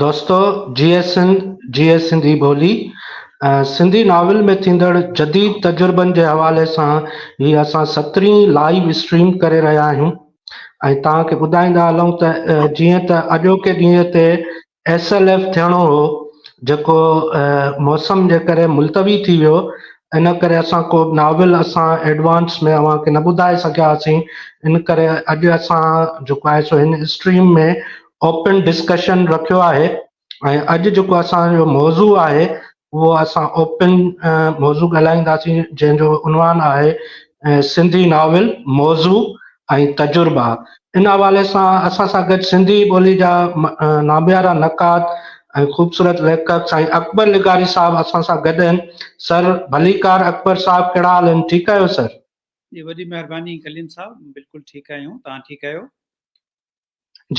دوستو جيئي سنڌ جيئي سنڌي ٻولي سنڌي ناول ۾ ٿيندڙ جديد تجربن جي حوالي سان هي اسان سترهين لائيو اسٽريم ڪري رهيا آهيون ۽ توهان کي ٻڌائيندا هلون ته جيئن ته اڄوڪي ڏينهن تي ايس ايل ايف ٿيڻو هو جيڪو موسم جي ڪري ملتوي ٿي ويو ان ڪري اسان ڪو به ناول اسان ايڊوانس ۾ اوهان کي نه ٻڌائي سگهياسين ان ڪري اڄ اسان جيڪو آهي سو هن اسٽريم ۾ اوپن ڊسڪشن رکيو آهي ۽ اڄ جيڪو اسان جو موضوع آهي اهو اسان اوپن موضوع ڳالهائينداسين جنهن جو عنوان آهي سنڌي ناول موضوع ۽ تجربا ان حوالي سان اسان سان گڏ سنڌي ٻولي جا ناميارا نقاد ۽ خوبصورت ليکڪ سائين اڪبر لغاري صاحب اسان سان گڏ آهن. سر ڀليڪار اڪبر صاحب ڪهڙا حال آهن ٺيڪ آهيو سر. جي وڏي مهرباني ڪليم صاحب بلڪل ٺيڪ آهيون توهان ٺيڪ آهيو.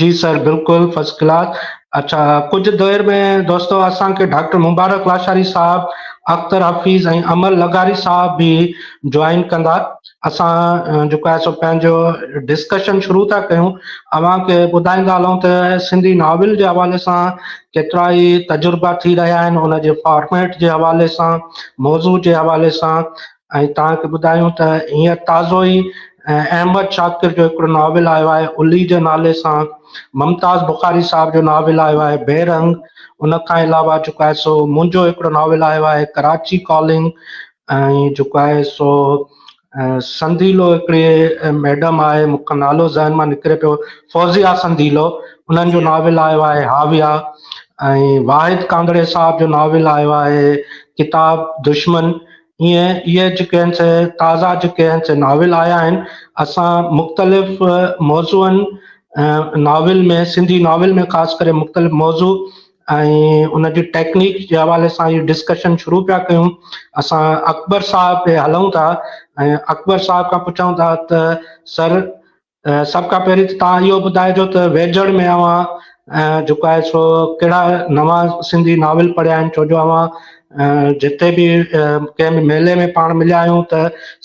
جي سر بلڪل فرسٽ ڪلاس اڇا ڪجهه دير ۾ دوستو اسان کي ڊاڪٽر مبارڪ لاشاري صاحب اختر حفيظ ۽ امر لغاري صاحب به جوائن ڪندا اسان جيڪو آهي سو پنهنجو ڊسڪشن شروع ٿا ڪيون اوهان کي ٻڌائيندا هلون ته سنڌي ناول جي حوالي سان ڪيترا ئي تجربا ٿي رهيا آهن ان جي فارميٽ جي حوالي سان موضوع جي حوالي سان ۽ توهان کي ٻڌايون ته هينئر تازو ئي احمد شاڪر جو هڪڙو ناول آيو آهي الي جي نالي سان ممتاز بخاري صاحب جو ناول آيو آهي بي رنگ ان کان علاوه جيڪو آهي سو منهنجو هڪڙو ناول آيو آهي ڪراچي ڪالنگ ۽ جيڪو آهي سو سنديلو هڪڙي ميڊم آهي مون کان نالو ذهن مان نڪري پيو فوزيا سنديلو انهن جو ناول آيو آهي هاويا ۽ واحد ڪانڌڙي صاحب جو ناول آيو آهي ڪتاب دشمن ائين اهي جيڪي آهن سي تازا جيڪي آهن سي ناول آيا آهن اسان مختلف موضوعن ناول ۾ سنڌي ناول ۾ خاص ڪري مختلف موضوع ۽ ان جي ٽيڪنيڪ جي حوالي سان هي ڊسڪشن شروع پيا ڪيون اسان اڪبر صاحب تي هلون ٿا ۽ اڪبر صاحب کان پڇون ٿا ته سر سڀ کان پهرين ته توهان اهو ٻڌائجو ته ويجهڙ ۾ اوهان جيڪو آهي سو ڪهڙا نوان سنڌي ناول پڙهيا آهن ڇو جو اوهان جتي به ڪنهن به ميلي ۾ پاڻ مليا آهيون ته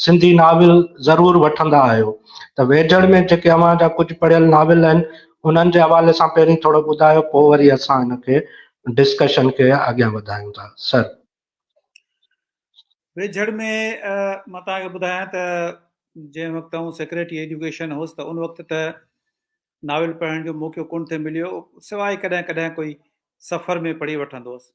سنڌي ناول ضرور وٺندا آهيو ته ويجهڙ ۾ جيڪي اوهان جا ڪجهه پڙهيل ناول آهن انهن جي حوالي سان پهرين ٿورو ٻڌايو پوء وري اسان هن کي ڊسڪشن کي اڳيان وڌايون ٿا سر. ويجهڙ ۾ مان توهان کي ٻڌايان ته جنهن وقت آئون سيڪريٽري ايجوڪيشن هوس ته ان وقت ته ناول پڙهڻ جو موقعو ڪونه ٿي مليو سواء ڪڏهن ڪڏهن ڪوئي سفر ۾ پڙهي وٺندو هوس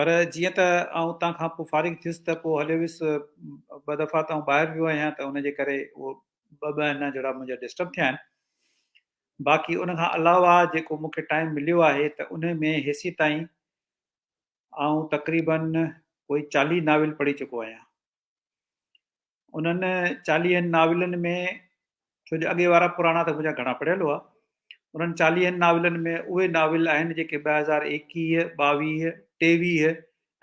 پر جيئن ته آئون اتان کان پوء فارغ ٿيس ته پوء هليو ويس ٻه دفعا ته آئون ٻاهر ويو آهيان ته ان جي ڪري اهو ٻه مهينا جهڙا منهنجا ڊسٽرب ٿيا آهن باقي ان کان علاوه جيڪو مون کي ٽائيم مليو آهي ته ان ۾ هيسي تائين آئون تقريبن ڪوئي چاليهه ناول پڙهي چڪو آهيان. انهن چاليهن ناولن ۾ ڇو جو اڳي وارا پراڻا ته منهنجا گهڻا پڙهيل هئا. انهن چاليهن ناولن ۾ اهي ناول آهن جيڪي 2021، 22، 23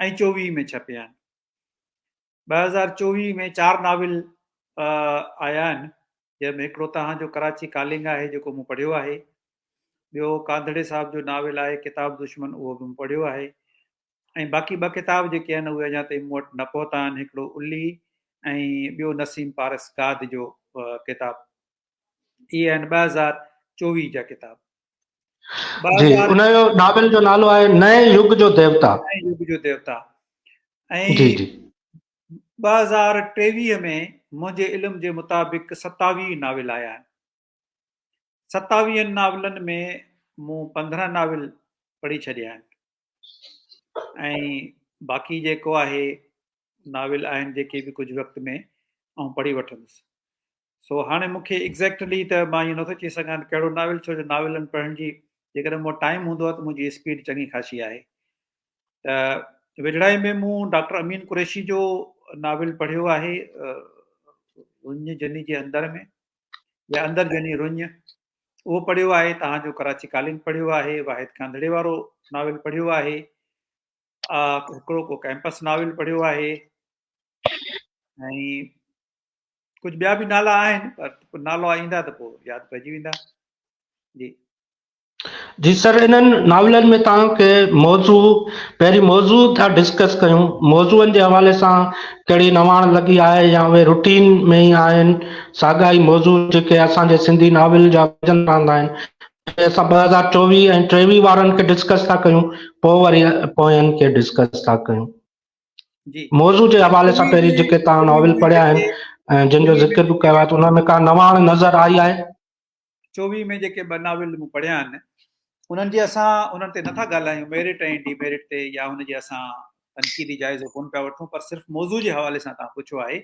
۽ 24 ۾ ڇپيا آهن. 2024 ۾ چار ناول آيا آهن جنهن ۾ هڪڙو توهان جو ڪراچي ڪالنگ آهي جيڪو مون پڙهيو آهي ٻيو ڪانڌڙي صاحب جو ناول آهي ڪتاب دشمن اهو به مون پڙهيو آهي ۽ باقي ٻه ڪتاب جيڪي آهن اهي اڃا تائين مون وٽ نه پهتا آهن هڪڙو الي ۽ ٻيو نسيم پارس گاد جو ڪتاب اهي آهن 2024 جا ڪتاب جي ان جو ناول جو نالو آهي نئين يگ جو ديوتا نئين يگ جو ديوتا ۽ جي جي 2023 ۾ منهنجي علم جي مطابق 27 ناول آيا آهن 27 ناولن ۾ مون 15 ناول پڙهي ڇڏيا آهن ۽ باقي جيڪو آهي ناول آهن جيڪي به ڪجهه وقت ۾ آئون پڙهي وٺندس سو هاڻي مون کي ايگزيڪٽلي ته مان ائين نٿو چئي سگهان ته ڪهڙو ناول ڇو جو ناولن پڙهڻ جي جيڪڏهن مون وٽ ٽائيم هوندو آهي ته منهنجي اسپيڊ چڱي خاصي آهي ته ويجهڙائي ۾ مون ڊاڪٽر امين قريشي جو ناول پڙهيو آهي رڃ جني جي اندر ۾ يا اندر جني رڃ اهو پڙهيو آهي توهان جو ڪراچي ڪالنگ پڙهيو آهي واحد ڪانڌڙي وارو ناول پڙهيو آهي هڪڙو ڪو ڪيمپس ناول پڙهيو آهي ۽ ڪجهه ٻيا به نالا آهن پر نالا ايندا ته پوء ياد پئجي ويندا جي. جي سر انهن ناولن ۾ توهان کي موضوع پهرين موضوع ٿا ڊسڪس ڪيون موضوعن جي حوالي سان ڪهڙي نواڻ لڳي آهي يا اهي روٽين ۾ ئي آهن ساڳا ئي موضوع جيڪي اسان جي سنڌي ناول جا رهندا آهن. اسان 2024 ۽ 23 وارن کي ڊسڪس ٿا ڪيون پوء وري پوين کي ڊسڪس ٿا ڪيون. جي موضوع جي حوالي سان 24 پهرين ۾ جيڪي توهان 24 ناول ۾ پڙهيا آهن جيڪي ۽ جن جو 24 ۾ ذڪر به ڪيو آهي ته ان ۾ ڪا نواڻ نظر آئي آهي؟ 24 ۾ جيڪي ٻه ناول مون پڙهيا آهن انهن جي اسان انهن تي نٿا ڳالهايون ميرٽ ۽ ڊي ميرٽ تي يا ان جي اسان تنقيدي جائزو ڪون پيا وٺون پر صرف موضوع جي حوالي سان توهان پڇيو آهي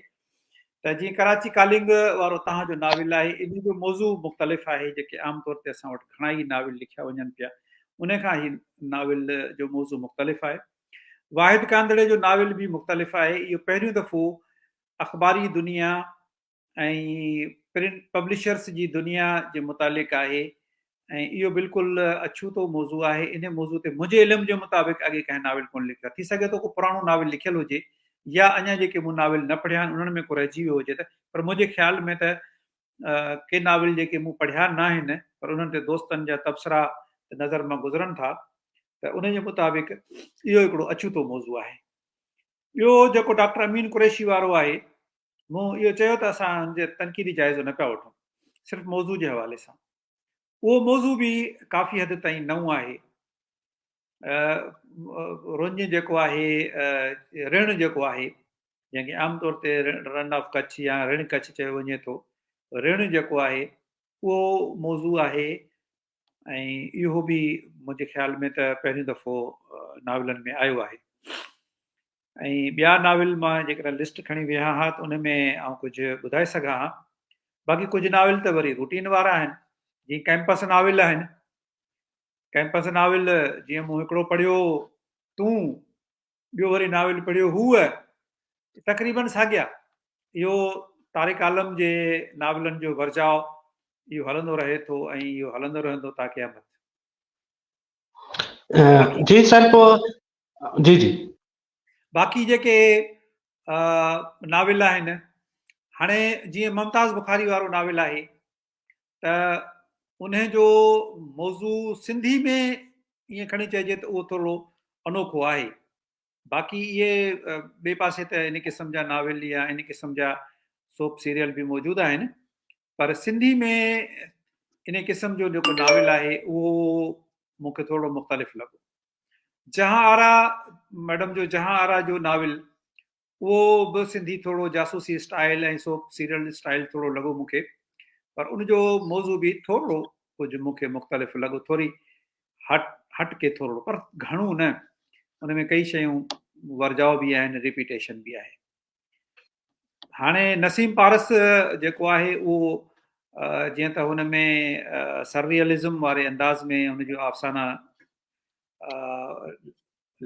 ته جيئن ڪراچي ڪالنگ وارو توهان جو ناول آهي ان جو موضوع مختلف آهي جيڪي عام طور تي اسان وٽ گهڻا ئي ناول لکيا وڃن پيا ان کان هي ناول جو موضوع مختلف آهي. واحد ڪانڌڙي جو ناول به مختلف آهي اهو پهريون دفعو اخباري دنيا ۽ پرنٽ پبلشرس جي دنيا جي متعلق آهي ۽ اهو بلڪل اڇوتو موضوع آهي انهي موضوع تي منهنجي علم جي مطابق اڳي ڪنهن ناول ڪونه لکيو آهي ٿي سگهي ٿو ڪو پراڻو ناول لکيل هجي يا اڃا جيڪي مون ناول نه پڙهيا آهن انهن ۾ ڪو رهجي ويو هجي ته پر منهنجي خيال ۾ ته ڪي ناول جيڪي مون پڙهيا نه آهن پر انهن تي دوستن جا تبصرا ته نظر مان گذرن ٿا ته ان جي مطابق اهو هڪڙو اڇوتو موضوع آهي ٻيو جيڪو ڊاڪٽر امين قريشي وارو آهي مون اهو چيو ته اسان ان جي تنقيدي جائزو نه پيا وٺون صرف موضوع جي حوالي سان اهو موضوع به ڪافي حد تائين نئون آهي. رڃ جيڪو آهي، رڻ جيڪو آهي، جنهن کي عام طور تي رن آف ڪڇ يا رڻ ڪڇ چيو وڃي ٿو، رڻ جيڪو آهي اهو موضوع آهي ۽ اهو به منهنجي خيال ۾ ته پهريون دفعو ناولن ۾ آيو آهي. ۽ ٻيا ناول مان جيڪڏهن لسٽ کڻي ويهان ها ته ان ۾ آئون ڪجهه ٻڌائي سگهان ها. باقي ڪجهه ناول ته وري روٽين وارا آهن، جيئن ڪئمپس ناول آهن. ڪئمپس ناول جيئن مون هڪڙو پڙهيو تون، ٻيو وري ناول پڙهيو هوء، تقريبن ساڳيا. اهو طارق عالم جي ناولن جو ورجاء اهو هلندو رهي ٿو ۽ اهو هلندو رهندو تا قيامت. جي سر پوء جي جي. باقي جيڪي ناول آهن هاڻي جيئن ممتاز بخاري وارو ناول آهي ته انهي جو موضوع سنڌي ۾ ائين کڻي چئجي ته اهو ٿورو انوکو آهي باقي اهي ٻئي پاسي ته ان قسم جا ناول يا ان قسم جا سوپ سيريل به موجود آهن پر سنڌي ۾ ان قسم جو جيڪو ناول آهي اهو مون کي ٿورو مختلف لڳو جهان آرا ميڊم جو جهان آرا جو ناول اهو به سنڌي ٿورو جاسوسي اسٽائل ۽ سوپ سيريل اسٽائل ٿورو لڳو مون کي پر ان جو موضوع به ٿورو ڪجهه مون کي مختلف لڳو ٿوري هٽ هٽ ڪي ٿورو پر گهڻو نه ان ۾ ڪئي شيون ورجاء به آهن ريپيٽيشن به آهي هاڻي نسيم پارس جيڪو آهي اهو جيئن ته هن ۾ سرريئلزم واري انداز ۾ هن جو افسانا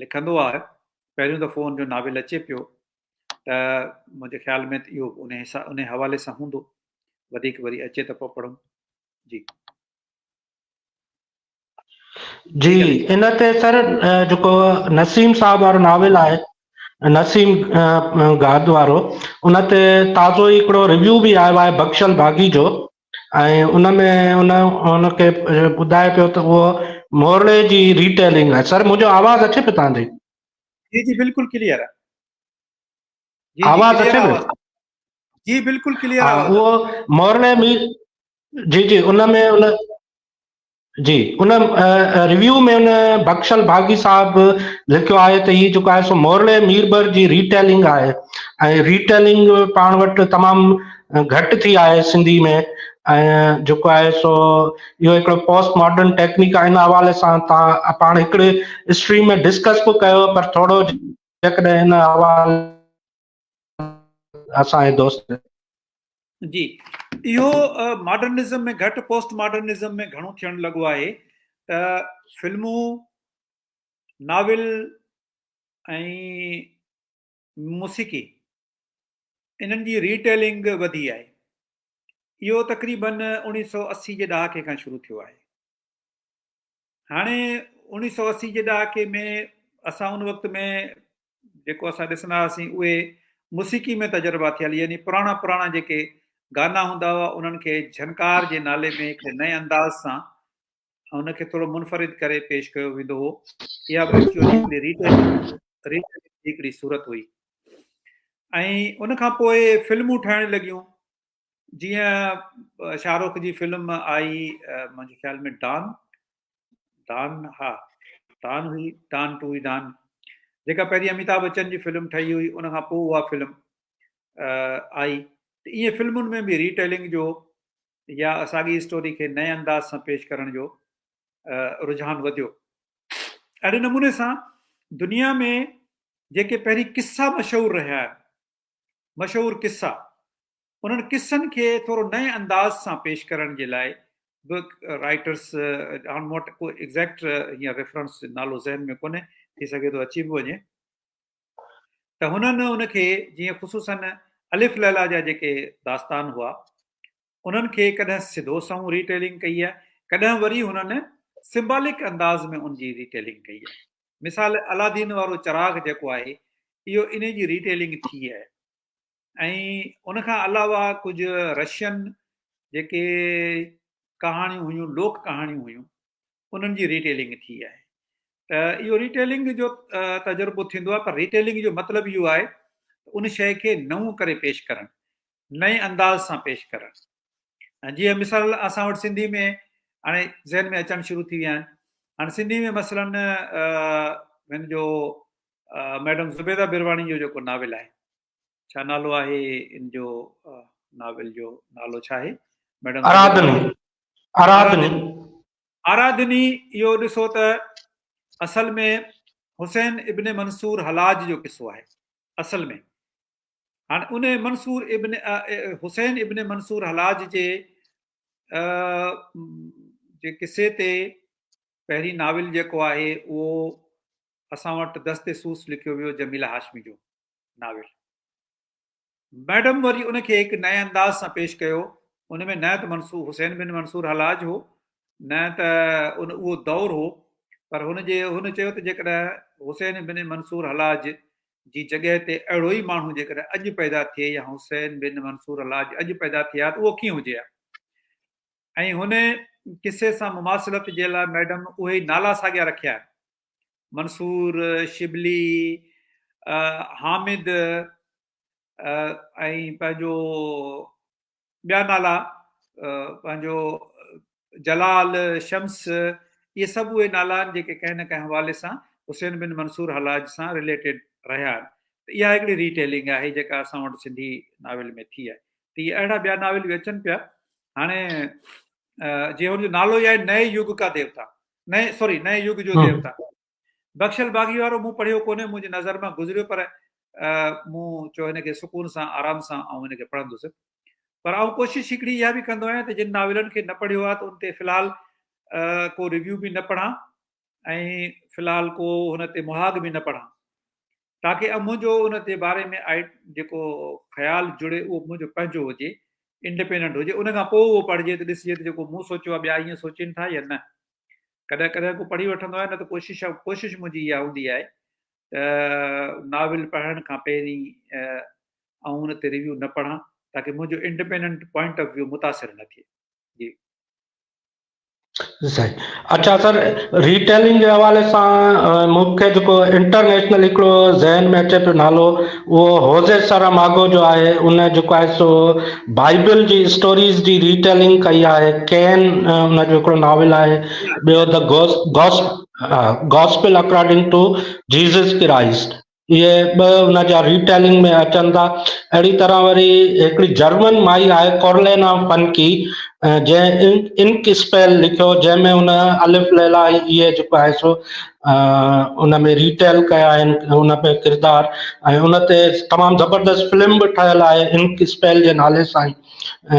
لکندو آهي پهريون دفعو هن جو ناول اچي پيو ته منهنجي خيال ۾ اهو ان حساب ان حوالي سان هوندو وڌيڪ وري اچي ته پوء پڙهون جي جي ان تي سر جيڪو نسيم صاحب وارو ناول آهي نسيم گاد وارو ان تي تازو ئي هڪڙو ريويو به آيو آهي بخشل باغي جو ۽ ان ۾ ان ان کي ٻڌائي پيو ته اهو مورڙي جي ريٽيلنگ آهي سر منهنجو آواز اچي پيو توهان جي جي جي بلڪل ڪليئر آهي جي جي آواز اچي پيو جي بلڪل ڪليئر آواز اهو مورڙي ۾ جي جي ان ۾ ان جي ان ريويو ۾ ان بخشل باغي صاحب لکيو آهي ته هي جيڪو آهي سو مورلي ميربر جي ريٽيلنگ آهي ۽ ريٽيلنگ پاڻ وٽ تمام گهٽ ٿي آهي سنڌي ۾ ۽ جيڪو آهي سو اهو هڪڙو پوسٽ ماڊرن ٽيڪنيڪ آهي ان حوالي سان تان پاڻ هڪڙي اسٽريم ۾ ڊسڪس به ڪيو پر ٿورو جيڪڏهن ان حوالي اسان جي دوست جي اهو ماڊرنزم ۾ گهٽ پوسٽ ماڊرنزم ۾ گهڻو ٿيڻ لڳو آهي ته فلمون ناول ۽ موسيقي انهن جي ريٽيلنگ وڌي آهي اهو تقريبن 1980 جي ڏهاڪي کان شروع ٿيو آهي هاڻي 1980 جي ڏهاڪي ۾ اسان ان وقت ۾ جيڪو اسان ڏسندا هئاسين اهي موسيقي ۾ تجربا ٿيل يعني پراڻا پراڻا جيڪي گانا هوندا هئا انهن کي جھنڪار جي نالي ۾ هڪڙي نئين انداز سان ان کي ٿورو منفرد ڪري پيش ڪيو ويندو هو اها به ايڪچوئلي هڪڙي ريٽيلنگ ريٽيلنگ جي هڪڙي صورت هئي ۽ ان کان پوء فلمون ٺهڻ لڳيون. جيئن شاهه رخ جي فلم آئي منهنجي خيال ۾ ڊان ڊان ها ڊان هئي ڊان ٽو هئي ڊان جيڪا پهرين اميتاڀ بچن جي فلم ٺهي هئي ان کان پوء اها فلم آئي ته ائين فلمن ۾ به ريٽيلنگ جو يا ساڳي اسٽوري کي نئين انداز سان پيش ڪرڻ جو رجحان وڌيو. اهڙي نموني سان دنيا ۾ جيڪي پهرين قصا مشهور رهيا آهن، مشهور قصا، انهن قصن کي ٿورو نئين انداز سان پيش ڪرڻ جي لاء به رائٽرس، هاڻ مون وٽ ڪو ايگزيڪٽ هينئر ريفرنس نالو ذهن ۾ ڪونهي، ٿي سگهي ٿو اچي به وڃي، ته هنن ان کي جيئن خصوصاً الف ليليٰ جا جيڪي داستان هئا، انهن کي ڪڏهن سڌو سنئون ري ٽيلنگ ڪئي آهي، ڪڏهن وري هنن سمبالڪ انداز ۾ ان جي ري ٽيلنگ ڪئي آهي. مثال الادين وارو چراغ جيڪو آهي اهو انهي جي ري ٽيلنگ ٿي آهي ۽ ان کان علاوه ڪجهه رشين جيڪي ڪهاڻيون هيون لوڪ ڪهاڻيون هيون انهن جي ري ٽيلنگ ٿي آهي ته اهو ري ٽيلنگ جو تجربو ٿيندو آهي پر ري ٽيلنگ جو مطلب اهو آهي ته ان شيء کي نئون ڪري پيش ڪرڻ نئين انداز سان پيش ڪرڻ ۽ جيئن مثال اسان وٽ سنڌي ۾ هاڻي ذهن ۾ اچڻ شروع ٿي ويا آهن هاڻي سنڌي ۾ مثلا هن جو ميڊم زبيده برواڻي جو جيڪو ناول آهي ڇا نالو آهي ان جو ناول جو نالو ڇا آهي ميڊم آراڌني آراڌني آراڌني اهو ڏسو ته اصل ۾ حسين ابن منصور حلاج جو قصو آهي اصل ۾ هاڻي ان منصور ابن حسين ابن منصور حلاج جي جي قصي تي پهرين ناول جيڪو آهي اهو اسان وٽ دست سوس لکيو ويو جميله هاشمي جو ناول ميڊم وري ان کي هڪ نئين انداز سان پيش ڪيو ان ۾ نه ته منصور حسين بن منصور حلاج هو نه ته ان اهو دور هو پر هن جي هن چيو ته جيڪڏهن حسين بن منصور حلاج جي جڳهه تي اهڙو ئي ماڻهو جيڪڏهن اڄ پيدا ٿئي يا حسين بن منصور حلاج اڄ پيدا ٿئي ها ته اهو ڪيئن هجي ها؟ ۽ هن قصي سان مماثلت جي لاء ميڊم اهي ئي نالا ساڳيا رکيا آهن، منصور، شبلي، حامد ۽ پنهنجو ٻيا نالا پنهنجو جلال، شمس، اهي سڀ اهي نالا آهن جيڪي ڪنهن نه ڪنهن حوالي سان حسين بن منصور حلاج سان رليٽيڊ رهيا آهن ته اها هڪڙي ري ٽيلنگ آهي جيڪا اسان وٽ سنڌي ناول ۾ ٿي آهي ته اهي اهڙا ٻيا ناول به اچن پيا هاڻي جي هن جو نالو ئي آهي نئين يگ ڪا ديوتا نئين سوري نئين يگ جو ديوتا بخشل باغي وارو مون پڙهيو ڪونهي، منهنجي نظر مان گذريو پر مون چيو هن کي سڪون سان آرام سان آئون هن کي پڙهندس. پر آئون ڪوشش هڪڙي اها به ڪندو آهيان ته جن ناولن کي نه پڙهيو آهي ته ان تي في الحال ڪو ريويو به نه پڙهان ۽ في الحال ڪو هن تي مهاڳ به نه پڙهان تاڪه منهنجو ان جي باري ۾ آء جيڪو خيال جڙي اهو منهنجو پنهنجو هجي انڊيپينڊنٽ هجي ان کان پوء اهو پڙهجي ته ڏسجي ته جيڪو مون سوچيو آهي ٻيا ائين سوچين ٿا يا نه. ڪڏهن ڪڏهن ڪو پڙهي وٺندو آهي نه ته ڪوشش ڪوشش منهنجي اها هوندي آهي ته ناول پڙهڻ کان پهرين آئون ان تي ريويو نه پڙهان تاڪه منهنجو انڊيپينڊنٽ پوائنٽ آف ويو متاثر نه ٿئي جي. صحيح اچھا سر ريٽيلنگ جي حوالي سان مون کي جيڪو انٽرنيشنل هڪڙو ذهن ۾ اچي پيو نالو اهو هوزي سراماگو جو آهي ان جيڪو آهي سو بائيبل جي اسٽوريز جي ريٽيلنگ ڪئي آهي ڪين ان جو هڪڙو ناول آهي ٻيو the gospel according to Jesus Christ اهي ٻه ان جا ريٽيلنگ ۾ اچن ٿا اهڙي طرح وري هڪڙي جرمن مائي آهي ڪورلينا فنڪي جنهن انڪ اسپيل لکيو جنهن ۾ ان الف ليلا اهي جيڪو آهي سو ان ۾ ريٽيل ڪيا آهن ان ۾ ڪردار ۽ ان تي تمام زبردست فلم به ٺهيل آهي انڪ اسپيل جي نالي سان ئي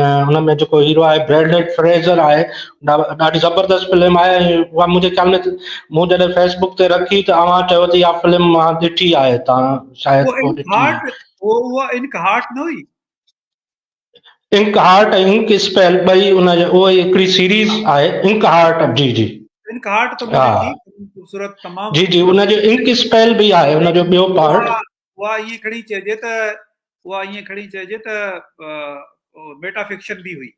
ان ۾ جيڪو هيرو آهي بريڊليٽ فريزر آهي ڏاڍي زبردست فلم آهي ۽ اها منهنجي خيال ۾ مون جڏهن فيس بڪ تي رکي ته اوهان چيو ته اها فلم مان ڏٺي آهي تان شايد اها انڪ هارٽ نه هئي انڪ هارٽ ۽ انڪ اسپيل ٻئي ان جو اهو هڪڙي سيريز آهي انڪ هارٽ جي جي انڪ هارٽ ته مون ڏٺي خوبصورت تمام جي جي ان جو انڪ اسپيل به آهي ان جو ٻيو پارٽ اها ائين کڻي چئجي ته اها ائين کڻي چئجي ته ميٽا فڪشن به هئي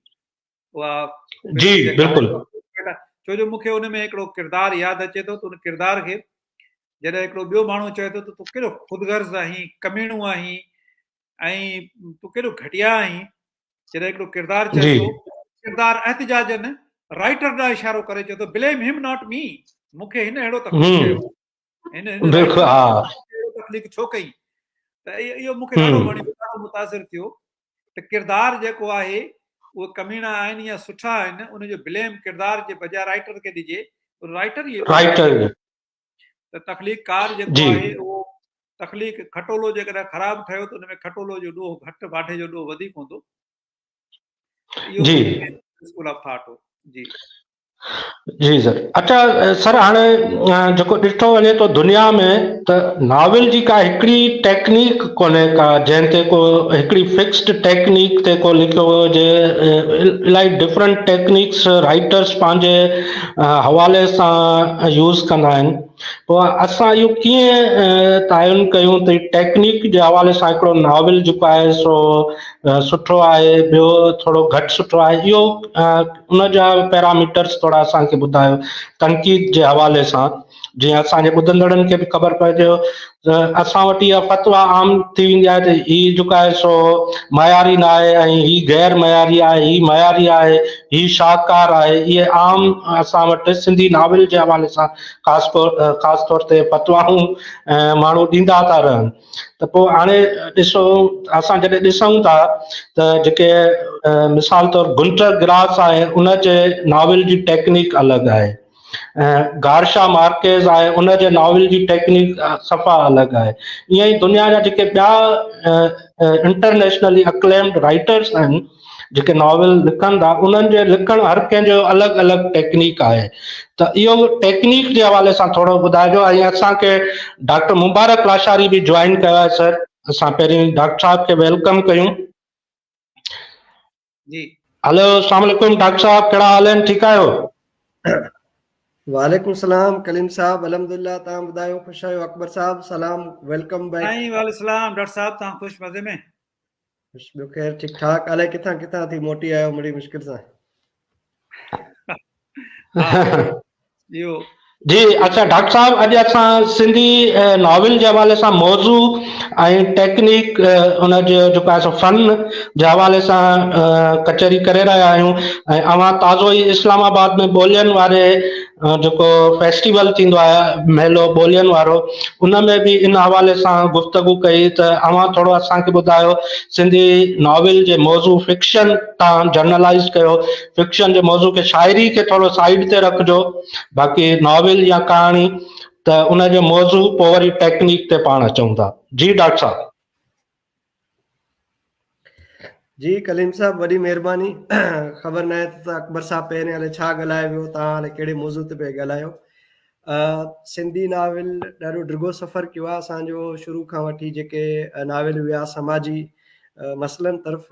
اها جي بلڪل ڇو جو مون کي ان ۾ هڪڙو ڪردار ياد اچي ٿو ته ان ڪردار کي جڏهن هڪڙو ٻيو ماڻهو چئي ٿو ته تون ڪيڏو خود غرض آهين ڪميڻو آهين ۽ تون ڪيڏو گهٽيا آهين. جڏهن هڪڙو ڪردار چئي ٿو، ڪردار احتجاجن رائٽر ڏانهن اشارو ڪري چئي ٿو بليم هم not مي، مون کي هن اهڙو تخليق ڪيو، هن اهڙو تخليق ڇو ڪئي؟ ته اهو مون کي ڏاڍو وڻيو، ڏاڍو متاثر ٿيو ته ڪردار جيڪو آهي اهي ڪميڻا آهن يا سٺا آهن، ان جو بليم ڪردار جي بجاء رائٽر کي ڏجي، رائٽر ئي رائٽر ته تخليقڪار جيڪو آهي اهو تخليق کٽولو جيڪڏهن خراب ٺهيو ته ان ۾ کٽولو جو ڏوهه گهٽ واڍي جو ڏوهه وڌيڪ هوندو. جي اسڪول آف ٿاٽ هو. جي جي سر اچھا سر هاڻي جيڪو ڏٺو وڃي ٿو دنيا ۾ ته ناول جي ڪا هڪڙي ٽيڪنيڪ ڪونهي ڪا جنهن تي ڪو هڪڙي فڪسڊ ٽيڪنيڪ تي ڪو لکيو ويو هجي الاهي ڊفرنٽ ٽيڪنيڪس رائٽرس پنهنجي حوالي سان يوز ڪندا آهن پوء اسان اهو ڪيئن تعين ڪيون ته ٽيڪنيڪ جي حوالي سان هڪڙو ناول جيڪو آهي سو سٺو آهي ٻيو ٿورو گهٽ سٺو آهي اهو ان جا پيراميٽرس ٿورا اسان کي ٻڌايو تنقيد جي حوالي سان جيئن اسان جي ٻڌندڙن کي به خبر پئجي ته اسان وٽ اها فتويٰ عام ٿي ويندي آهي ته هي جيڪو آهي سو معياري نه آهي ۽ هي غير معياري آهي هي معياري آهي هي شاهڪار آهي اهي عام اسان وٽ سنڌي ناول جي حوالي سان خاص طور خاص طور تي فتوائون ماڻهو ڏيندا ٿا رهن ته پوء هاڻي ڏسو اسان جڏهن ڏسون ٿا ته جيڪي مثال طور گنٽر گراس آهي ان جي ناول جي ٽيڪنيڪ الڳ آهي گارشا مارڪيز آهي ان جي ناول جي ٽيڪنيڪ صفا الڳ آهي ائين ئي دنيا جا جيڪي ٻيا انٽرنيشنلي اڪليمڊ رائٽرس آهن جيڪي ناول لکن ٿا انهن جي لکڻ هر ڪنهن جو الڳ الڳ ٽيڪنيڪ آهي ته اهو ٽيڪنيڪ جي حوالي سان ٿورو ٻڌائجو ۽ اسان کي ڊاڪٽر مبارڪ لاشاري به جوائن ڪيو آهي سر اسان پهرين ڊاڪٽر صاحب کي welcome ڪيون. جي. هلو السلام عليڪم ڊاڪٽر صاحب ڪهڙا حال آهن ٺيڪ آهيو. وعليڪم السلام ڪليم صاحب الحمدلله توهان ٻڌايو خوش آهيو اڪبر صاحب سلام welcome back. سائين وعليڪم السلام ڊاڪٽر صاحب توهان خوش مزي ۾. خوش ٻيو خير ٺيڪ ٺاڪ الائي ڪٿان ڪٿان ٿي موٽي آيو مڙئي مشڪل سان. اهو جي اچھا ڊاڪٽر صاحب اڄ اسان سنڌي ناول جي حوالي سان موضوع ۽ ٽيڪنيڪ ان جو جيڪو آهي سو فن جي حوالي سان ڪچهري ڪري رهيا آهيون ۽ اوهان تازو ئي اسلام آباد ۾ ٻولين واري جيڪو فيسٽيول ٿيندو آهي ميلو ٻولين وارو ان ۾ به ان حوالي سان گفتگو ڪئي ته اوهان ٿورو اسان کي ٻڌايو سنڌي ناول جي موضوع فڪشن تان جرنلائز ڪيو فڪشن جي موضوع کي شاعري کي ٿورو سائيڊ تي رکجو باقي ناول يا ڪهاڻي ته ان جو موضوع پوء وري ٽيڪنيڪ تي پاڻ اچون ٿا جي ڊاڪٽر صاحب. جي ڪليم صاحب وڏي مهرباني خبر ناهي ته اڪبر صاحب پهرين الائي ڇا ڳالهائي ويو توهان الائي ڪهڙي موضوع تي پئي ڳالهايو سنڌي ناول ڏاڍو ڊگهو سفر ڪيو آهي اسان جو شروع کان وٺي جيڪي ناول هيا سماجي مسئلن طرف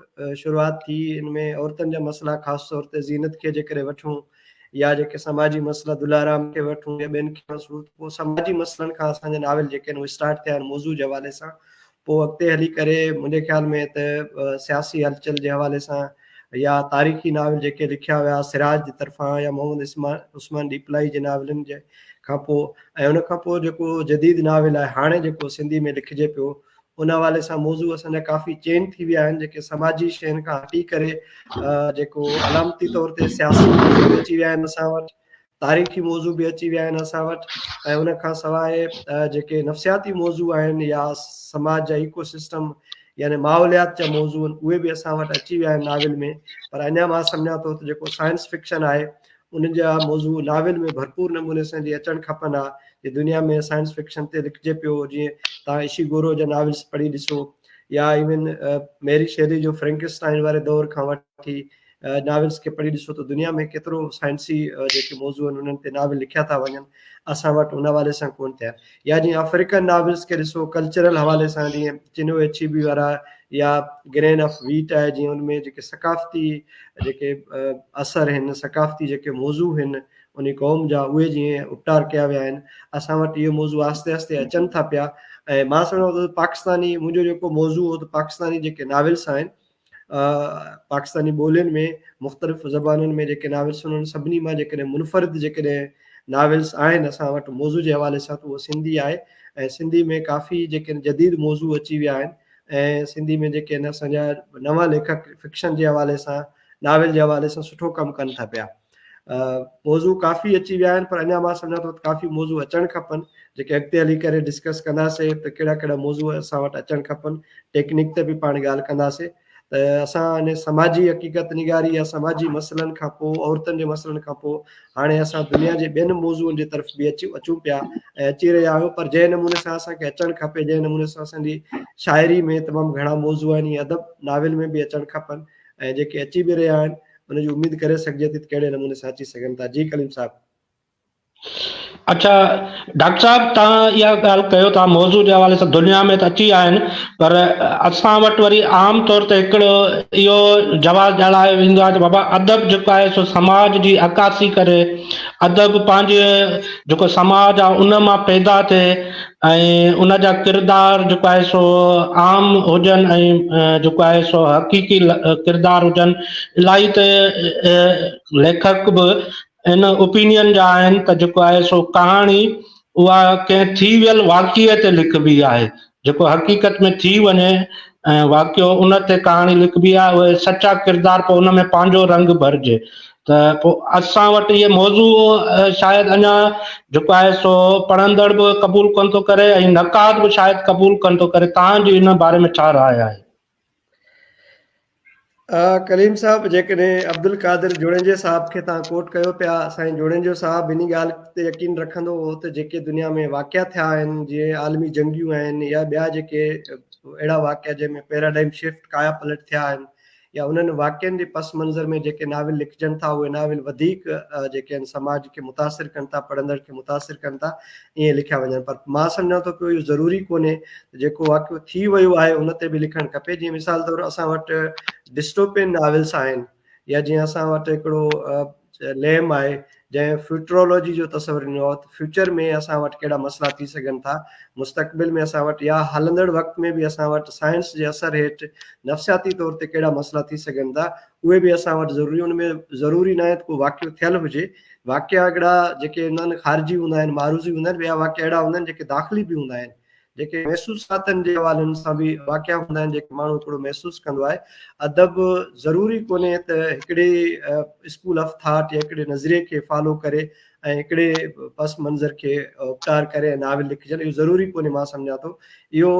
شروعات ٿي ان ۾ عورتن جا مسئلا خاص طور تي زينت کي جيڪڏهن وٺون يا جيڪي سماجي مسئلا دلارام کي وٺون يا ٻين کي وٺون پوء سماجي مسئلن کان اسان جا ناول جيڪي آهن اهي اسٽارٽ ٿيا آهن موضوع جي حوالي سان پوء اڳتي هلي ڪري منهنجي خيال ۾ ته سياسي هلچل جي حوالي سان يا تاريخي ناول جيڪي لکيا ويا سراج جي طرفان يا محمد عثمان ڏيپلائي جي ناولن جي کان پوء ۽ ان کان پوء جيڪو جديد ناول آهي هاڻي جيڪو سنڌي ۾ لکجي پيو ان حوالي سان موضوع اسان جا ڪافي چينج ٿي ويا آهن جيڪي سماجي شين کان هٽي ڪري جيڪو علامتي طور تي سياسي موضوع به اچي ويا آهن اسان وٽ تاريخي موضوع به اچي ويا آهن اسان وٽ ۽ ان کان سواء جيڪي نفسياتي موضوع آهن يا سماج جا ايڪو سسٽم يعني ماحوليات جا موضوع آهن اهي به اسان وٽ اچي ويا آهن ناول ۾ پر اڃا مان سمجهان ٿو ته جيڪو سائنس فڪشن آهي ان جا موضوع ناول ۾ ڀرپور نموني سان جي اچڻ کپن ها جي دنيا ۾ سائنس فڪشن تي لکجي پيو جيئن تان اشي گورو جا ناولس پڙهي ڏسو يا ايون ميري شيلي جو فرينڪسٽائن واري دور کان وٺي ناولس کي پڙهي ڏسو ته دنيا ۾ ڪيترو سائنسي جيڪي موضوع آهن انهن تي ناول لکيا ٿا وڃن اسان وٽ ان حوالي سان ڪون ٿيا يا جيئن آفريڪن ناولس کي ڏسو ڪلچرل حوالي سان جيئن چنو ايڇ بي وارا يا گرين آف ويٽ آهي جيئن ان ۾ جيڪي ثقافتي جيڪي اثر آهن ثقافتي جيڪي موضوع آهن ان قوم جا اهي جيئن اپٽار ڪيا ويا آهن اسان وٽ اهي موضوع آهستي آهستي اچن ٿا پيا ۽ مان سمجهان ٿو پاڪستاني منهنجو جيڪو موضوع هو ته پاڪستاني جيڪي ناولس آهن پاڪستاني ٻولين ۾ مختلف زبانن ۾ جيڪي ناولس انهن سڀني مان جيڪڏهن منفرد جيڪڏهن ناولس آهن اسان وٽ موضوع جي حوالي سان ته اهو سنڌي آهي ۽ سنڌي ۾ ڪافي جيڪي جديد موضوع اچي ويا آهن ۽ سنڌي ۾ جيڪي آهن اسان جا نوان ليکڪ فڪشن جي حوالي سان ناول جي حوالي سان سٺو ڪم ڪن ٿا پيا. موضوع ڪافي اچي ويا آهن پر اڃا مان سمجهان ٿو ته ڪافي موضوع اچڻ کپن جيڪي اڳتي هلي ڪري ڊسڪس ڪنداسين ته ڪهڙا ڪهڙا موضوع اسان وٽ اچڻ کپن ٽيڪنيڪ تي به پاڻ ڳالهه ڪنداسين ته اسان ان سماجي حقيقت نگاري يا سماجي مسئلن کان پوء عورتن جي مسئلن کان پوء هاڻي اسان دنيا جي ٻين موضوعن جي طرف به اچي اچون پيا ۽ اچي رهيا آهيون پر جنهن نموني سان اسان کي اچڻ کپي جنهن نموني سان اسان جي شاعري ۾ تمام گهڻا موضوع آهن ادب ناول ۾ به اچڻ کپن ۽ جيڪي اچي به رهيا آهن ان جي اميد ڪري سگهجي ٿي ته ڪهڙي نموني سان اچي سگهن ٿا. جي ڪليم صاحب. اڇا ڊاڪٽر صاحب توهان اها ڳالهه ڪيو ٿا موضوع جي حوالي سان دنيا ۾ ته اچي ويا آهن پر اسان وٽ وري عام طور تي هڪڙو اهو جواز ڄاڻايو ويندو آهي ته بابا ادب جيڪو آهي سو سماج جي عڪاسي ڪري ادب پنهنجي جيڪو سماج آهي ان مان پيدا ٿئي ۽ ان جا ڪردار جيڪو آهي سو عام هجن ۽ جيڪو آهي سو حقيقي ڪردار هجن الاهي ته ليکڪ به ان اوپينين جا آهن ته جيڪو آهي سو ڪهاڻي اها ڪنهن ٿي ويل واقعي تي لکبي آهي جيڪو حقيقت ۾ ٿي وڃي ۽ واقعو ان تي ڪهاڻي لکبي آهي اهي سچا ڪردار پوء ان ۾ پنهنجو رنگ ڀرجي ته پوء اسان وٽ اهي موضوع شايد اڃا جيڪو آهي سو پڙهندڙ به قبول ڪونه ٿو ڪري ۽ نقاد به شايد قبول ڪونه ٿو ڪري توهان جي ان باري ۾ ڇا راء آهي؟ ڪليم صاحب جيڪڏهن عبدالقادر جوڻيجي صاحب کي توهان ڪوٽ ڪيو پيا سائين جوڻيجو صاحب انهي ڳالهه تي يقين رکندو هو ته جيڪي دنيا ۾ واقعا ٿيا آهن جيئن عالمي جنگيون آهن يا ٻيا جيڪي اهڙا واقعا جنهن ۾ پيراڊائم شفٽ ڪايا پلٽ ٿيا آهن يا انهن واقعن جي پس منظر ۾ جيڪي ناول لکجن ٿا اهي ناول وڌيڪ جيڪي آهن سماج کي متاثر ڪن ٿا پڙهندڙ کي متاثر ڪن ٿا ائين لکيا وڃن پر مان سمجهان ٿو پيو اهو ضروري ڪونهي ته جيڪو واقعو ٿي ويو آهي ان تي به لکڻ کپي جيئن مثال طور اسان وٽ ڊسٽوپين ناولس آهن يا جيئن اسان وٽ هڪڙو ليم آهي جنهن فيوٽرولاجي جو تصور ڏنو آهي ته فيوچر ۾ اسان وٽ ڪهڙا مسئلا ٿي سگهن ٿا مستقبل ۾ اسان وٽ يا هلندڙ وقت ۾ به اسان وٽ سائنس جي اثر هيٺ نفسياتي طور تي ڪهڙا مسئلا ٿي سگهن ٿا اهي به اسان وٽ ضروري ان ۾ ضروري ناهي ته ڪو واقعو ٿيل هجي واقعا هڪڙا جيڪي هوندا آهن خارجي هوندا آهن معروضي هوندا آهن ٻيا واقعا اهڙا هوندا آهن جيڪي داخلي به هوندا آهن جيڪي محسوساتن جي حوالن سان به واقعا هوندا آهن جيڪي ماڻهو هڪڙو محسوس ڪندو آهي ادب ضروري ڪونهي ته هڪڙي اسڪول آف ٿاٽ يا هڪڙي نظريي کي فالو ڪري ۽ هڪڙي پس منظر کي اپٽار ڪري ۽ ناول لکجن اهو ضروري ڪونهي مان سمجهان ٿو اهو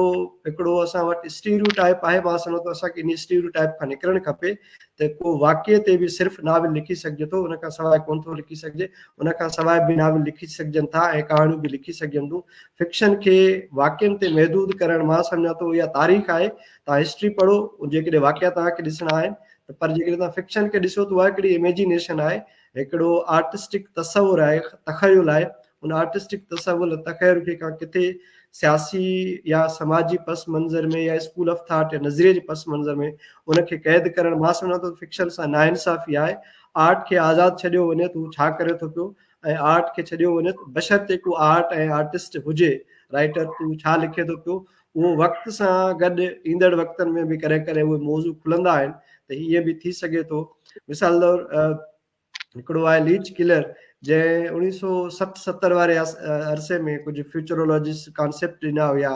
هڪڙو اسان وٽ اسٽيريو ٽائپ آهي مان سمجهان ٿو اسان کي ان اسٽيريو ٽائپ کان نڪرڻ کپي ته ڪو واقعي تي به صرف ناول لکي سگهجي ٿو ان کان سواء ڪونه ٿو لکي سگهجي ان کان سواء به ناول لکي سگهجن ٿا ۽ ڪهاڻيون به لکي سگهجن ٿيون. فڪشن کي واقعن تي محدود ڪرڻ مان سمجهان ٿو اها تاريخ آهي، توهان هسٽري پڙهو، جيڪڏهن واقعا توهان کي ڏسڻا آهن ته پر جيڪڏهن توهان فڪشن کي ڏسو ته اها هڪڙي اميجينيشن آهي، هڪڙو آرٽسٽڪ تصور آهي، تخيل آهي، ان آرٽسٽڪ تصور ۽ تخيل کي کان ڪٿي سياسي يا سماجي پس منظر ۾ يا اسڪول آف ٿاٽ يا نظريي جي پس منظر ۾ ان کي قيد ڪرڻ مان سمجهان ٿو ته فڪشن سان ناانصافي آهي. آرٽ کي آزاد ڇڏيو وڃي ته هو ڇا ڪري ٿو پيو ۽ آرٽ کي ڇڏيو وڃي ته بشرطيڪ هو آرٽ ۽ آرٽسٽ هجي رائيٽر ته هو ڇا لکي ٿو پيو اهو وقت سان گڏ ايندڙ وقتن ۾ به ڪڏهن ڪڏهن اهي موضوع کلندا آهن ته هيئن به ٿي سگهي ٿو مثال طور هڪڙو آهي ليچ ڪلر جنهن اوڻيهه سو 60 70 واري عرصي ۾ ڪجهه فيوچرولاجسٽ ڪانسيپٽ ڏنا هيا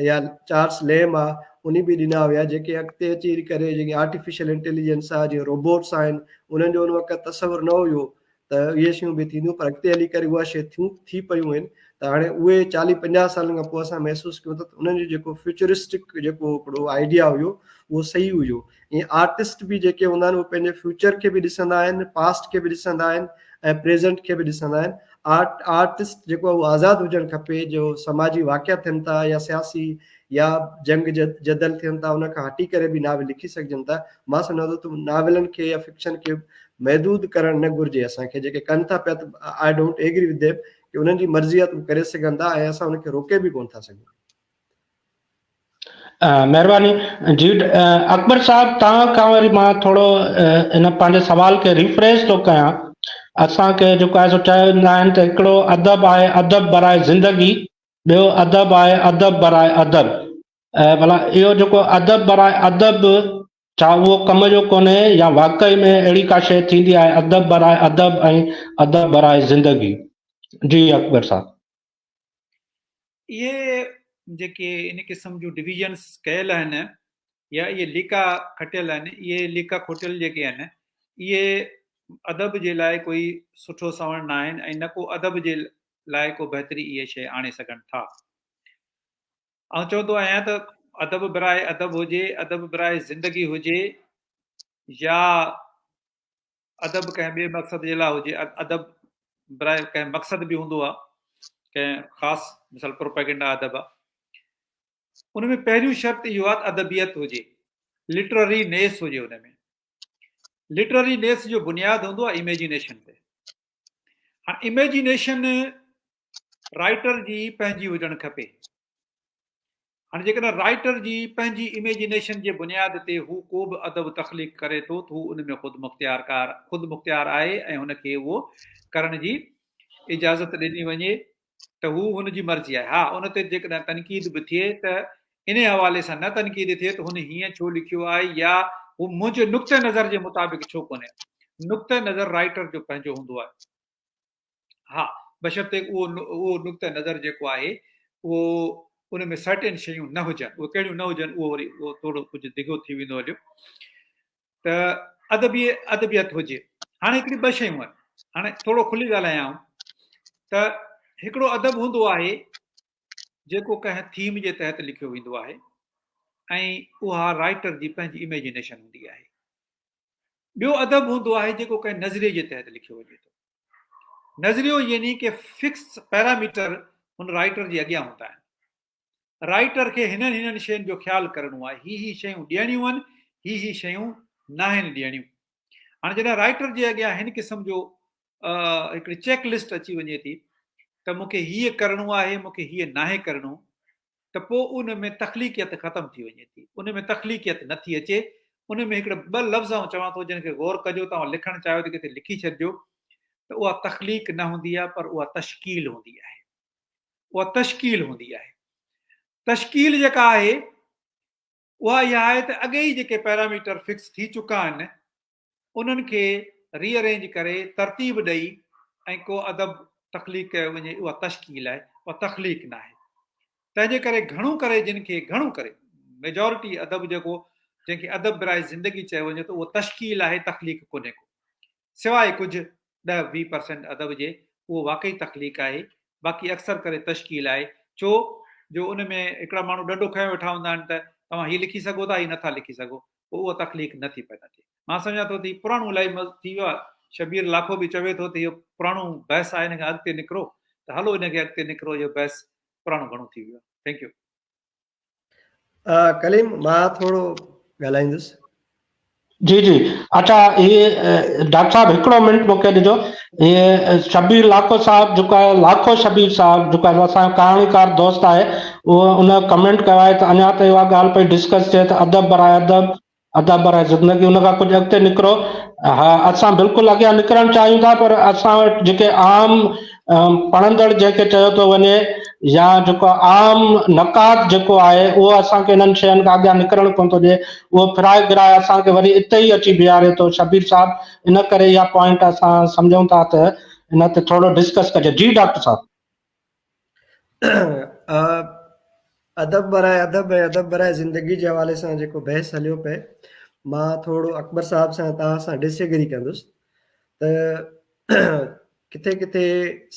يا چارلس ليم آ انهي به ڏنا هيا جيڪي اڳتي اچي ڪري جيڪي آرٽيفيشل انٽيليجنس آ جيئن روبوٽس آهن انهن جو ان وقت تصور نه هيو ته اهي شيون به ٿينديون پر اڳتي هلي ڪري اها شي ٿيون ٿي پيون آهن ته هاڻي اهي 40 50 سالن کان پوء اسان محسوس ڪيون ٿا ته انهن جو جيڪو فيوچرسٽڪ جيڪو هڪڙو آئيڊيا هيو اهو صحيح هيو ائين آرٽسٽ به جيڪي هوندا آهن اهي پنهنجي فيوچر کي به ڏسندا آهن پاسٽ کي به ڏسندا آهن ۽ پريزنٽ کي به ڏسندا آهن آرٽ آرٽسٽ جيڪو آهي اهو آزاد هجڻ کپي جو سماجي واقعا ٿين ٿا يا سياسي يا جنگ جدل ٿين ٿا ان کان هٽي ڪري به ناول لکي سگهجن ٿا مان سمجهان ٿو ته ناولن کي يا فڪشن کي محدود ڪرڻ نه گهرجي اسان کي جيڪي ڪن ٿا پيا ته I don't agree with them ڪي انهن جي مرضي آهي ته هو ڪري سگهن ٿا ۽ اسان ان کي روڪي به ڪونه ٿا سگهون. مهرباني جي اڪبر صاحب توهان کان وري مان ٿورو ان پنهنجي سوال کي ريفريش ٿو ڪيان اسان کي جيڪو آهي سو چوندا آهن ته هڪڙو ادب آهي ادب برائي زندگي ٻيو ادب آهي ادب برائي ادب ڀلا اهو جيڪو ادب برائي ادب ڇا اهو ڪم جو ڪونهي يا واقعي ۾ اهڙي ڪا شيء ٿيندي آهي ادب برائي ادب ۽ ادب برائي زندگي جي اڪبر صاحب. اهي جيڪي ان قسم جون ڊويزنس ڪيل آهن يا اهي ليڪا کٽيل آهن، اهي ليڪا کوٽيل جيڪي آهن، اهي ادب جي لاء ڪوئي سٺو سوڻ نه آهن ۽ نه ڪو ادب جي لاء ڪو بهتري اهي شيء آڻي سگهن ٿا. آئون چوندو آهيان ته ادب براء ادب هجي، ادب براء زندگي هجي يا ادب ڪنهن ٻئي مقصد جي لاء هجي، ادب براء ڪنهن مقصد به هوندو آهي، ڪنهن خاص مثال پروپيگنڊا ادب آهي، ان ۾ پهريون شرط اهو آهي ته ادبيت هجي، لٽرري نيس هجي. ان ۾ لٽرري نيس جو بنياد هوندو آهي اميجينيشن تي. هاڻ اميجينيشن رائٽر جي پنهنجي هجڻ کپي. هاڻي جيڪڏهن رائٽر جي پنهنجي اميجينيشن جي بنياد تي هو ڪو به ادب تخليق ڪري ٿو ته هو ان ۾ خود مختيار ڪار خود مختيار آهي ۽ هن کي اهو ڪرڻ جي اجازت ڏني وڃي ته هو هن جي مرضي آهي. ها ان تي جيڪڏهن تنقيد به ٿئي ته انهي حوالي سان نه تنقيد ٿئي ته هن هيئن ڇو لکيو آهي يا هو منهنجي نقطه نظر جي مطابق ڇو ڪونهي. نقطه نظر رائٽر جو پنهنجو هوندو آهي. ها بشرطيڪ اهو اهو نقطه نظر جيڪو آهي اهو ان ۾ سرٽين شيون نه هجن، اهي ڪهڙيون نه هجن اهو وري اهو ٿورو ڪجهه ڊگهو ٿي ويندو هليو. ته ادبي ادبيت هجي. هاڻي هڪڙي ٻه شيون آهن، هاڻي ٿورو کلي ڳالهايان ته هڪڙو ادب هوندو آهي جيڪو ڪنهن ٿيم جي تحت لکيو ويندو آهي ۽ اها رائٽر جي پنهنجي اميجينيشن هوندي آهي. ٻيو ادب هوندو آهي جيڪو ڪنهن نظريي جي تحت لکيو وڃي ٿو. نظريو يعني ڪي فڪس پيراميٽر هن رائيٽر جي اڳيان هوندا آهن. رائيٽر کي هنن هنن شين جو خيال ڪرڻو آهي، هي هي شيون ڏيڻيون آهن، هي هي شيون ناهن ڏيڻيون. هاڻي جڏهن رائيٽر جي اڳيان هن قسم جو هڪڙي چيڪ لسٽ اچي وڃي ٿي ته مون کي هيء ڪرڻو آهي، مون کي هيء ناهي ڪرڻو، ته پوء ان ۾ تخليقيت ختم ٿي وڃي ٿي، ان ۾ تخليقيت نه ٿي اچي. ان ۾ هڪڙا ٻه لفظ آئون چوان ٿو جن کي غور ڪجو، توهان لکڻ چاهيو ته ڪٿي لکي ڇڏجو ته اها تخليق نه هوندي آهي پر اها تشڪيل هوندي آهي. اها تشڪيل هوندي آهي. تشڪيل جيڪا آهي اها اها آهي ته اڳي ئي جيڪي پيراميٽر فڪس ٿي چڪا آهن انهن کي ري ارينج ڪري ترتيب ڏئي ۽ ڪو ادب تخليق ڪيو وڃي اها تشڪيل آهي اها تخليق ناهي. تنهن جي ڪري گهڻو ڪري جن کي گهڻو ڪري ميجارٽي ادب جيڪو جنهن کي ادب براء زندگي چيو وڃي ٿو اهو تشڪيل آهي تخليق ڪونهي ڪو. سواء ڪجهه ڏهه 20 پرسينٽ ادب جي اهو واقعي تخليق آهي باقي اڪثر ڪري تشڪيل آهي ڇو جو ان ۾ هڪڙا ماڻهو ڏنڊو کنيو ويٺا هوندا آهن ته توهان هي لکي سگهو ٿا هي نٿا لکي سگهو پوء اها تخليق نه ٿي پيدا ٿئي. مان سمجهان ٿو ته هي پراڻو الائي ٿي ويو آهي. شبير لاکو به چوي ٿو ته اهو پراڻو بحث آهي ان کان اڳتي نڪرو ته هلو ان کي اڳتي نڪرو اهو بحث پراڻو گهڻو ٿي ويو آهي. Thank you. Kaleem مان ٿورو ڳالهائيندس. جي جي اچا هي ڊاڪٽر صاحب هڪڙو منٽ مونکي ڏجو. هي شبير لاکو صاحب جيڪو آهي لاکو شبير صاحب جيڪو آهي اسان جو ڪهاڻيڪار دوست آهي اهو ان ڪمينٽ ڪيو آهي ته اڃا تائين اها ڳالهه پئي ڊسڪس ٿئي ته ادب براء ادب ادب براء زندگي ان کان ڪجهه اڳتي نڪرو. ها اسان بلڪل اڳيان نڪرڻ چاهيون ٿا پر اسان وٽ جيڪي عام پڙهندڙ جنهن کي چيو ٿو وڃي يا جيڪو عام نقاد جيڪو آهي اهو اسان کي انهن شين کان اڳيان نڪرڻ ڪونه ٿو ڏئي اهو ڦرائي گرائي اسان کي وري اتي ئي اچي بيهاري ٿو شبير صاحب ان ڪري اها پوائنٽ اسان سمجهون ٿا ته ان تي ٿورو ڊسڪس ڪجي جي ڊاڪٽر صاحب. ادب براء ادب ۽ ادب براء زندگي جي حوالي سان جيڪو بحث هليو پئي مان ٿورو اڪبر صاحب سان توهان سان ڊس ايگري ڪندس ته ڪٿي ڪٿي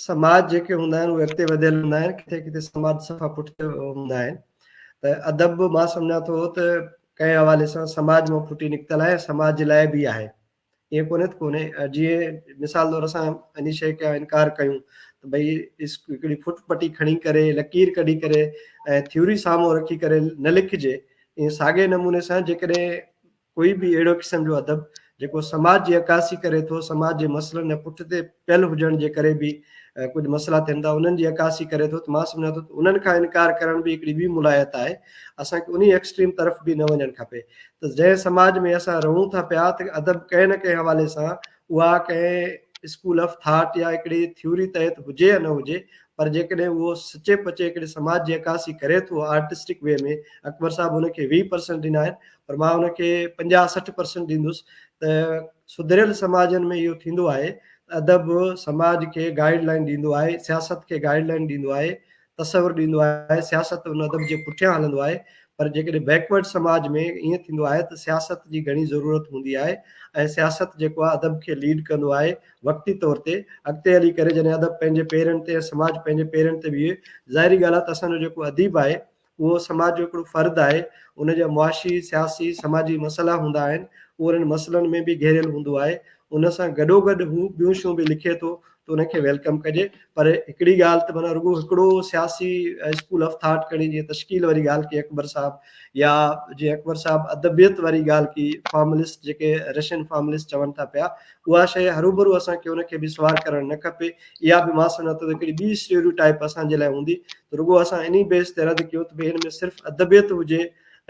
سماج جيڪي هوندا آهن اهي اڳتي وڌيل هوندا آهن ڪٿي ڪٿي سماج صفا پٺتي هوندا آهن ته ادب به مان سمجهان ٿو ته ڪنهن حوالي سان سماج مان ڦٽي نڪتل آهي سماج جي لاء به آهي ائين ڪونهي ته ڪونهي جيئن مثال طور اسان ان شيء کان انڪار ڪيون ته ڀئي هڪڙي فٽ پٽي کڻي ڪري لڪير ڪڍي ڪري ۽ ٿيوري سامهون رکي ڪري نه لکجي ائين ساڳئي نموني سان جيڪڏهن ڪوئي به اهڙو قسم جو ادب جيڪو سماج جي عڪاسي ڪري ٿو سماج جي مسئلن ۽ پٺ تي پيل هجڻ جي ڪري به ڪجهه مسئلا ٿين ٿا انهن جي عڪاسي ڪري ٿو ته مان سمجهان ٿو ته انهن کان انڪار ڪرڻ به هڪڙي ٻي ملايت آهي اسان کي انهي ايڪسٽريم طرف به نه وڃڻ کپي ته جنهن سماج ۾ اسان رهون ٿا پيا ته ادب ڪنهن نه ڪنهن حوالي سان اها ڪنهن اسڪول آف ٿاٽ يا هڪڙي ٿيوري تحت هجي يا نه هجي پر جيڪڏهن اهو سچي پچي هڪڙي سماج جي عڪاسي ڪري ٿو آرٽسٽڪ وي ۾ اڪبر صاحب ان کي 20 پرسنٽ ڏنا آهن پر مان ان کي 50 60 پرسنٽ ڏيندس ته سڌريل سماجن ۾ اهو ٿيندو آهي ته ادب سماج کي گائيڊ لائين ڏيندو آهي سياست کي گائيڊ لائين ڏيندو آهي تصور ڏيندو آهي، سياست ان ادب جي پٺيان هلندو آهي پر جيڪڏهن بيڪورڊ سماج ۾ ائين ٿيندو آهي ته سياست جي گهڻي ضرورت هوندي آهي ۽ سياست جيڪو آهي ادب کي ليڊ ڪندو آهي وقتي طور تي اڳتي هلي ڪري جڏهن ادب پنهنجي پيرن تي ۽ سماج پنهنجي پيرن تي بيهي ظاهري ڳالهه آهي ته اسان جو جيڪو اديب آهي اهو سماج جو هڪڙو فرد آهي، ان جا معاشي، سياسي، سماجي مسئلا هوندا آهن، اهو انهن مسئلن ۾ به گهيريل هوندو آهي، ان سان گڏوگڏ هو ٻيون شيون به لکي ٿو ته ان کي welcome ڪجي، پر هڪڙي ڳالهه ته معنيٰ رڳو هڪڙو سياسي اسڪول آف ٿاٽ کڻي جيئن تشڪيل واري ڳالهه ڪئي اڪبر صاحب يا جيئن اڪبر صاحب ادبيت واري ڳالهه ڪئي فارملسٽ جيڪي رشين فارملسٽ چون ٿا پيا اها شيء هروڀرو اسان کي ان کي به سوار ڪرڻ نه کپي اها به مان سمجهان ٿو ته هڪڙي ٻي اسٽيريو ٽائپ اسان جي لاء هوندي ته رڳو اسان انهي بيس تي رد ڪيون ته ڀئي هن ۾ صرف ادبيت هجي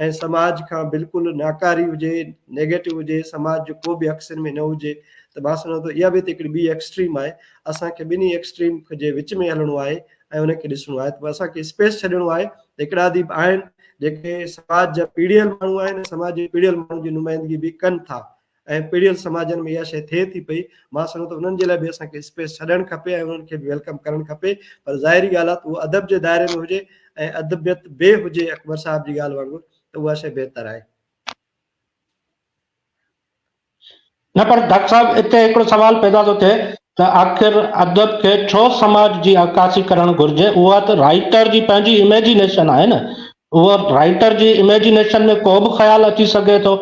۽ سماج کان بلڪل ناڪاري هجي نيگيٽو هجي سماج جو ڪو به عڪس ان ۾ نه هجي ته مان سمجهان ٿو اها به ته هڪڙي ٻي ايڪسٽريم آهي اسان کي ٻنهي ايڪسٽريم جي وچ ۾ هلڻو آهي ۽ ان کي ڏسڻو آهي ته اسان کي اسپيس ڇڏڻو آهي ته هڪڙا اديب آهن جيڪي سماج جا پيڙهيل ماڻهو آهن سماج جي پيڙهيل ماڻهن جي نمائندگي به ڪن ٿا ۽ پيڙهيل سماجن ۾ اها شيء ٿئي ٿي پئي، مان سمجهان ٿو انهن جي لاء به اسان کي اسپيس ڇڏڻ کپي ۽ انهن کي به welcome ڪرڻ کپي پر ظاهري ڳالهه آهي ته اهو ادب جي دائري ۾ هجي ۽ ادبيت به هجي اڪبر صاحب جي ڳالهه وانگر ته اها شيء بهتر آهي. نه پر ڊاڪٽر صاحب اتي هڪڙو سوال پيدا ٿو ٿئي ته آخر ادب کي ڇو سماج جي عڪاسي ڪرڻ گهرجي اها ته رائيٽر جي پنهنجي اميجينيشن آهي نه اهو رائيٽر جي اميجينيشن ۾ ڪو به خيال اچي سگهي ٿو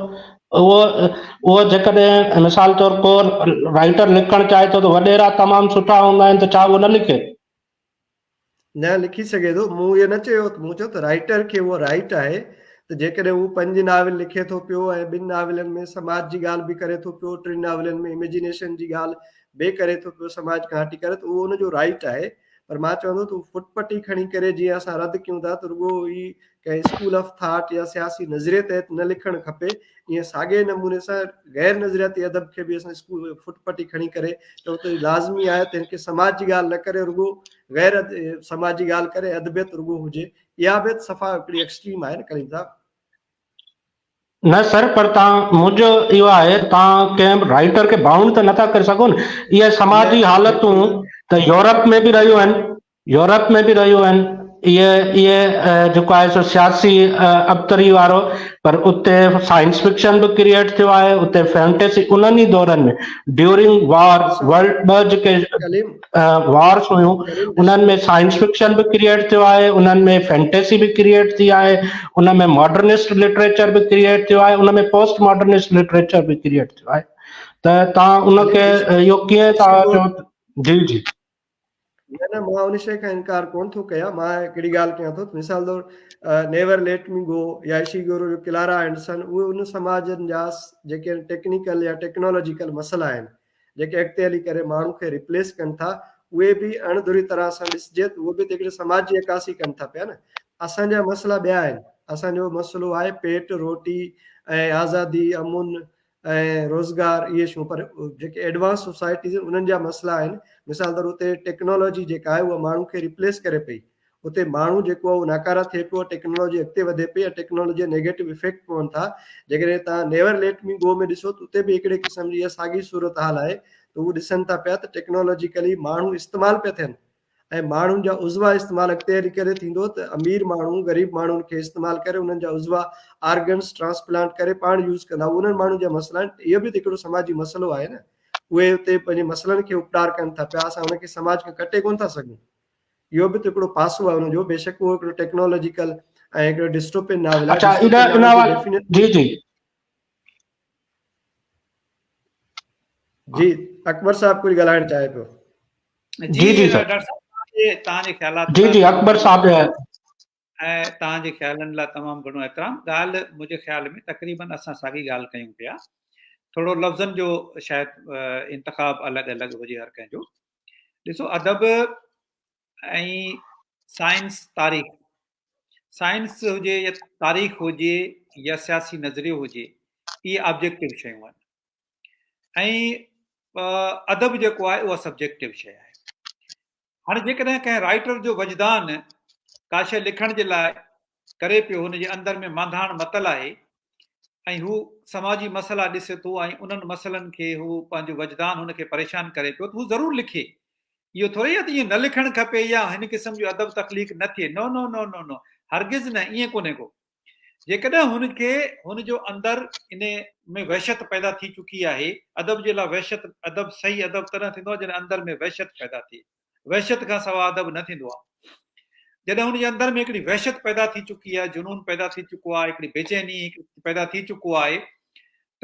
اهو اهو جيڪڏهن مثال طور ڪو رائيٽر لکڻ چاهي ٿو ته وڏيرا تمام سٺا هوندا آهن ته ڇا اهو نه لکي؟ نه لکي سگهي ٿو مون اهو نه چيو مون چيو ته رائيٽر کي اهو رائيٽ آهي ته جيڪڏهن هو پنج ناول لکي ٿو پيو ۽ ٻن ناولن ۾ سماج جي ڳالهه به ڪري ٿو پيو ٽن ناولن ۾ اميجينيشن جي ڳالهه به ڪري ٿو پيو سماج کان هٽي ڪري ته اهو ان جو رائيٽ آهي پر مان چوندو ته فٽ پٽي کڻي ڪري جيئن اسان رد ڪيون ٿا ته رڳو هي ڪنهن اسڪول آف ٿاٽ يا سياسي نظريي تحت نه لکڻ کپي ائين ساڳئي نموني سان غير نظرياتي ادب کي به اسان اسڪول فٽ پٽي کڻي ڪري چئون ته لازمي آهي ته هن کي سماج جي ڳالهه نه ڪري رڳو غير سماجي ڳالهه ڪري ادبيت رڳو هجي اها به صفا هڪڙي ايڪسٽريم آهي نه ڪريم صاحب. نه سر پر تان منهنجو اهو آهي تان ڪنهن به رائيٽر کي بائونڊ ته نٿا ڪري سگهو نه اهي سماجي حالتون ته يورپ ۾ به رهيون آهن يورپ ۾ به رهيون آهن اهي اهي جيڪو آهي سو سياسي ابتري وارو پر اتي سائنس فڪشن به ڪريئيٽ ٿيو آهي اتي فينٽيسي انهن ئي دورن ۾ ڊيورنگ وار ورلڊ ٻه جيڪي وارس هيون انهن ۾ سائنس فڪشن به ڪريئيٽ ٿيو آهي انهن ۾ فينٽيسي به ڪريئيٽ ٿي آهي ان ۾ ماڊرنسٽ لٽريچر به ڪريئيٽ ٿيو آهي ان ۾ پوسٽ ماڊرنسٽ لٽريچر به ڪريئيٽ ٿيو آهي ته تان ان کي اهو ڪيئن ٿا چئو جي جي. نه نه مان ان شيء کان انڪار ڪون ٿو ڪيان مان هڪڙي ڳالهه ڪيان ٿو مثال طور نيور ليٽ مي گو يا اشي گورو جو ڪلارا اينڊسن اهي ان سماجن جا جيڪي ٽيڪنيڪل يا ٽيڪنالاجيڪل مسئلا آهن جيڪي اڳتي هلي ڪري ماڻهو کي ريپليس ڪن ٿا اهي به اڻ ڌري طرح سان ڏسجي ته اهي به ته هڪڙي سماج جي عڪاسي ڪن ٿا پيا نه اسان جا مسئلا ٻيا آهن اسان جو مسئلو آهي پيٽ روٽي ۽ آزادي امن ۽ روزگار اهي شيون پر جيڪي ايڊوانس سوسائٽيز آهن انهن جا مسئلا آهن مثال طور اتي ٽيڪنالاجي جيڪا آهي اها ماڻهو کي ريپليس ڪري پئي اتي ماڻهو جيڪو آهي اهو ناڪاره ٿئي پيو ٽيڪنالاجي اڳتي وڌي پئي ۽ ٽيڪنالاجي جا نيگيٽو افيڪٽ پون ٿا جيڪڏهن توهان نيور ليٽ مي گو ۾ ڏسو ته اتي به هڪڙي قسم جي اها ساڳي صورتحال آهي ته هو ڏسن ٿا پيا ته ٽيڪنالاجيڪلي ماڻهو استعمال پيا ٿين ۽ ماڻهن جا عضوا استعمال اڳتي هلي ڪري ٿيندو ته امير ماڻهو غريب ماڻهن کي استعمال ڪري انهن جا عضوا آرگنس ٽرانسپلانٽ ڪري پاڻ يوز ڪندا انهن ماڻهن جا مسئلا آهن اهو به ته هڪڙو سماجي مسئلو آهي نه اهي اتي پنهنجي مسئلن کي اپٽار ڪن ٿا پيا اسان ان کي سماج کان ڪٽي ڪونه ٿا سگهون اهو به ته هڪڙو پاسو آهي ان جو بيشڪ اهو هڪڙو ٽيڪنالاجيڪل ۽ هڪڙو ڊسٽوپين ناول آهي اچا ان ان حوالي جي جي جي اڪبر صاحب ڪجهه ڳالهائڻ چاهي پيو. جي جي سر ڊاڪٽر صاحب توهان جي خيالات جي جي اڪبر صاحب ۽ توهان جي خيالن لاء تمام گهڻو احترام. ڳالهه منهنجي خيال ۾ تقريبن اسان ساڳي ڳالهه ڪيون پيا. ٿورو لفظن جو شايد انتخاب الڳ الڳ هجي هر ڪنهن جو. ڏسو ادب ۽ سائنس تاريخ سائنس هجي يا تاريخ هجي يا سياسي نظريو هجي اهي آبجيڪٽو شيون آهن ۽ ادب جيڪو آهي اها سبجيڪٽو شيء آهي. هاڻي جيڪڏهن ڪنهن رائيٽر جو وجدان ڪا شيء لکڻ جي لاء ڪري پيو، هن جي اندر ۾ مانڌاڻ متل آهي ۽ هو سماجي مسئلا ڏسي ٿو ۽ انهن مسئلن کي هو پنهنجو وجدان هن کي پريشان ڪري پيو ته هو ضرور لکي. اهو ٿوري آهي ته ائين نه لکڻ کپي يا هن قسم جو ادب تخليق نه ٿئي. نو نو نو نو نو هرگز نه ائين ڪونهي ڪو. جيڪڏهن هن کي هن جو اندر ان ۾ وحشت پيدا ٿي چڪي آهي، ادب جي لاء وحشت ادب صحيح ادب تڏهن ٿيندو آهي جڏهن اندر ۾ وحشت پيدا ٿئي. وحشت کان سواء ادب نه ٿيندو آهي. جڏهن هن جي اندر ۾ هڪڙي وحشت پيدا ٿي چڪي آهي، جنون پيدا ٿي چڪو آهي، هڪڙي بيچيني پيدا ٿي چڪو آهي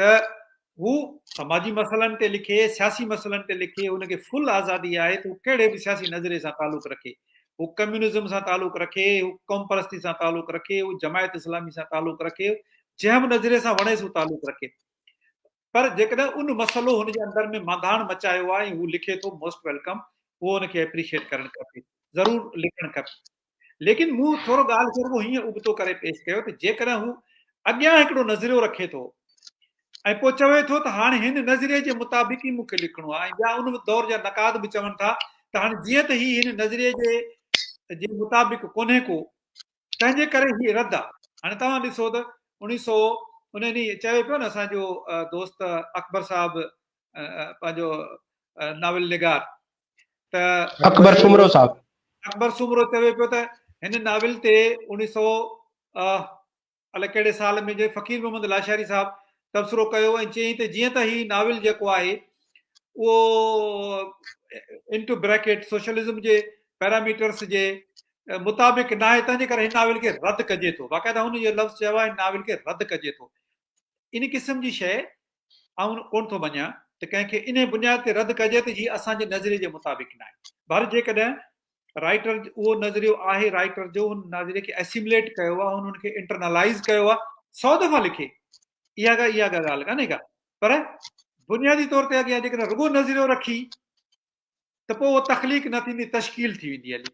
ته هو سماجي مسئلن تي لکي، سياسي مسئلن تي لکي، هن کي فل آزادي آهي ته هو ڪهڙي به سياسي نظريي سان تعلق رکي. هو ڪميونزم سان تعلق رکي، هو قومپرستي سان تعلق رکي، هو جماعت اسلامي سان تعلق رکي، جنهن به نظريي سان وڻيس هو تعلق رکي. پر جيڪڏهن ان مسئلو هن جي اندر ۾ مانڌاڻ مچايو آهي ۽ هو لکي ٿو موسٽ welcome, اهو هن کي ايپريشيٽ ڪرڻ کپي، ضرور لکڻ کپي. ليڪن مون ٿورو ڳالهه کي رڳو هيئن ابتو ڪري پيش ڪيو ته جيڪڏهن هو اڳيان هڪڙو نظريو رکي ٿو ۽ پوء چوي ٿو ته هاڻي هن نظريي جي مطابق ئي مون کي لکڻو آهي ۽ ٻيا ان دور جا نقاد به چون ٿا ته هاڻي جيئن ته هي هن نظريي جي جي مطابق ڪونهي ڪو تنهن جي ڪري هي رد آهي. هاڻي توهان ڏسو ته اوڻيهه سو ان ڏينهن چوي پيو نه اسان جو دوست اڪبر صاحب پنهنجو ناول نگار ته اڪبر سومرو صاحب اڪبر سومرو چوي پيو ته هن ناول تي اوڻيهه سو الائي ڪهڙي سال ۾ جو فقير محمد لاشاري صاحب تبصرو ڪيو ۽ چيائين ته جيئن ته هي ناول جيڪو آهي اهو انٽو بريڪيٽ سوشلزم جي پيراميٽرس جي مطابق ناهي تنهن جي ڪري هن ناول کي رد ڪجي ٿو. باقاعده هن اهو لفظ چيو آهي هن ناول کي رد ڪجي ٿو. ان قسم جي شيء آئون ڪونه ٿو مڃان ته ڪنهن کي انهي بنياد تي رد ڪجي ته هي اسان جي نظريي جي مطابق ناهي. بهر جيڪڏهن رائيٽر اهو نظريو آهي رائيٽر جو ان نظريي کي اسيمليٽ ڪيو آهي هن ان کي انٽرنلائيز ڪيو آهي سو دفعا لکي اها ڪا اها ڪا ڳالهه ڪانهي ڪا پر بنيادي طور تي اڳيان جيڪڏهن رڳو نظريو رکي ته پوء اها تخليق نه ٿيندي تشڪيل ٿي ويندي هلي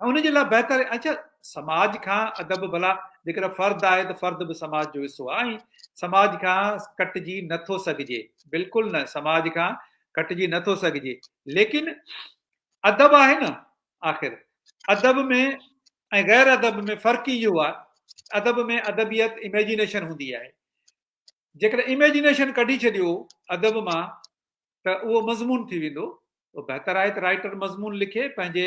۽ ان جي لاء بهتر اچا سماج کان ادب ڀلا جيڪڏهن فرد آهي ته فرد به سماج جو حصو آهي ۽ سماج کان ڪٽجي نٿو سگهجي بلڪل نه سماج کان ڪٽجي نٿو سگهجي ليڪن ادب آهي نه آخر ادب ۾ ۽ غير ادب ۾ فرق اهو آهي ادب ۾ ادبيت اميجينيشن هوندي آهي جيڪڏهن اميجينيشن ڪڍي ڇڏيو ادب مان ته اهو مضمون ٿي ويندو. اهو بهتر آهي ته رائيٽر مضمون لکي پنهنجي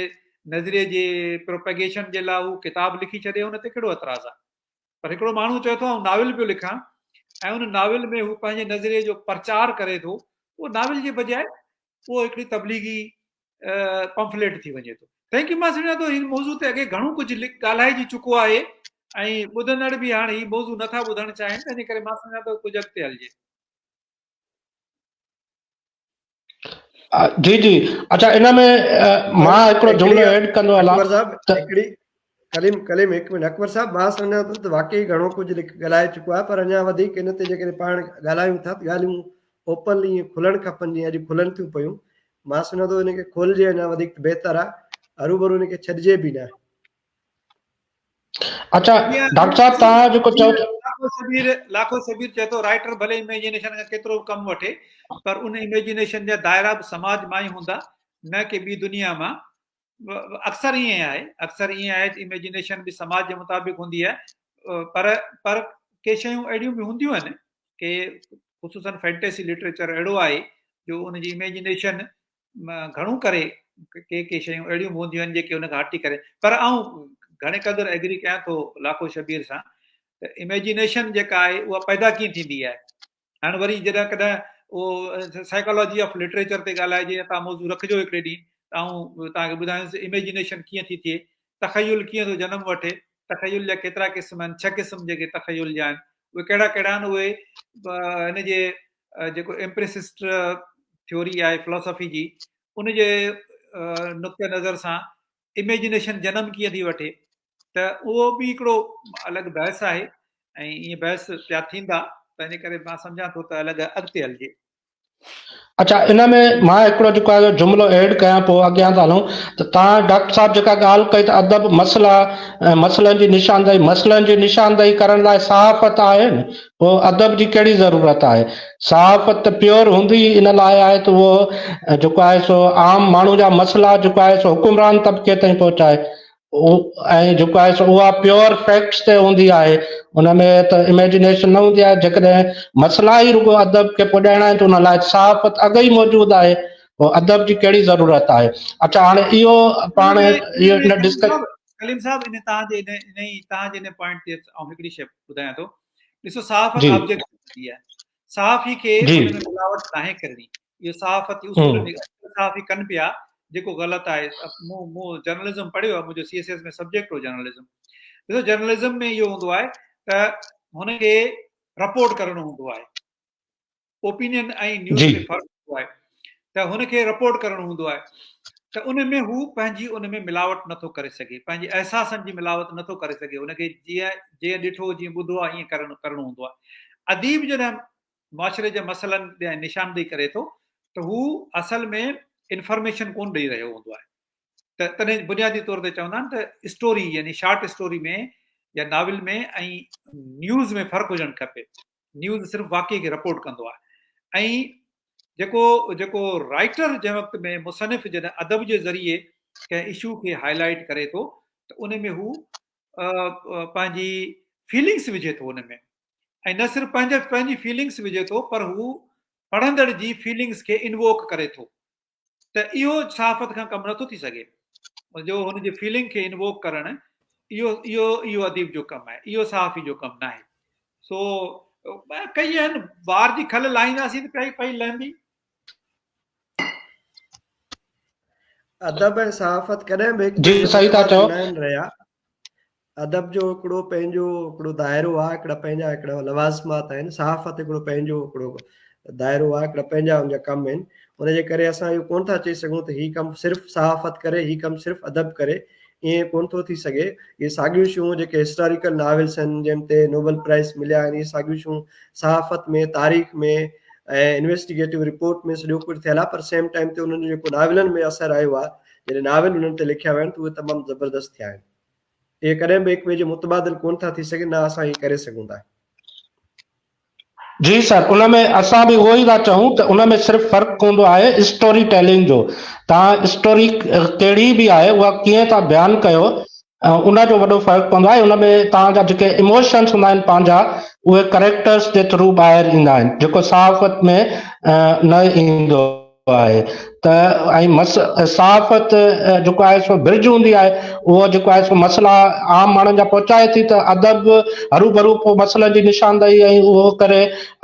نظريي جي پروپيگيشن جي لاء هو ڪتاب لکي ڇڏي ان تي ڪهڙو اعتراض آهي. پر هڪڙو ماڻهو چئي ٿو آئون ناول پيو لکان ۽ ان ناول ۾ هو پنهنجي نظريي جو پرچار ڪري ٿو اهو ناول جي بجاء اهو هڪڙي تبليغي پمفليٽ ٿي وڃي ٿو. Thank you مان سمجهان ٿو هن موضوع تي اڳي گهڻو ڪجهه ڳالهائجي چڪو آهي ۽ ٻڌندڙ به هاڻ هي موضوع نٿا ٻڌڻ چاهين تنهن جي ڪري مان سمجهان ٿو ڪجهه اڳتي هلجي. جي جي اچھا ان ۾ مان هڪڙو جملو ايڊ ڪندو هلان اڪبر صاحب هڪڙي ڪليم ڪليم هڪ منٽ اڪبر صاحب مان سمجهان ٿو ته واقعي گهڻو ڪجهه ڳالهائي چڪو آهي پر اڃا وڌيڪ ان تي جيڪڏهن پاڻ ڳالهايون ٿا ته ڳالهيون اوپنلي ائين کلڻ کپن جيئن اڄ کلن ٿيون پيون مان سمجهان ٿو ان کي کولجي اڃا وڌيڪ بهتر آهي هروڀرو ان کي ڇڏجي به نه. اچا ڊاڪٽر صاحب توهان جيڪو چئو ٿا. لاکو شبير لاکو شبير چئي ٿو رائيٽر ڀلي اميجينيشن کان ڪيترو به ڪم وٺي پر ان اميجينيشن جا دائرا به سماج مان ئي هوندا نه ڪي ٻي دنيا مان اڪثر ائين آهي اڪثر ائين آهي ته اميجينيشن به سماج جي مطابق هوندي آهي پر پر ڪي شيون اهڙيون به هونديون آهن ڪي خصوصا فينٽيسي لٽريچر اهڙو آهي جو ان جي اميجينيشن گهڻو ڪري ڪي ڪي شيون اهڙيون به هونديون آهن جيڪي ان کان هٽي ڪري پر آئون گهڻي قدر ايگري ڪيان ٿو لاکو شبير سان ته اميجينيشن جيڪا آهي اها پيدا ڪيئن ٿيندي آهي هاڻي وري جڏهن ڪڏهن اهو سائيڪالاجي آف لٽريچر تي ڳالهائجي يا تان موضوع رکجو هڪڙي ڏينهن ته آئون توهان کي ٻڌايانس اميجينيشن ڪيئن ٿي ٿئي تخيل ڪيئن ٿو جنم وٺي تخيل جا ڪيترا قسم آهن ڇهه قسم جيڪي تخيل جا آهن اهي ڪهڙا ڪهڙا آهن اهي هن جي جيڪو امپريسسٽ ٿيوري آهي فلاسافي جي ان جي نقطه نظر سان اميجينيشن جنم ڪيئن ٿي وٺي ته اهو به هڪڙو الڳ بحث آهي ۽ ائين بحث پيا ٿيندا تنهنجي ڪري مان سمجهان ٿو ته الڳ اڳتي هلجي. اڇا ان ۾ مان هڪڙو جيڪو آهي جملو ايڊ ڪيان پوء اڳيان ٿا هلون ته توهان ڊاڪٽر صاحب جيڪا ڳالهه ڪئي ته ادب مسئلا ۽ مسئلن جي نشاندهي مسئلن جي نشاندهي ڪرڻ لاء صحافت آهي نه پوء ادب جي ڪهڙي ضرورت آهي صحافت ته پيور هوندي ئي ان لاء آهي ته اهو جيڪو آهي سو عام ماڻهو جا مسئلا جيڪو آهي سو حڪمران طبقي تائين پهچائي ۽ جيڪو آهي سو اها پيور فيڪٽس تي هوندي آهي ان ۾ ته اميجينيشن نه هوندي آهي جيڪڏهن مسئلا ئي رڳو ادب کي پڄائڻا آهن ته ان لاء صحافت اڳ ئي موجود آهي پوء ادب جي ڪهڙي ضرورت آهي؟ اڇا هاڻي اهو پاڻ اهو ان ڊسڪس. ڪليم صاحب ان توهان جي ان ان توهان جي ان پوائنٽ تي آئون هڪڙي شيء ٻڌايان ٿو. ڏسو صحافت آبجيڪٽ هوندي آهي. صحافي کي ان ۾ ملاوٽ ناهي ڪرڻي. اهو صحافتي اصول صحافي ڪن پيا جيڪو غلط آهي. مون مون جرنلزم پڙهيو آهي، منهنجو سي ايس ايس ۾ سبجيڪٽ هو جرنلزم. ڏسو جرنلزم ۾ اهو هوندو آهي ته هن کي رپورٽ ڪرڻو هوندو آهي. اوپينين ۽ نيوز ۾ فرق هوندو آهي ته هن کي رپورٽ ڪرڻو هوندو آهي ته ان ۾ هو پنهنجي ان ۾ ملاوٽ نٿو ڪري سگهي، پنهنجي احساسن جي ملاوٽ نٿو ڪري سگهي. هن کي جيئن جيئن ڏٺو جيئن ٻڌو آهي ائين ڪرڻو ڪرڻو هوندو آهي. اديب جڏهن معاشري جي مسئلن ڏانهن نشاندهي ڪري ٿو ته هو اصل ۾ انفارميشن ڪون ڏئي رهيو هوندو آهي. ته تڏهن بنيادي طور تي چوندا آهن ته اسٽوري يعني شارٽ اسٽوري ۾ يا ناول ۾ ۽ نيوز ۾ فرق هجڻ کپي. نيوز صرف واقعي کي رپورٽ ڪندو آهي ۽ جيڪو جيڪو رائٽر جنهن وقت ۾ مصنف جڏهن ادب جي ذريعي ڪنهن اشو کي هائي لائيٽ ڪري ٿو ته ان ۾ هو پنهنجي فيلنگس وجهي ٿو ان ۾ ۽ نه صرف پنهنجي پنهنجي فيلنگس وجهي ٿو پر هو پڙهندڙ جي فيلنگس کي انووڪ ڪري ٿو ته اهو صحافت کان ڪم نٿو ٿي سگهي جو هن جي فيلنگ کي انووڪ ڪرڻ اهو اهو اهو اديب جو ڪم آهي، اهو صحافي جو ڪم ناهي. سو ڪئي آهن وار جي کل لاهينداسين ته پئي پئي لهندي. ادب ۽ صحافت ڪڏهن به هڪ جي ٻئي جي صحيح ٿا متبادل چئو. ناهن رهيا. ادب جو هڪڙو پنهنجو هڪڙو دائرو آهي، هڪڙا پنهنجا هڪڙا لوازمات آهن. صحافت هڪڙو پنهنجو هڪڙو دائرو آهي، هڪڙا پنهنجا ان جا ڪم آهن. ان جي ڪري اسان اهو ڪونه ٿا چئي سگهون ته هي ڪم صرف صحافت ڪري، هي ڪم صرف ادب ڪري، ائين ڪونه ٿو ٿي سگهي. اهي ساڳيون شيون جيڪي هسٽاريڪل ناولس آهن، جن تي نوبل پرائز مليا آهن، اهي ساڳيون شيون صحافت ۾، تاريخ ۾ ۽ انويسٽيگيٽو رپورٽ ۾ سڄو ڪجهه ٿيل آهي، پر سيم ٽائيم تي انهن جو جيڪو ناولن ۾ اثر آيو آهي، جڏهن ناول انهن تي لکيا ويا آهن ته اهي تمام زبردست ٿيا آهن. اهي ڪڏهن به هڪ ٻئي جي متبادل ڪونه ٿا ٿي سگهن، نه اسان ائين ڪري سگهون ٿا. جي سر ان ۾ اسان به اهو ئي ٿا چئون ته ان ۾ صرف فرق هوندو آهي اسٽوري ٽيلنگ جو، توهان اسٽوري ڪهڙي به آهي اها ڪيئن ٿا بيان ڪيو ان جو وڏو فرق پوندو آهي، ان ۾ توهان جا جيڪي ايموشنس هوندا آهن پنهنجا اهي ڪريڪٽرس جي ٿرو ٻاهر ايندا آهن جيڪو صحافت ۾ نه ايندو. آهي ته ۽ مس صحافت جيڪو آهي سو برج هوندي آهي اهو جيڪو آهي سو مسئلا عام ماڻهن جا پهچائي ٿي ته ادب هرو ڀرو پوء مسئلن جي نشاندهي ۽ اهو ڪري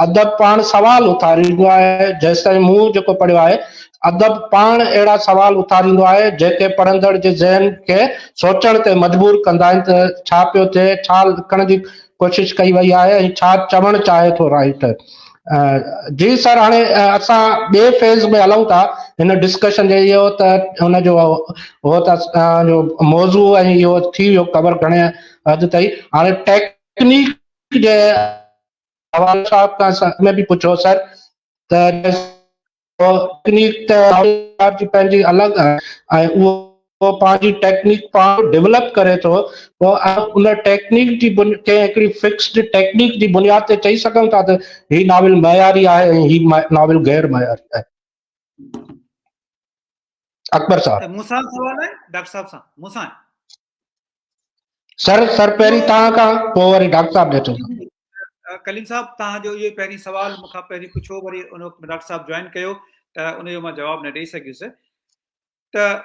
ادب پاڻ سوال اٿاريندو آهي جيستائين مون جيڪو پڙهيو آهي ادب پاڻ اهڙا سوال اٿاريندو آهي جيڪي پڙهندڙ جي ذهن کي سوچڻ تي مجبور ڪندا آهن ته ڇا پيو ٿئي ڇا لکڻ جي ڪوشش ڪئي وئي آهي ۽ ڇا چوڻ چاهي ٿو رائيٽر. جي سر هاڻي اسان ٻئي فيز ۾ هلون ٿا هن ڊسڪشن جي اهو ته هن جو هو ته اسان جو موضوع ۽ اهو ٿي ويو ڪور گهڻي حد تائين هاڻي ٽيڪنيڪ جي حوالي صاحب کان ۾ به پڇو سر ته ٽيڪنيڪ ته جي پنهنجي الڳ آهي ۽ اهو پنهنجي ٽيڪنيڪ پاڻ ڊيولپ ڪري ٿو پوء ان ٽيڪنيڪ جي ڪنهن هڪڙي فڪسڊ ٽيڪنيڪ جي بنياد تي چئي سگهون ٿا ته هي ناول معياري آهي ۽ هي ناول غير معياري آهي. اڪبر صاحب. مون سان سوال آهي ڊاڪٽر صاحب سان مون سان. سر سر پهرين توهان کان پوء وري ڊاڪٽر صاحب ڏي اچون ٿا. ڪليم صاحب توهان جو اهو پهرين سوال مون کان پهرين پڇيو وري ان وقت ۾ ڊاڪٽر صاحب جوائن ڪيو ته ان جو مان جواب نه ڏئي سگهيس ته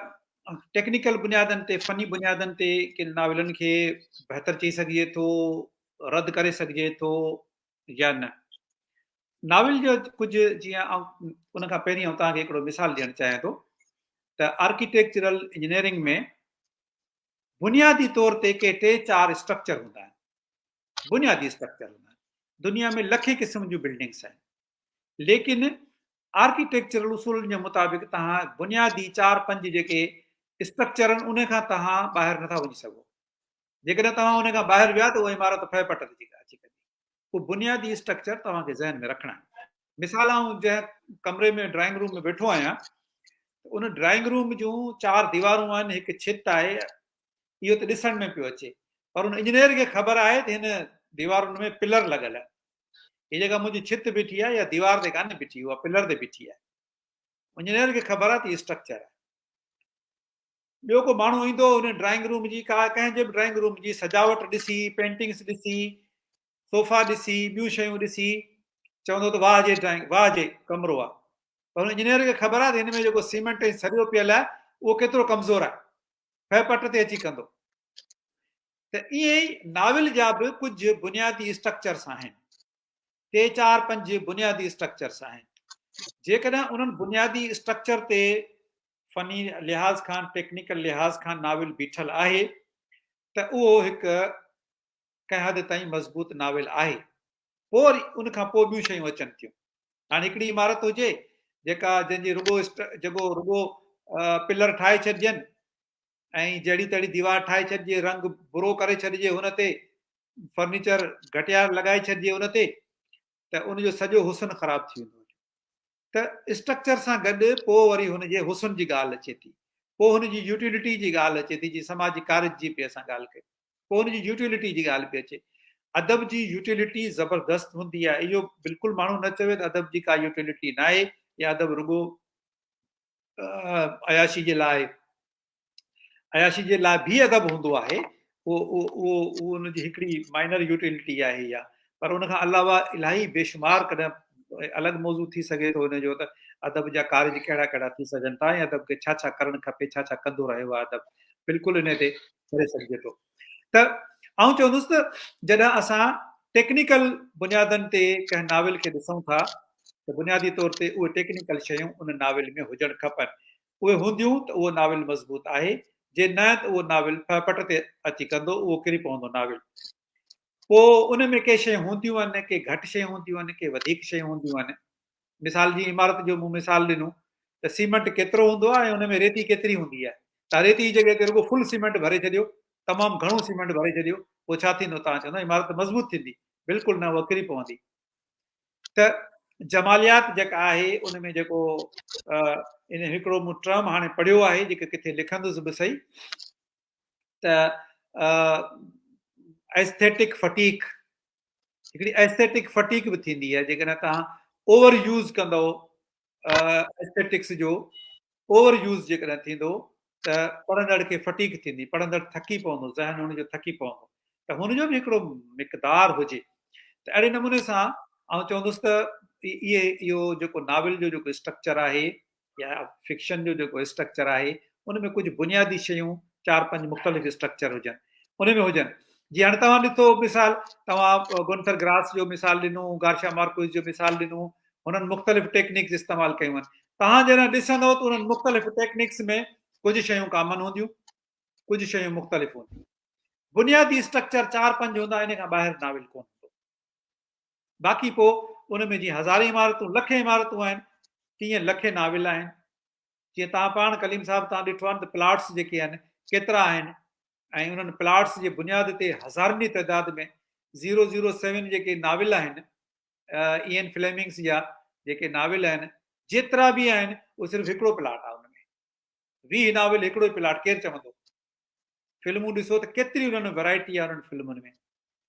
ٽيڪنيڪل بنيادن تي فني بنيادن تي ڪن ناولن کي بهتر چئي سگهجي ٿو رد ڪري سگهجي ٿو يا نه ناول جو ڪجهه جيئن آئون ان کان پهرين آئون توهان کي هڪڙو مثال ڏيڻ چاهيان ٿو ته آرڪيٽيڪچرل انجنيئرنگ ۾ بنيادي طور تي ڪي ٽي چار اسٽرڪچر هوندا آهن، بنيادي اسٽرڪچر هوندا آهن. دنيا ۾ لکين قسم جون بلڊنگس آهن، ليڪن آرڪيٽيڪچرل اصولن جي مطابق توهان بنيادي چار پنج جيڪي اسٽرڪچر آهن ان کان توهان ٻاهر نٿا وڃي سگهو. جيڪڏهن توهان ان کان ٻاهر ويا ته اها عمارت ڦهه پٽ تي اچي ڪندي. اهو بنيادي اسٽرڪچر توهان کي ذهن ۾ رکڻا آهن. مثال آئون جنهن ڪمري ۾ ڊرائنگ روم ۾ ويٺو آهيان ته ان ڊرائنگ روم جون چار ديوارون آهن هڪ ڇت آهي اهو ته ڏسڻ ۾ پيو اچي پر ان انجنيئر کي خبر آهي ته هن ديوارن ۾ پلر لڳل آهن هي جيڪا منهنجي ڇت بيٺي آهي يا ديوار تي ڪانه بيٺي اها پلر تي بيٺي آهي انجنيئر کي خبر آهي ته هي اسٽرڪچر آهي ٻيو ڪو ماڻهو ايندو ان ڊرائنگ روم جي ڪا ڪنهن جي به ڊرائنگ روم جي سجاوٽ ڏسي پينٽنگس ڏسي صوفا ڏسي ٻيون شيون ڏسي چوندو ته واهه جي ڊرائنگ واهه جي ڪمرو آ. پر ان انجنيئر کي خبر آهي ته هن ۾ جيڪو سيمينٽ ۽ سريو پيل آهي اهو ڪيترو ڪمزور آهي، ڦهه پٽ تي اچي ڪندو. ته ائين ئي ناول جا به ڪجهه بنيادي اسٽرڪچرس آهن. ٽي چار پنج بنيادي اسٽرڪچرس آهن. جيڪڏهن انهن بنيادي اسٽرڪچر تي فني لحاظ کان ٽيڪنيڪل لحاظ کان ناول بيٺل آهي ته اهو هڪ ڪنهن حد تائين مضبوط ناول آهي. پوء وري ان کان پوء ٻيون شيون اچن ٿيون. هاڻي هڪڙي عمارت هجي جيڪا جنهن جي رڳو جيڪو رڳو پلر ٺاهي ڇڏجن ۽ جهڙي تهڙي ديوار ٺاهي ڇڏجي، رنگ برو ڪري ڇڏجي ان تي، فرنيچر گهٽيا لڳائي ڇڏجي ان تي ته ان جو سڄو حسن خراب ٿي ويندو. ته اسٽرڪچر سان گڏ پوء وري هن جي حسن جي ڳالهه اچي ٿي، پوء هن جي يوٽيلٽي جي ڳالهه اچي ٿي، جيئن سماجي ڪارج جي پئي اسان ڳالهه ڪئي، پوء هن جي يوٽيلٽي جي ڳالهه پئي اچي. ادب جي يوٽيلٽي زبردست هوندي آهي، اهو بلڪل ماڻهو نه چوي ته ادب جي ڪا يوٽيلٽي ناهي يا ادب رڳو عياشي جي لاء آهي. عياشي جي لاء به ادب هوندو آهي اهو اهو اهو ان جي هڪڙي مائنر يوٽيلٽي آهي اها پر ان کان علاوه الاهي بيشمار ڪڏهن الڳ موضوع ٿي سگهي ٿو ان جو ته ادب جا ڪارج ڪهڙا ڪهڙا ٿي سگهن ٿا ۽ ادب کي ڇا ڇا ڪرڻ کپي ڇا ڇا ڪندو رهيو آهي ادب بلڪل ان تي ڪري سگهجي ٿو ته آئون چوندس ته جڏهن اسان ٽيڪنيڪل بنيادن تي ڪنهن ناول کي ڏسون ٿا ته بنيادي طور تي اهي ٽيڪنيڪل شيون ان ناول ۾ هجڻ کپن اهي هونديون ته اهو ناول مضبوط آهي، جي نه ته اهو ناول ڦهه پٽ تي اچي ڪندو، اهو ڪري پوندو ناول. پوء ان ۾ ڪي شيون هونديون آهن، ڪي گهٽ شيون هونديون آهن، ڪي وڌيڪ شيون هونديون آهن. مثال جيئن عمارت جو مون مثال ڏنو ته سيمنٽ ڪيترو هوندو آهي ۽ ان ۾ ريتي ڪيتري هوندي آهي. توهان ريتي جي جڳهه تي رڳو فل سيمنٽ ڀري ڇڏيو، تمام گهڻو سيمنٽ ڀري ڇڏيو، پوء ڇا ٿيندو؟ توهان چوندؤ عمارت مضبوط ٿيندي. بلڪل نه، اها ڪري پوندي. ته جماليات جيڪا آهي ان ۾ جيڪو ان هڪڙو مون ٽرم هاڻي پڙهيو آهي جيڪو ڪٿي لکندس به سهي ته ايسٿيٽڪ فٽيڪ هڪڙي ايسٿيٽڪ فٽيڪ به ٿيندي آهي جيڪڏهن توهان اوور يوز ڪندو ايسٿيٽڪس جو اوور يوز جيڪڏهن ٿيندو ته پڙهندڙ کي فٽيڪ ٿيندي، پڙهندڙ ٿڪي پوندو، ذهن هن جو ٿڪي پوندو ته هن جو به هڪڙو مقدار هجي ته اهڙي نموني سان آئون چوندس ته اهي اهو جيڪو ناول جو جيڪو اسٽرڪچر آهي يا فڪشن جو جيڪو اسٽرڪچر آهي ان ۾ ڪجهه بنيادي شيون چار پنج مختلف اسٽرڪچر هجن ان ۾ هجن جي هاڻي توهان ڏٺو مثال توهان گنٿر گراس جو مثال ڏنو گارشا مارڪوز جو مثال ڏنو هنن مختلف ٽيڪنڪس استعمال ڪيون آهن توهان جڏهن ڏسندو ته انهن مختلف ٽيڪنڪس ۾ ڪجهه شيون ڪامن هونديون ڪجهه شيون مختلف هونديون بنيادي اسٽرڪچر چار پنج هوندا ان کان ٻاهر ناول ڪونه هوندو باقي پوء ان ۾ جيئن هزارين عمارتون لکين عمارتون آهن تيئن لکين ناول آهن جيئن توهان پاڻ ڪليم صاحب توهان ڏٺو آهي ته پلاٽس جيڪي آهن ڪيترا آهن ۽ انهن پلاٽس جي بنياد تي هزارن جي تعداد ۾ زيرو زيرو سيون جيڪي ناول آهن اين فليمنگس جا جيڪي ناول آهن جيترا به آهن اهو صرف هڪڙو پلاٽ آهي ان ۾ 20 ناول هڪڙو ئي پلاٽ ڪير چوندو فلمون ڏسو ته ڪيتري انهن ۾ ورائٽي آهي انهن فلمن ۾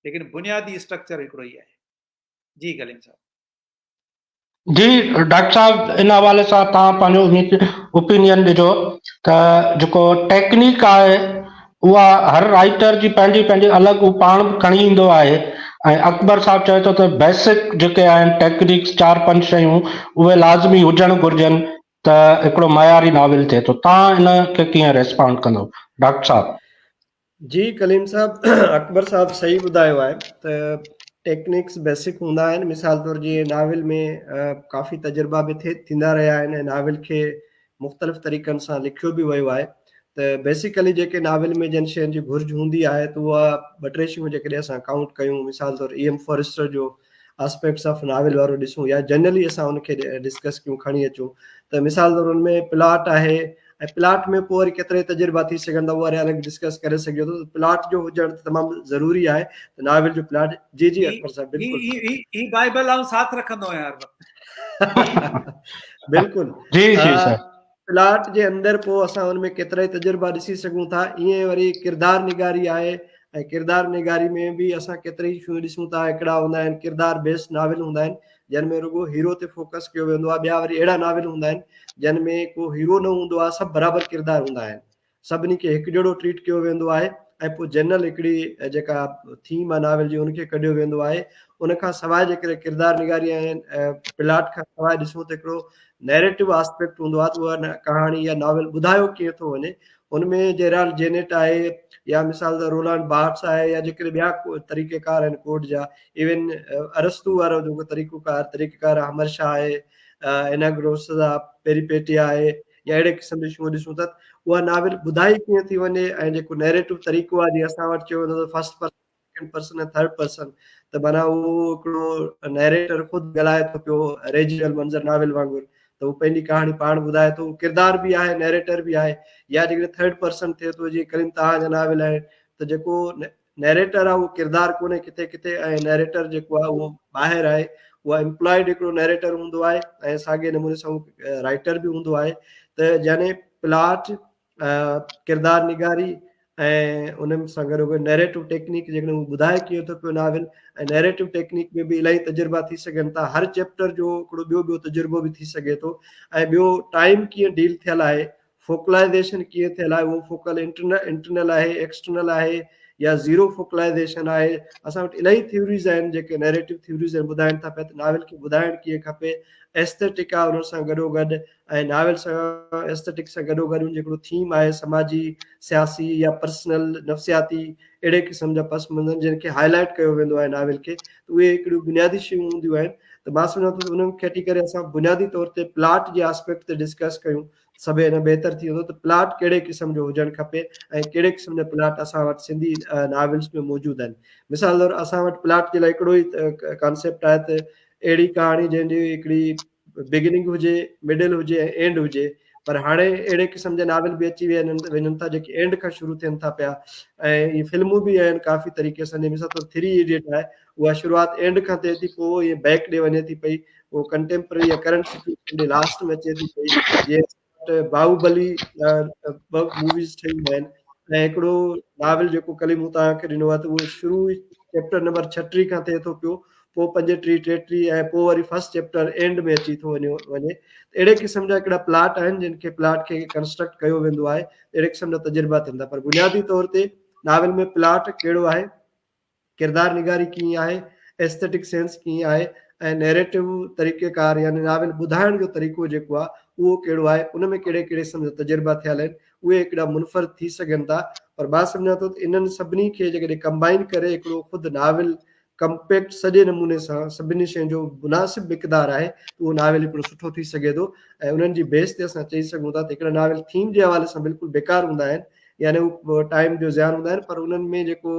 ليڪن بنيادي اسٽرڪچر هڪڙو ئي آهي جي ڪليم صاحب جي ڊاڪٽر صاحب ان حوالي سان توهان پنهنجو اوپينين ڏجو ته جيڪو ٽيڪنيڪ آهي اها هر رائيٽر جي پنهنجي پنهنجي الڳ هو پاڻ به کڻي ايندو آهي ۽ اڪبر صاحب چوي ٿو ته بيسڪ جيڪي آهن ٽيڪنيڪس چار پنج شيون اهي لازمي هجڻ گهرجن ته هڪڙو معياري ناول ٿئي ٿو توهان ان کي ڪيئن ريسپانڊ ڪندو ڊاڪٽر صاحب جي ڪليم صاحب اڪبر صاحب صحيح ٻڌايو آهي ته ٽيڪنڪس بيسڪ هوندا آهن مثال طور جيئن ناول ۾ ڪافي تجربا به ٿي ٿيندا رهيا آهن ۽ ناول کي مختلف طريقن سان لکيو به ويو آهي ته بيسيڪلي جيڪي ناول ۾ جن شين جي گهرج هوندي آهي ته اها ٻه ٽي شيون جيڪڏهن اسان ڪائونٽ ڪيون مثال طور اي ايم فارسٽر جو آسپيڪٽس آف ناول وارو ڏسون يا جنرلي اسان ان کي ڊسڪس ڪيون کڻي اچون ته مثال طور ان ۾ پلاٽ آهي ۽ پلاٽ ۾ پوء وري ڪيترا تجربا ٿي سگهن ٿا اهو وري الڳ ڊسڪس ڪري سگهجي ٿو پلاٽ جو هجڻ تمام ضروري آهي ته ناول جو پلاٽ جي جي اڪبر صاحب بلڪل هي هي بائبل آئون ساٿ رکندو آهيان هر وقت بلڪل جي جي سر پلاٽ جي اندر پوء اسان ان ۾ ڪيترا ئي تجربا ڏسي سگهون ٿا ائين وري ڪردار نگاري آهي ۽ ڪردار نگاري ۾ به اسان ڪيترا ئي شيون ڏسون ٿا هڪڙا هوندا آهن ڪردار بيس ناول هوندا آهن جن ۾ رڳو هيرو تي فوڪس ڪيو ويندو آهي ٻيا وري اهڙا ناول هوندا آهن جن ۾ ڪو هيرو نه هوندو آهي سڀ برابر ڪردار هوندا آهن سڀني کي هڪجهڙو ٽريٽ ڪيو ويندو آهي ۽ پوء جنرل هڪڙي جيڪا ٿيم آهي ناول جي ان کي ڪڍيو ويندو آهي. ان کان سواء جيڪڏهن ڪردار نگاري ۽ پلاٽ کان سواء ڏسون ته هڪڙو نيريٽو آسپيڪٽ هوندو آهي ته اها ڪهاڻي يا ناول ٻڌايو ڪيئن ٿو وڃي. ان ۾ جيرالڊ جينيٽ آهي يا مثال ته رولانڊ بارٽس آهي يا جيڪڏهن ٻيا طريقه ڪار آهن ڪوڊ جا، ايون ارسطو وارو جيڪو طريقو ڪار طريقه ڪار همرشا آهي، اناگروسزا پيريپيٽيا آهي يا اهڙي قسم جون شيون ڏسون ٿا اها ناول ٻڌائي ڪيئن ٿي وڃي ۽ جيڪو نيريٽو طريقو آهي جيئن اسان وٽ چيو ويندو ته first person, second person ۽ third person, ته معنيٰ اهو هڪڙو نيريٽر خود ڳالهائي ٿو پيو رهجي ويل منظر ناول وانگر ته هو پنهنجي ڪهاڻي پاڻ ٻڌائي ٿو، ڪردار به آهي نيريٽر به آهي. يا جيڪڏهن ٿرڊ پرسن ٿئي ٿو جيئن ڪريم توهان جا ناول آهن ته جيڪو نيريٽر آهي اهو ڪردار ڪونهي ڪٿي ڪٿي ۽ نيريٽر جيڪو آهي اهو ٻاهر آهي، اها امپلائيڊ هڪڙو نيريٽر هوندو آهي ۽ ساڳئي نموني سان هو رائيٽر به هوندو آهي. ته يعني پلاٽ، ڪردار نگاري ۽ ان سان گڏو گڏ نيريٽو ٽيڪنيڪ، جيڪڏهن هو ٻڌائي ڪيئن ٿو پيو ناول، ۽ نيريٽو ٽيڪنيڪ ۾ به الاهي تجربا ٿي سگهن ٿا، هر چيپٽر جو هڪڙو ٻيو ٻيو تجربو به ٿي سگهي ٿو. ۽ ٻيو ٽائيم ڪيئن ڊيل ٿيل آهي، فوڪلائزيشن ڪيئن ٿيل آهي، اهو فوڪل انٽرنل آهي، ايڪسٽرنل آهي يا زيرو فوڪلائزيشن آهي. اسان وٽ الاهي ٿيوريز آهن جيڪي نيريٽو ٿيوريز آهن، ٻڌائن ٿا پيا ته ناول کي ٻڌائڻ ڪيئن کپي. ايسٿيٽڪ آهي ان سان گڏو گڏ ۽ ناول سان ايسٿيٽڪ سان گڏو گڏ ان جو هڪڙو ٿيم آهي سماجي، سياسي يا پرسنل، نفسياتي اهڙي قسم جا پس منظر جن کي هائي لائيٽ ڪيو ويندو آهي ناول کي، ته اهي هڪڙيون بنيادي شيون هونديون آهن. ته مان سمجهان ٿو ته انهن کي هٽي ڪري اسان بنيادي طور تي پلاٽ جي آسپيڪٽ تي ڊسڪس ڪيون سڀ ان بهتر ٿي ويندو ته پلاٽ ڪهڙي قسم جو هجڻ کپي ۽ ڪهڙي قسم جا پلاٽ اسان وٽ سنڌي ناولز ۾ موجود آهن. مثال طور اسان وٽ پلاٽ جي لاء هڪڙو ئي ڪانسيپٽ آهي ته اهڙي ڪهاڻي جنهن جي هڪڙي بگننگ هجي، مڊل هجي ۽ اينڊ هجي. پر هاڻي اهڙي قسم جا ناول به اچي ويا وڃن ٿا جيڪي اينڊ کان شروع ٿين ٿا پيا ۽ اهي فلمون به آهن ڪافي طريقي سان، جنهن مثال طور ٿري ايڊيٽ آهي، اها شروعات اينڊ کان ٿئي ٿي پوء ائين بيڪ ڏي وڃي ٿي پئي، اهو ڪنٽيمپرري يا ڪرنٽ سچوئيشن ڏي لاسٽ ۾ اچي ٿي پئي. جيئن باهوبلي ٻه موويز ٺهيون آهن ۽ هڪڙو ناول جيڪو ڪلي مون توهان کي ڏنو آهي ته اهو شروع چيپٽر نمبر 36 کان ٿئي ٿو پيو، پوء 35، 33 ۽ پوء وري فرسٽ چيپٽر اينڊ ۾ اچي ٿو وڃي وڃي. اهڙي قسم جا هڪڙا پلاٽ آهن جن کي پلاٽ کي ڪنسٽرڪٽ ڪيو ويندو آهي، اهڙي قسم جا تجربا ٿين ٿا. پر بنيادي طور تي ناول ۾ پلاٽ ڪهڙو آهي، ڪردار نگاري ڪيئن آهي، ايسٿيٽڪ سينس ڪيئن آهي ۽ نيريٽو طريقه ڪار يعني ناول ٻڌائڻ جو طريقو جيڪو آهي اهو ڪهڙو آهي، ان ۾ ڪهڙي ڪهڙي قسم جا تجربا ٿيل آهن، اهي هڪڙا منفرد ٿي سگهن ٿا. پر مان سمجهان ٿو ته انهن سڀني کي جيڪڏهن ڪمبائن ڪري هڪڙو خود ناول ڪمپيڪٽ سڄي نموني سان سڀني شين جو مناسب مقدار آهي ته اهو ناول هڪڙو سٺو ٿي سگهي ٿو ۽ انهن جي بيس تي اسان چئي سگهون ٿا ته هڪڙا ناول ٿيم جي حوالي سان بلڪل بيڪار هوندا آهن، يعني هو ٽائيم جو زيان هوندا آهن، پر انهن ۾ جيڪو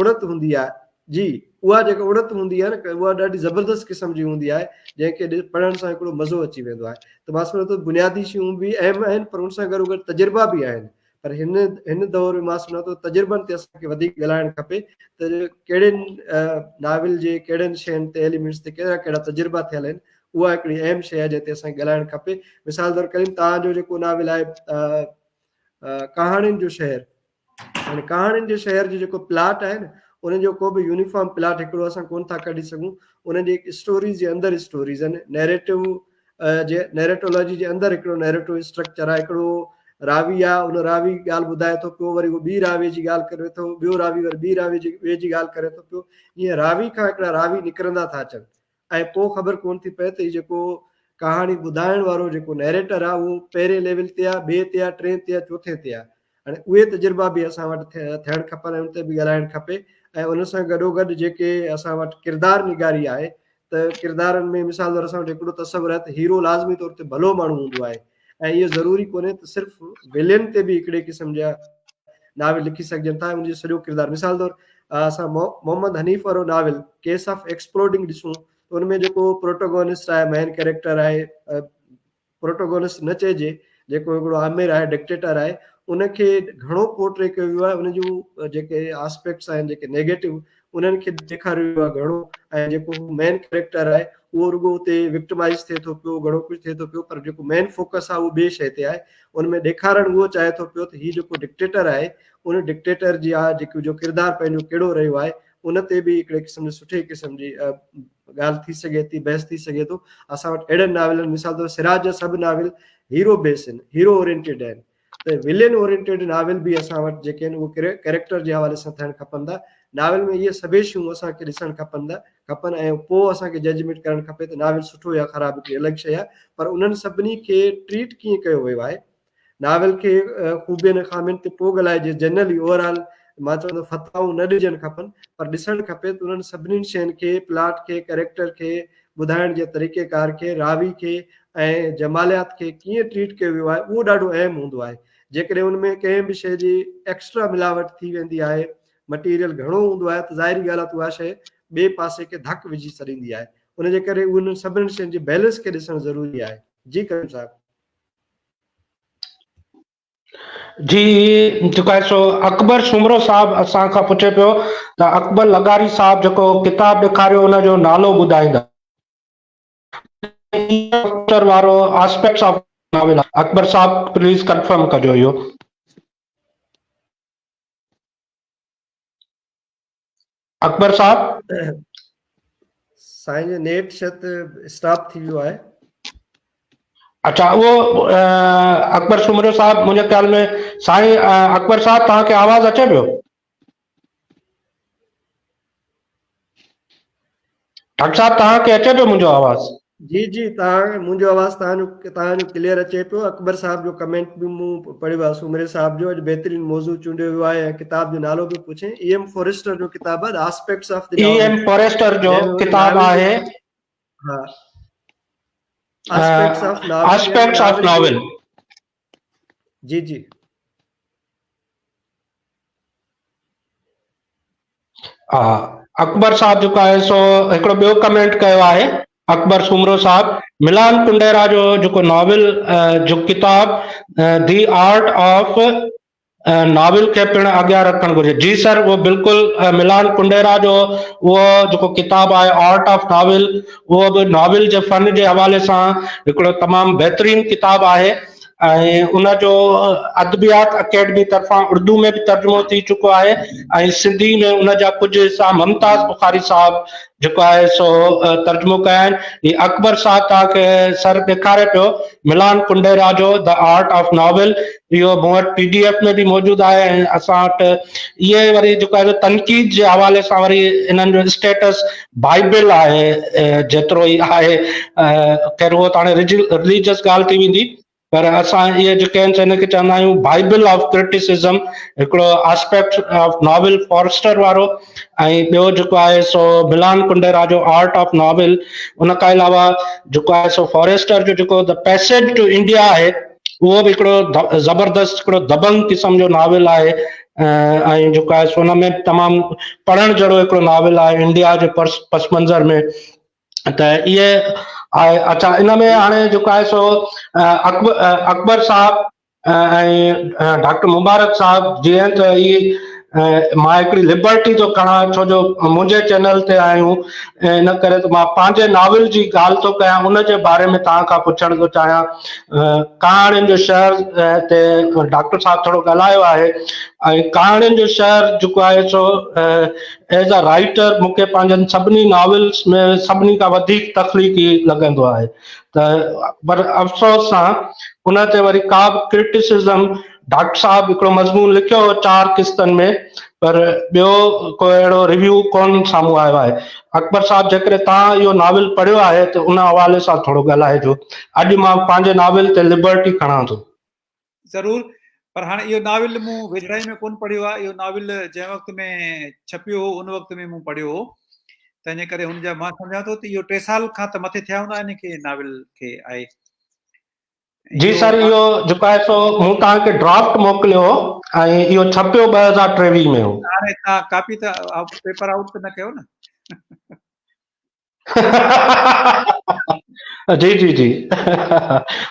اڙت هوندي آهي، جي اها جيڪا اڙت هوندي آهي نه اها ڏاڍي زبردست قسم جي هوندي آهي جنهن کي پڙهڻ سان هڪڙو مزو اچي ويندو آهي. ته مان سمجهان ٿو بنيادي شيون به اهم آهن پر ان سان گڏوگڏ تجربا به آهن. پر هن هن دور ۾ مان سمجهان ٿو تجربن تي اسان کي وڌيڪ ڳالهائڻ کپي ته ڪهڙين ناول جي ڪهڙين شين تي ايليمينٽس تي ڪهڙا ڪهڙا تجربا ٿيل آهن، اها هڪڙي اهم شيء آهي جنهن تي اسان کي ڳالهائڻ کپي. مثال طور ڪريم توهان جو جيڪو ناول آهي ڪهاڻين جو شهر، يعني ڪهاڻين جي شهر جو جيڪو پلاٽ آهي نه ان جو ڪو به يونيفارم پلاٽ هڪڙو اسان ڪون ٿا ڪڍي سگهون. ان جي اسٽوريز جي اندر اسٽوريز آهن، نيريٽو جي نيريٽولاجي جي اندر هڪڙو نيريٽو اسٽرڪچر آهي، هڪڙو راوي آهي، ان راوي ڳالهه ٻڌائي ٿو پيو، وري اهو ٻي راوي جي ڳالهه ڪري ٿو، ٻيو راوي وري ٻي راوي جي ٻئي جي ڳالهه ڪري ٿو پيو، ائين راوي کان هڪڙا راوي نڪرندا ٿا اچن ۽ پوء خبر ڪونه ٿي پئي ته هي جيڪو ڪهاڻي ٻڌائڻ وارو جيڪو نيريٽر آهي اهو پهرين ليول تي آهي، ٻئي تي آهي، ٽئين تي آهي، چوٿين تي آهي. هاڻي اهي تجربا به اسان وٽ ٿيڻ کپن ۽ ان تي به ڳالهائڻ کپي. ۽ ان سان گڏوگڏ جيڪي اسان وٽ ڪردار نگاري آهي ته ڪردارن ۾ مثال طور اسان وٽ هڪڙو تصور آهي ته هيرو لازمي طور تي ڀلو ماڻهو هوندو آهي ۽ اهو ضروري ڪونهي ته صرف ولين تي به هڪڙي قسم جا ناول لکي سگهجن ٿا ۽ ان جو سڄو ڪردار مثال طور اسان محمد حنيف وارو ناول ڪيس آف ايڪسپلوڊنگ ڏسون ته ان ۾ جيڪو پروٽوگونسٽ آهي، مين ڪيريڪٽر آهي، پروٽوگونسٽ نه چئجي، جيڪو هڪڙو آمر آهي، ڊڪٽيٽر آهي، ان کي گهڻو پورٽري ڪيو ويو آهي، ان جون جيڪي آسپيڪٽس آهن جيڪي نيگيٽو انهن کي ڏيکاريو ويو آهي گهڻو ۽ جيڪو هو مين ڪريڪٽر آهي اهو رڳو اتي وڪٽمائز ٿئي ٿو پيو، گهڻو ڪجهه ٿئي ٿو پيو، پر جيڪو مين فوڪس آهي اهو ٻي شيء تي آهي. ان ۾ ڏيکارڻ اهو چاهي ٿو پيو ته هي جيڪو ڊڪٽيٽر آهي ان ڊڪٽيٽر جي آ جيڪو جو ڪردار پنهنجو ڪهڙو رهيو آهي ان تي به هڪڙي قسم جي سٺي قسم جي ڳالهه ٿي سگهي ٿي، بحث ٿي سگهي ٿو. اسان وٽ اهڙن ناولن مثال طور سراج جا سڀ ناول هيرو بيس آهن، هيرو اورينٽيڊ آهن. ته ولين اورينٽيڊ ناول به اسان وٽ جيڪي آهن اهي ڪيريڪٽر جي حوالي سان ٿيڻ کپن ٿا. ناول ۾ اهي سڀئي شيون اسان کي ڏسڻ کپن ٿا کپن ۽ پوء اسان کي ججمينٽ ڪرڻ کپي ته ناول سٺو يا خراب هڪڙي الڳ شيء آهي پر انهن سڀني کي ٽريٽ ڪيئن ڪيو ويو آهي ناول کي خوبين ۽ خامين تي پوء ڳالهائجي جنرلي اوور آل مان چوندس فتوائون نه ڏجڻ کپن پر ڏسڻ کپي ته انهن سڀني شين کي پلاٽ کي ڪريڪٽر کي ٻڌائڻ جي طريقي ڪار کي راوي کي ۽ جماليات کي ڪيئن ٽريٽ ڪيو ويو آهي اهو ڏاڍو اهم هوندو آهي جيڪڏهن ان ۾ ڪنهن به شيء جي ايڪسٽرا ملاوٽ ٿي ويندي آهي مٽيريل گهڻو هوندو آهي ته ظاهري ڳالهه آهي ته اها شيء ٻئي پاسي کي ڌڪ وجهي ڇڏيندي آهي ان جي ڪري انهن سڀني شين جي بيلنس کي ڏسڻ ضروري آهي جي ڪريم صاحب. جي جيڪو آهي سو اڪبر سومرو صاحب اسان کان پڇي پيو ته اڪبر لغاري صاحب جيڪو ڪتاب ڏيکاريو ان جو نالو ٻڌائيندا وارو آسپيڪٽس آف ناول اڪبر صاحب پليز ڪنفرم ڪجو اهو اڪبر صاحب. سائين جو نيٽ شت اسٽاپ ٿي ويو آهي. اڇا اهو اڪبر سومرو صاحب منهنجي خيال ۾ سائين اڪبر صاحب توهان کي آواز اچي پيو؟ ڊاڪٽر صاحب توهان کي اچي پيو منهنجو آواز؟ جي جي توهان منهنجو آواز توهان جو توهان جو ڪليئر اچي پيو اڪبر صاحب جو ڪمينٽ به مون پڙهيو آهي سومري صاحب جو اڄ بهترين موضوع چونڊيو ويو آهي ۽ ڪتاب جو نالو به پڇين اي ايم فورسٽر جو ڪتاب آهي aspects of the A M Forster جو ڪتاب آهي ها aspects of novel aspects of novel جي جي ها اڪبر صاحب جيڪو آهي سو هڪڙو ٻيو ڪمينٽ ڪيو آهي اڪبر سومرو صاحب ملان ڪنڊيرا جو جيڪو ناول جو ڪتاب the art of novel کي پڻ اڳيان رکڻ گهرجي جي سر اهو بلڪل ملان ڪنڊيرا جو اهو جيڪو ڪتاب آهي آرٽ آف ناول اهو به ناول جي فن جي حوالي سان هڪڙو تمام بهترين ڪتاب آهي ۽ ان جو ادبيات اڪيڊمي طرفان اردو ۾ به ترجمو ٿي چڪو آهي ۽ سنڌي ۾ ان جا ڪجهه حصا ممتاز بخاري صاحب جيڪو آهي سو ترجمو ڪيا آهن. هي اڪبر صاحب توهان کي سر ڏيکاري پيو ملان ڪنڊيرا جو the art of novel اهو مون وٽ پي ڊي ايف ۾ به موجود آهي ۽ اسان وٽ اهي وري جيڪو آهي تنقيد جي حوالي سان وري انهن جو اسٽيٽس بائبل آهي جيترو ئي آهي خير اهو ته هاڻي رليجس ڳالهه ٿي ويندي پر اسان اهي جيڪي آهن ان کي چوندا آهيون بائبل آف ڪرٽيسزم هڪڙو آسپيڪٽ آف ناول فارسٽر وارو ۽ ٻيو جيڪو آهي سو ملان ڪنڊيرا جو آرٽ آف ناول ان کان علاوه جيڪو آهي سو فارسٽر جو جيڪو the passage two India آهي اهو به هڪڙو زبردست هڪڙو دبنگ قسم جو ناول آهي ۽ جيڪو آهي سو ان ۾ تمام پڙهڻ جهڙو هڪڙو ناول آهي انڊيا جي پس پس منظر ۾ ته اهي آهي اڇا ان ۾ هاڻي جيڪو آهي سو اڪبر اڪبر صاحب ۽ ڊاڪٽر مبارڪ صاحب جيئن ته هي مان هڪڙي لبرٽي ٿو کڻان ڇو جو منهنجي چينل تي آهيون ان ڪري ته مان پنهنجي ناول جي ڳالهه ٿو ڪيان ان جي باري ۾ توهان کان پڇڻ ٿو چاهيان ڪهاڻين جو شهر تي ڊاڪٽر صاحب ٿورو ڳالهايو آهي ۽ ڪهاڻين جو شهر جيڪو آهي سو ايز اي رائيٽر مون کي پنهنجن سڀني ناولس ۾ سڀني کان وڌيڪ تخليقي لڳندو آهي ته پر افسوس سان ان تي وري ڪا به ڪرٽيسزم ڊاڪٽر صاحب هڪڙو مضمون لکيو هو چار قسطن ۾ پر ٻيو ڪو اهڙو ريويو ڪون سامهون آيو آهي. اڪبر صاحب جيڪڏهن توهان اهو ناول پڙهيو آهي ته ان حوالي سان ٿورو ڳالهائجو. اڄ مان پنهنجي ناول تي لبرٽي کڻان ٿو. ضرور پر هاڻي اهو ناول مون ويجهڙائي ۾ ڪون پڙهيو آهي اهو ناول جنهن وقت ۾ ڇپيو هو ان وقت ۾ مون پڙهيو هو تنهن جي ڪري هن جا مان سمجهان ٿو ته اهو ٽي سال کان ته مٿي ٿيا هوندا ان کي ناول کي آهي جي سر اهو جيڪو آهي سو مون توهان کي ڊرافٽ موڪليو هو ۽ اهو ڇپيو 2023 ۾ هو. هاڻي توهان ڪاپي ته پيپر آئوٽ ته نه ڪيو نه. جي جي جي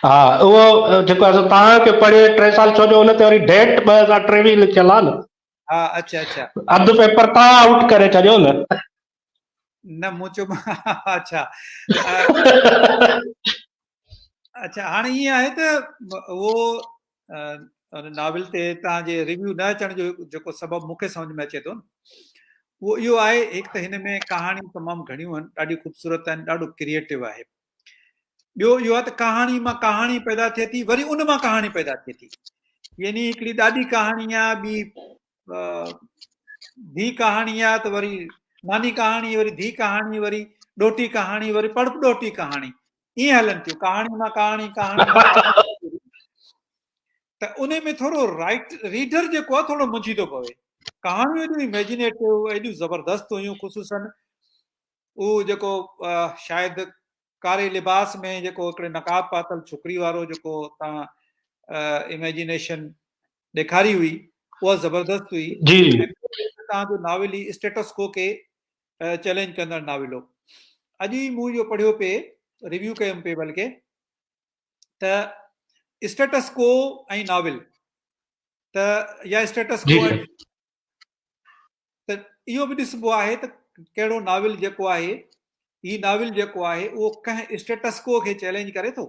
ها اهو جيڪو آهي سو توهان کي پڙهي ٽي سال ڇو جو ان تي وري ڊيٽ 2023 لکيل آهي نه. ها اڇا اڇا. اڌ پيپر توهان آئوٽ ڪري ڇڏيو نه. نه مون چيو اڇا اڇا هاڻي ائين آهي ته اهو ناول تي توهان جي ريويو نه اچڻ جو جيڪو سبب مون کي سمجه ۾ اچي ٿو اهو اهو آهي هڪ ته هن ۾ ڪهاڻيون تمام گهڻيون آهن ڏاڍيون خوبصورت آهن ڏاڍو ڪريئيٽو آهي ٻيو اهو آهي ته ڪهاڻي مان ڪهاڻي پيدا ٿئي ٿي وري ان مان ڪهاڻي پيدا ٿئي ٿي. يعني هڪڙي ڏاڏي ڪهاڻي آ، ٻي ڌي ڪهاڻي آ، ته وري ناني ڪهاڻي، وري ڌي ڪهاڻي، وري ڏوهٽي ڪهاڻي، وري پڙ ڏوهٽي ڪهاڻي، ائين هلن ٿيون ڪهاڻي مان ڪهاڻي، ڪهاڻي مان ڪهاڻي. ته ان ۾ ٿورو رائٽ ريڊر جيڪو آ ٿورو منجهي ٿو پوي. ڪهاڻيون ايڏيون اميجنيٽو، ايڏيون زبردست هيون، خصوصن اهو جيڪو شايد ڪاري لباس ۾ جيڪو هڪڙي نقاب پاتل ڇوڪري وارو جيڪو تان اميجنيشن ڏيکاري هئي اها زبردست هئي. جي. تان جو ناول هي اسٽيٽس ڪو کي چئلينج ڪندڙ ناول هو. اڄ ئي مون اهو پڙهيو پئي، ريويو ڪيم پئي بلڪه، ته اسٽيٽس ڪو ۽ ناول ته يا اسٽيٽس ڪو ته اهو به ڏسبو آهي ته ڪهڙو ناول جيڪو آهي، هي ناول جيڪو آهي اهو ڪنهن اسٽيٽس ڪو کي چئلينج ڪري ٿو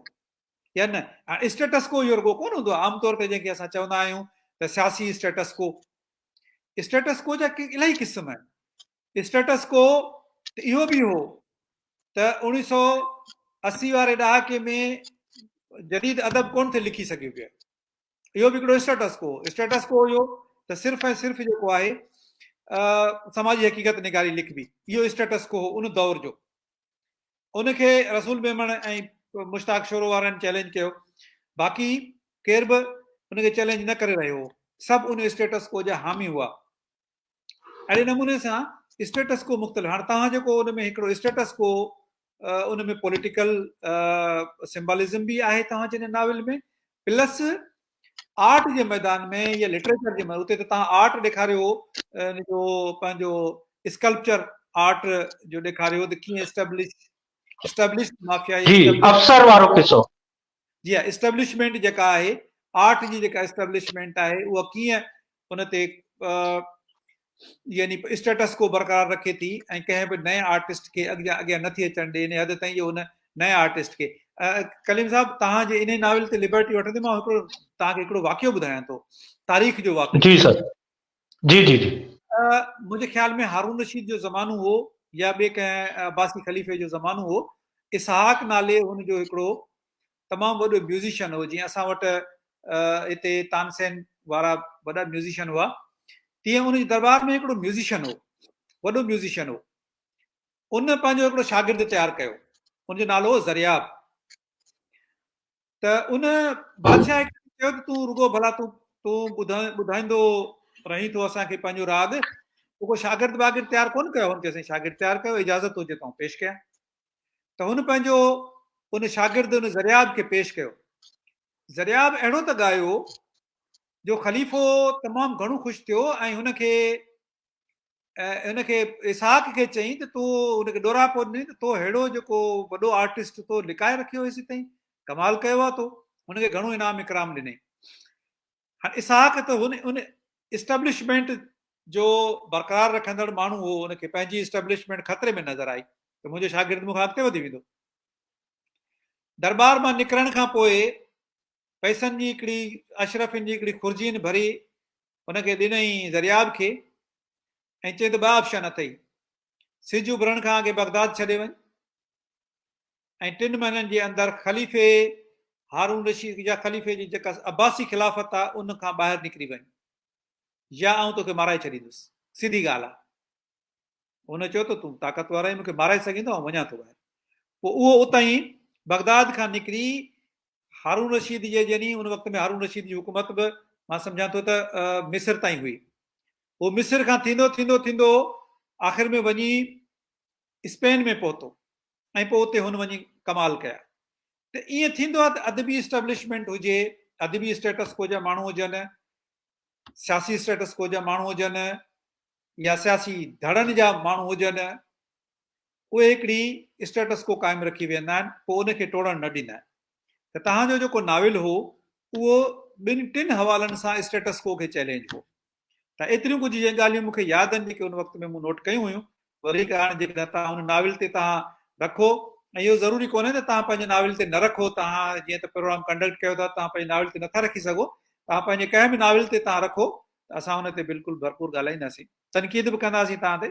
يا نه. هاڻي اسٽيٽس ڪو اهو رڳو ڪونه هوندو آهي، عام طور تي جنهن کي اسان چوندا آهيون ته سياسي اسٽيٽس ڪو، اسٽيٽس ڪو جا الاهي قسم آهن. اسٽيٽس ڪو ته اهو به هو ته 1980 واري ڏهاڪي ۾ جديد ادب ڪونه ٿي لکي سگهيو پيو، اهو به هڪڙو اسٽيٽس ڪو هو. اسٽيٽس ڪو اهو ته صرف ۽ صرف جيڪو آهي سماجي حقيقت نگاري لکبي، اهو اسٽيٽس ڪو هو ان دور جو. ان کي رسول ميمڻ ۽ مشتاق شورو وارن چئلينج ڪيو، باقي ڪير به ان کي چئلينج نه ڪري رهيو هو، سڀ ان اسٽيٽس ڪو جا حامي هئا. اهڙي نموني سان اسٽيٽس ڪو مختلف، هاڻ توهان جيڪو ان ۾ هڪڙو اسٽيٽس ڪو ان ۾ پوليٽيڪل سمبالزم به آهي توهان جي ناول ۾، پلس آرٽ جي ميدان ۾ يا لٽريچر جي ميدان، اتي ته توهان آرٽ ڏيکاريو هو، ان جو پنهنجو اسڪلپچر آرٽ جو ڏيکاريو ته ڪيئن اسٽيبلش مافيا، جي افسر وارو قصو، جي ها، اسٽيبلشمينٽ جيڪا آهي آرٽ جي جيڪا اسٽيبلشمينٽ آهي اها ڪيئن ان تي يعني اسٽيٽس ڪو برقرار رکي ٿي ۽ ڪنهن به نئين آرٽسٽ کي اڳيان اڳيان نٿي اچڻ ڏي، ان حد تائين جو ان نئين آرٽسٽ کي. ڪليم صاحب توهان جي انهي ناول تي لبرٽي وٺندي مان هڪڙو توهان کي هڪڙو واقعو ٻڌايان ٿو، تاريخ جو واقعو. جي سر، جي جي جي. منهنجي خيال ۾ هارون رشيد جو زمانو هو يا ٻئي ڪنهن عباسي خليفي جو زمانو هو، اسحاق نالي هن جو هڪڙو تمام وڏو ميوزيشن هو، جيئن اسان وٽ هتي تانسين وارا وڏا ميوزيشن هئا، تيئن ان جي دربار ۾ هڪڙو ميوزيشن هو، وڏو ميوزيشن هو. ان پنهنجو هڪڙو شاگرد تيار ڪيو، ان جو نالو هو زرياب. ته ان بادشاهه کي چيو ته تون رڳو ڀلا تون تون ٻڌائيندو رهين ٿو اسان کي پنهنجو راڳ، تو ڪو شاگرد واگرد تيار ڪونه ڪيو؟ هن چيو سائين شاگرد تيار ڪيو، اجازت هجي ته آئون پيش ڪيان. ته هن پنهنجو ان شاگرد ان زرياب کي پيش ڪيو. زرياب اهڙو ته ڳايو جو خليفو تمام گهڻو خوش ٿيو ۽ هن کي هن کي اسحاق کي چيائين ته تو هن کي ڏوراپو ڏني ته تو ههڙو جيڪو وڏو آرٽسٽ تو لڪائي رکيو هيسين تائين، ڪمال ڪيو آهي تو. هن کي گهڻو انعام اڪرام ڏنائين. هاڻ اسحاق ته هن ان اسٽيبلشمينٽ جو برقرار رکندڙ ماڻهو هو، هن کي پنهنجي اسٽيبلشمينٽ خطري ۾ نظر آئي ته منهنجو شاگرد مون کان اڳتي وڌي ويندو. درٻار مان نڪرڻ کان پوء پئسن جي هڪڙي اشرفين جي هڪڙي خرجين ڀري هن کي ڏنائين زرياب کي ۽ چيائين ته ٻه آپشن اٿئي، سج اڀرڻ کان اڳي بغداد ڇڏي وڃ ۽ ٽن مهينن جي اندر خليفي هارون رشيد يا خليفي جي جيڪا عباسي خلافت آ ان کان ٻاهر نڪري وڃ يا آئون توکي مارائي ڇڏيندس. سڌي ڳالهه آ. هن چيو ته تون طاقتور آهين مون کي مارائي سگهين ٿو آئون وڃان ٿو ٻاهر. پوء اهو اتان ئي بغداد کان نڪري هارون رشيد جي يعني ان وقت ۾ هارون رشيد جي حڪومت به مان سمجهان ٿو ته مصر تائين هئي. هو مصر کان ٿيندو ٿيندو ٿيندو آخر ۾ وڃي اسپين ۾ پهتو ۽ پوء اتي هن وڃي ڪمال ڪيا. ته ائين ٿيندو آهي ته ادبي اسٽيبلشمينٽ هجي، ادبي اسٽيٽس ڪو جا ماڻهو هجن، سياسي اسٽيٽس ڪو جا ماڻهو هجن يا سياسي ڌڙن جا ماڻهو هجن، اهي هڪڙي اسٽيٽس ڪو قائم رکي ويهندا آهن، پوء ان کي ٽوڙڻ نه ڏيندا آهن. ته توهان جو جيڪو ناول هو اهو ٻن ٽن حوالن سان اسٽيٽس ڪو کي چئلينج هو. ته ايتريون ڪجهه جي ڳالهيون مون کي ياد آهن جيڪي ان وقت ۾ مون نوٽ ڪيون هيون. وري هاڻي جيڪڏهن توهان ان ناول تي توهان رکو ۽ اهو ضروري ڪونهي ته توهان پنهنجي ناول تي نه رکو، توهان جيئن ته پروگرام ڪنڊڪٽ ڪيو ٿا توهان پنهنجي ناول تي نٿا رکي سگهو، توهان پنهنجي ڪنهن به ناول تي توهان رکو ته اسان ان تي بلڪل ڀرپور ڳالهائينداسين، تنقيد به ڪنداسين توهان تي.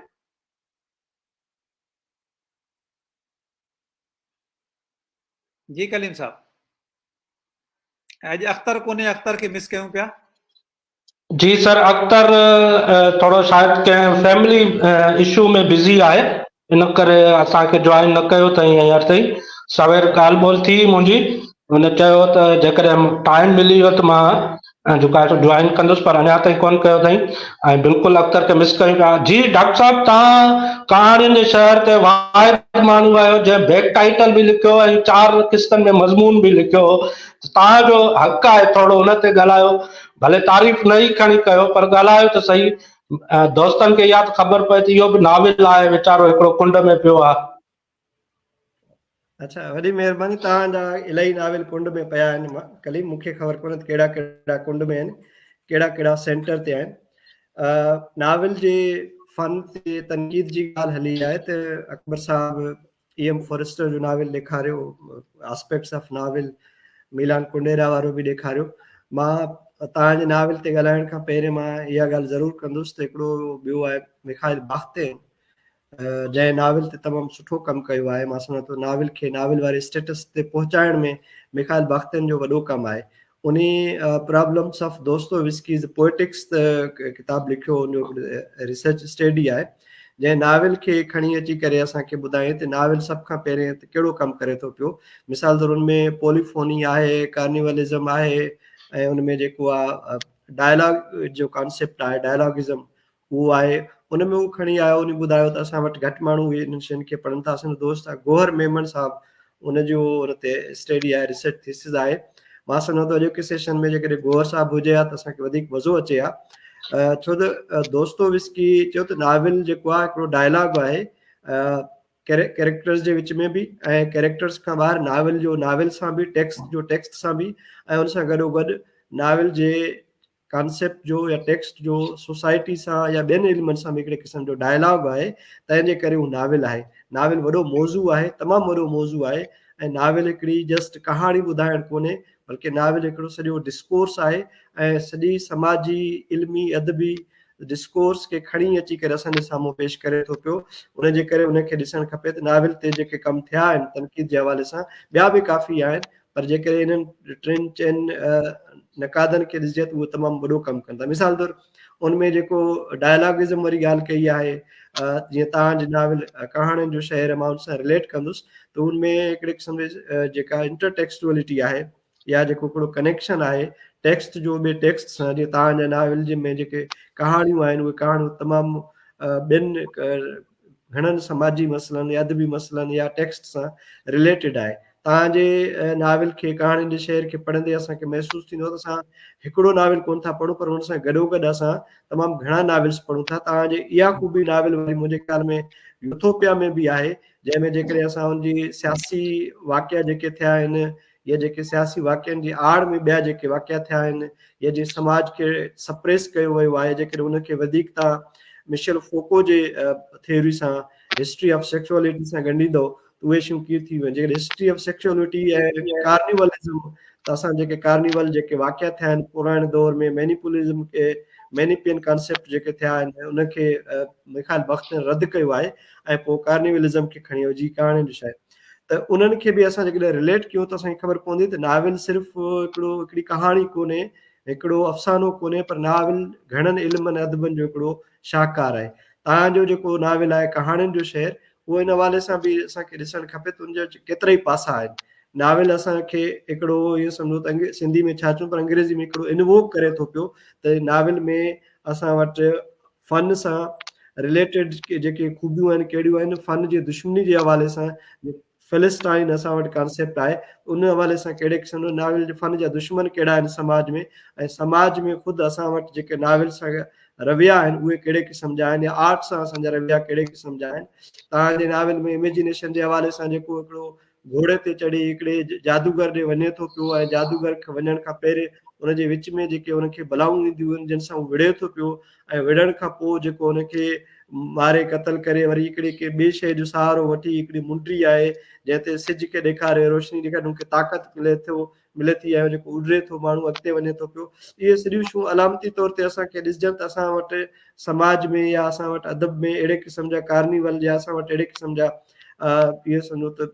جي ڪليم صاحب اڄ اختر ڪونهي، اختر کي مس ڪيون پيا. جي سر اختر ٿورو شايد ڪنهن فيملي اشو ۾ بزي آهي ان ڪري اسان کي جوائن نه ڪيو اٿائين هينئر تائين. سوير ڳالهه ٻولهه ٿي منهنجي، هن چيو ته جيڪڏهن ٽائيم ملي ويو ته مان جيڪو آهي سو جوائن ڪندس پر اڃا تائين ڪونه ڪيو اٿائين ۽ بلڪل اختر کي مس ڪيون پيا. جي ڊاڪٽر صاحب توهان ڪهاڻين جي شهر تي واحد ماڻهو آهيو جنهن بيڪ ٽائيٽل به لکيو ۽ 4 قسطن ۾ مضمون به لکيو ته توهان جو حق آهي ٿورو ان تي ڳالهايو، ڀلي تعريف نه ئي کڻي ڪيو پر ڳالهايو ته سهي، دوستن کي اها ته خبر پئي ته اهو به ناول آهي ويچارو هڪڙو ڪنڊ ۾ پيو آهي. اڇا وڏي مهرباني توهان جا الاهي ناول ڪنڊ ۾ پيا آهن ڪليم مون کي خبر ڪونهي ته ڪهڙا ڪهڙا ڪنڊ ۾ آهن ڪهڙا ڪهڙا سينٽر تي آهن. ناول جي فن تي تنقيد جي ڳالهه هلي آهي ته اڪبر صاحب اي ايم فورسٽر جو ناول ڏيکاريو، آسپيڪٽس آف ناول ميلان ڪنڊيرا وارو به ڏيکاريو. مان توهان جي ناول تي ڳالهائڻ کان پهرين مان اها ڳالهه ضرور ڪندس ته هڪڙو ٻيو آهي ميخائل باختين جنهن ناول تي تمام سٺو ڪم ڪيو آهي. مان سمجهان ٿو ناول کي ناول واري اسٽيٽس تي پهچائڻ ۾ ميخائل باختين جو وڏو ڪم آهي. انهي پرابلمس آف دوستو وسڪيز پوئٽڪس ڪتاب لکيو، ان جو ريسرچ اسٽڊي آهي، جنهن ناول کي کڻي اچي ڪري اسان کي ٻڌائين ته ناول سڀ کان پهرين ته ڪهڙو ڪم ڪري ٿو پيو. مثال طور ان ۾ پوليفوني آهي، ڪارنيولزم آهي ۽ ان ۾ جيڪو آهي ڊائلاگ جو ڪانسيپٽ آهي، ڊائلاگزم اهو آهي. ان ۾ هو کڻي آيو، ان ٻڌايو ته اسان وٽ گهٽ ماڻهو اهي انهن شين کي پڙهن ٿا. اسان جو دوست آهي گوهر ميمڻ صاحب، ان جو ان تي اسٽڊي آهي، ريسرچ ٿيسز آهي. مان سمجهان ٿو اڄوڪي سيشن ۾ جيڪڏهن گوهر صاحب هجي ها ته اسان کي وڌيڪ مزو اچي ها، ڇو ته دوستو وسڪي چيو ته ناول جيڪو آهي هڪڙو ڊائلاگ آهي ڪيريڪٽرز جي وچ ۾ به ۽ ڪيريڪٽرز کان ٻاهر ناول جو ناول سان به، ٽيڪسٽ جو ٽيڪسٽ سان به ۽ ان سان گڏو گڏ ناول جي ڪانسيپٽ جو يا ٽيڪسٽ جو سوسائٽي سان يا ٻين علمن سان به هڪڙي قسم جو ڊائلاگ آهي، تنهن جي ڪري هو ناول آهي. ناول وڏو موضوع آهي، تمام وڏو موضوع آهي ۽ ناول هڪڙي جسٽ ڪهاڻي ٻڌائڻ ڪونهي بلڪه ناول هڪڙو سڄو ڊسڪورس آهي ۽ سڄي سماجي، علمي، ادبي ڊسڪورس کي کڻي اچي ڪري اسان جي سامهون پيش ڪري ٿو پيو. ان جي ڪري ان کي ڏسڻ کپي ته ناول تي جيڪي ڪم ٿيا آهن تنقيد جي حوالي سان ٻيا به ڪافي آهن پر جيڪڏهن انهن ٽن چئن نقادن کي ڏسجي ته اهو تمام وڏو ڪم ڪن ٿا. مثال طور ان ۾ جيڪو ڊائلاگزم واري ڳالهه ڪئي آهي، جيئن توهان جي ناول ڪهاڻين جو شهر مان ان سان رليٽ ڪندس ته ان ۾ هڪڙي قسم جي جيڪا انٽر ٽيڪسٽوئلٽي آهي يا جيڪو هڪڙو ڪنيڪشن آهي ٽيڪسٽ جو ٻئي ٽيڪسٽ سان، جيئن توهان جا ناول جي ۾ جيڪي ڪهاڻيون آهن اهي ڪهاڻيون تمام ٻين گهڻن سماجي مسئلن يا ادبي مسئلن يا ٽيڪسٽ سان رليٽيڊ آهي. توهان جي ناول کي ڪهاڻين جي شعر کي پڙهندي اسان کي محسوس ٿيندو ته اسان هڪڙو ناول ڪونه ٿا پڙهون پر ان سان گڏوگڏ اسان تمام گهڻا ناولس پڙهون ٿا. توهان جي اها خوبي ناول واري منهنجي خيال ۾ يوٿوپيا ۾ به آهي، جنهن ۾ جيڪڏهن اسان ان جي سياسي واقعا جيڪي ٿيا آهن يا جيڪي سياسي واقعن جي آڙ ۾ ٻيا جيڪي واقعا ٿيا آهن يا جي سماج کي سپريس ڪيو ويو آهي، جيڪڏهن ان کي وڌيڪ توهان مشيل فوڪو جي ٿيوري سان هسٽري آف سيڪشوئلٽي سان ڳنڍيندو ته اهي شيون ڪيئن ٿي ويون. جيڪڏهن هسٽري آف سيڪشوئلٽي ۽ ڪارنيولزم ته اسان جيڪي ڪارنيول جيڪي واقعا ٿيا آهن پراڻي دور ۾ مينيپولزم کي مينيپين ڪانسيپٽ جيڪي ٿيا آهن ان کي ميخائل بختن رد ڪيو آهي ۽ پوء ڪارنيولزم کي کڻي جي ڪهاڻين جو شايد ته انهن کي به اسان جيڪڏهن رليٽ ڪيون ته اسان کي خبر پوندي ته ناول صرف هڪڙو هڪڙي ڪهاڻي ڪونهي، هڪڙو افسانو ڪونهي پر ناول گهڻن علمن ادبن جو هڪڙو شاهڪار آهي. توهان جو جيڪو ناول آهي ڪهاڻين جو شهر اهو ان حوالي سان به اسان کي ڏسڻ کپي ته ان جا ڪيترا ئي پاسا آهن. ناول اسان کي هڪڙو ائين سمجهو ته سنڌي ۾ ڇا چون پر انگريزي ۾ هڪڙو انووڪ ڪري ٿو پيو ته ناول ۾ اسان وٽ فن سان رليٽيڊ جيڪي خوبيون آهن ڪهڙيون آهن، فن جي دشمني جي حوالي سان فلسٽائن اسان وٽ ڪانسيپٽ آهي ان حوالي سان ڪهڙي قسم جو ناول جي فن جا دشمن ڪهڙا آهن سماج ۾ ۽ سماج ۾ خود اسان وٽ جيڪي ناول سان رويا آهن اهي ڪهڙي قسم جا آهن يا آرٽ سان اسان جا رويا ڪهڙي قسم جا آهن. توهان جي ناول ۾ اميجينيشن جي حوالي سان جيڪو هڪڙو گهوڙي تي چڙهي هڪڙي جادوگر ڏي وڃي ٿو پيو ۽ جادوگر کي وڃڻ کان پهرين ان جي وچ ۾ جيڪي ان کي بلائون اينديون آهن جن سان هو وڙهي ٿو پيو ۽ وڙهڻ کان پوء جيڪو ان کي ماري قتل ڪري وري هڪڙي ڪنهن ٻي شيء جو سهارو وٺي هڪڙي منڊي آهي جنهن تي سج کي ڏيکاري روشني ڏيکاري ان کي طاقت ملي ٿو ملي ٿي ۽ جيڪو اڏري ٿو ماڻهو اڳتي وڃي ٿو پيو. اهي سڄيون شيون علامتي طور تي اسان کي ڏسجن ته اسان وٽ سماج ۾ يا اسان وٽ ادب ۾ اهڙي قسم جا ڪارنيول يا اسان وٽ اهڙي قسم جا اهو سمجهو ته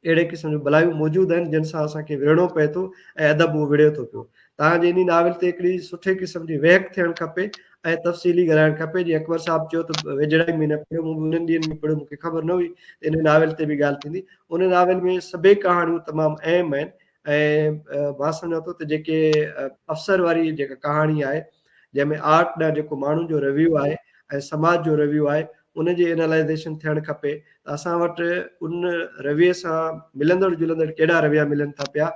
اهڙي قسم جون بلايون موجود آهن جن سان اسان کي وڙهڻو پئي ٿو ۽ ادب اهو وڙهي ٿو پيو. توهان جي انهي ناول تي هڪڙي سٺي قسم جي ويهڪ ٿيڻ کپي ۽ تفصيلي ڳالهائڻ کپي جيئن اڪبر صاحب چيو ته ويجهڙائي ۾ نه پڙهيو مون به انهن ڏينهن ۾ پڙهيو مون کي خبر نه هئي ته ان ناول تي به ڳالهه ٿيندي ان ناول ۾ سڀئي ڪهاڻيون تمام اهم آهن ۽ مان سمجهان ٿو ته جيڪي افسر واري جيڪا ڪهاڻي آهي جنهن ۾ آرٽ ڏانهن جيڪو ماڻهن جو رويو آهي ۽ سماج جو رويو آهي ان جي اينالائزيشن ٿيڻ کپي ته اسان وٽ ان رويي سان ملندڙ جلندڙ ڪهڙا رويا ملن ٿا پيا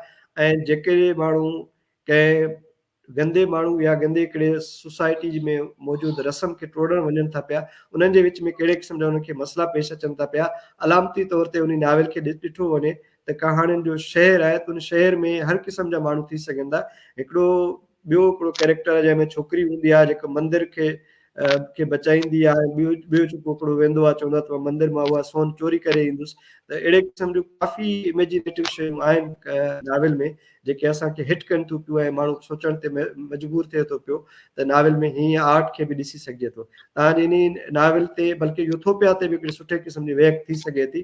۽ جيڪي ماڻهو ڪنهن گندي ماڻهو يا گندي هڪڙي سوسائٽي ۾ موجود رسم کي ٽوڙڻ وڃن ٿا پيا انهن جي وچ ۾ ڪهڙي قسم جا انهن کي مسئلا پيش اچن ٿا پيا علامتي طور تي انهي ناول کي ڏٺو وڃي ته ڪهاڻين جو شهر آهي ته ان شهر ۾ هر قسم جا ماڻهو ٿي سگهن ٿا هڪڙو ٻيو هڪڙو ڪيريڪٽر آهي جنهن ۾ ڇوڪري هوندي آهي جيڪو مندر کي کي بچائيندي آهي ٻيو ٻيو جيڪو هڪڙو ويندو آهي چوندو آهي ته مان مندر مان اها سون چوري ڪري ايندس ته اهڙي قسم جون ڪافي اميجينيٽو شيون آهن ناول ۾ جيڪي اسان کي هٽ ڪن ٿيون پيون ۽ ماڻهو سوچڻ تي مجبور ٿئي ٿو پيو ته ناول ۾ هيئن آرٽ کي به ڏسي سگهجي ٿو تان جي انهي ناول تي بلڪه يوٿوپيا تي به هڪڙي سٺي قسم جي ويهڪ ٿي سگهي ٿي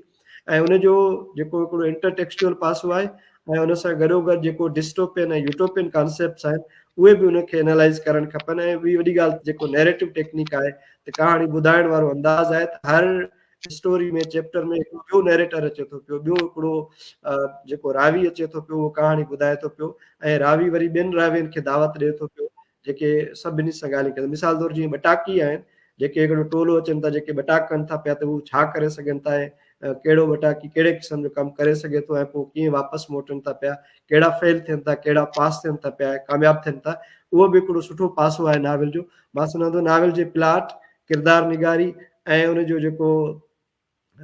۽ ان جو جيڪو هڪڙو انٽر ٽيڪسچوئل پاسو آهي ۽ ان سان گڏو گڏ جيڪو ڊسٽوپين ۽ يوٽوپين ڪانسيپٽس آهن اهي به ان کي انالائز ڪرڻ کپن ۽ ٻي وڏي ڳالهه جيڪو نيريٽو ٽيڪنيڪ آهي ته ڪهاڻي ٻڌائڻ وارو انداز آهي ته هر اسٽوري ۾ چيپٽر ۾ هڪڙو ٻيو نيريٽر اچي ٿو پيو ٻيو هڪڙو جيڪو راوي اچي ٿو پيو اهو ڪهاڻي ٻڌائي ٿو پيو ۽ راوي وري ٻين راوين کي دعوت ڏئي ٿو پيو جيڪي سڀني سان ڳالهيون ڪن مثال طور جيئن ٻٽاڪي آهن جيڪي هڪڙو ٽولو اچن ٿا جيڪي ٻٽاڪ ڪن ٿا پيا ته هو ڇا ڪري سگهن ٿا ۽ ڪهڙو ٻٽاڪي ڪهڙي قسم جو ڪم ڪري سگهي ٿو ۽ پوء ڪيئن واپس موٽن ٿا پيا ڪهڙا فيل ٿين ٿا ڪهڙا پاس ٿين ٿا پيا ڪامياب ٿين ٿا اهو به هڪڙو سٺو پاسو آهي ناول جو مان سمجهان ٿو ناول جي پلاٽ ڪردار نگاري ۽ ان جو جيڪو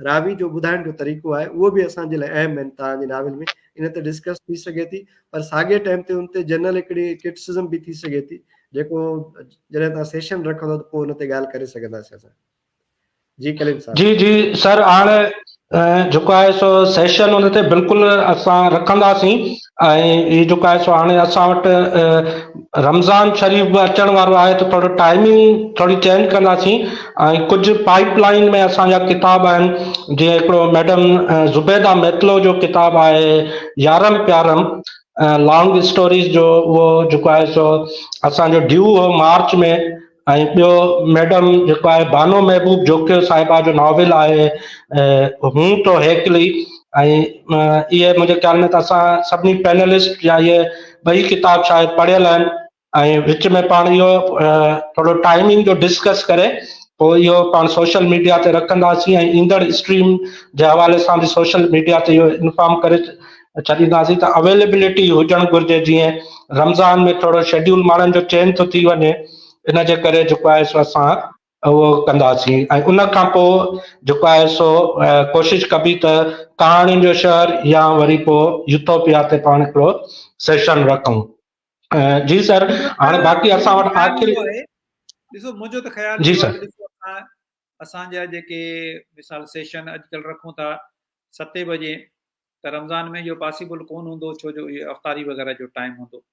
راوي جو ٻڌائڻ جو طريقو آهي اهو به اسان جي لاء اهم آهن توهان جي ناول ۾ ان تي ڊسڪس ٿي سگهي ٿي پر ساڳئي ٽائيم تي ان تي جنرل هڪڙي ڪرٽسزم به ٿي سگهي ٿي جيڪو جڏهن توهان سيشن رکندو ته پوء ان تي ڳالهه ڪري سگهنداسين اسان جي ڪليم صاحب جي جي سر هاڻي جيڪو آهي سو سيشن ان تي بلڪل اسان رکنداسين ۽ هي جيڪو آهي سو هاڻي اسان وٽ رمضان شريف به اچڻ وارو آهي ته ٿورو ٽائمنگ ٿوري چينج ڪنداسين ۽ ڪجهه پائپ لائن ۾ اسان جا ڪتاب آهن جيئن هڪڙو ميڊم زبيده ميتلو جو ڪتاب آهي يارم پيارم لانگ اسٽوريز جو اهو جيڪو آهي سو اسان جو ڊيو هو مارچ ۾ ۽ ٻيو ميڊم جيڪو آهي بانو محبوب جوکيو صاحبه جو ناول آهي هون تو هيڪلي ۽ اهي منهنجي خيال ۾ ته اسان سڀني پينلسٽ يا اهي ٻئي ڪتاب شايد پڙهيل آهن ۽ وچ ۾ پاڻ اهو ٿورو ٽائمنگ جو ڊسڪس ڪري پوء اهو پاڻ سوشل ميڊيا تي رکنداسين ۽ ايندڙ اسٽريم جي حوالي سان به سوشل ميڊيا تي اهو انفارم ڪري ڇڏينداسين ته اويليبلٽي هجڻ گهرجي جيئن رمضان ۾ ٿورو شيڊيول ماڻهن جو چينج ٿو ٿي وڃي ان جي ڪري جيڪو آهي سو اسان اهو ڪنداسين ۽ ان کان پوء جيڪو آهي سو ڪوشش ڪبي ته ڪهاڻين جو شهر يا وري پوء يوٽوپيا تي پاڻ هڪڙو سيشن رکون جي سر هاڻي باقي اسان وٽ آخري ڏسو منهنجو ته خيال جي سر اسان جا جيڪي مثال سيشن اڄڪلهه رکون ٿا ستين بجي ته رمضان ۾ اهو پاسيبل ڪون هوندو ڇو جو اهو افطاري وغيره جو ٽائيم هوندو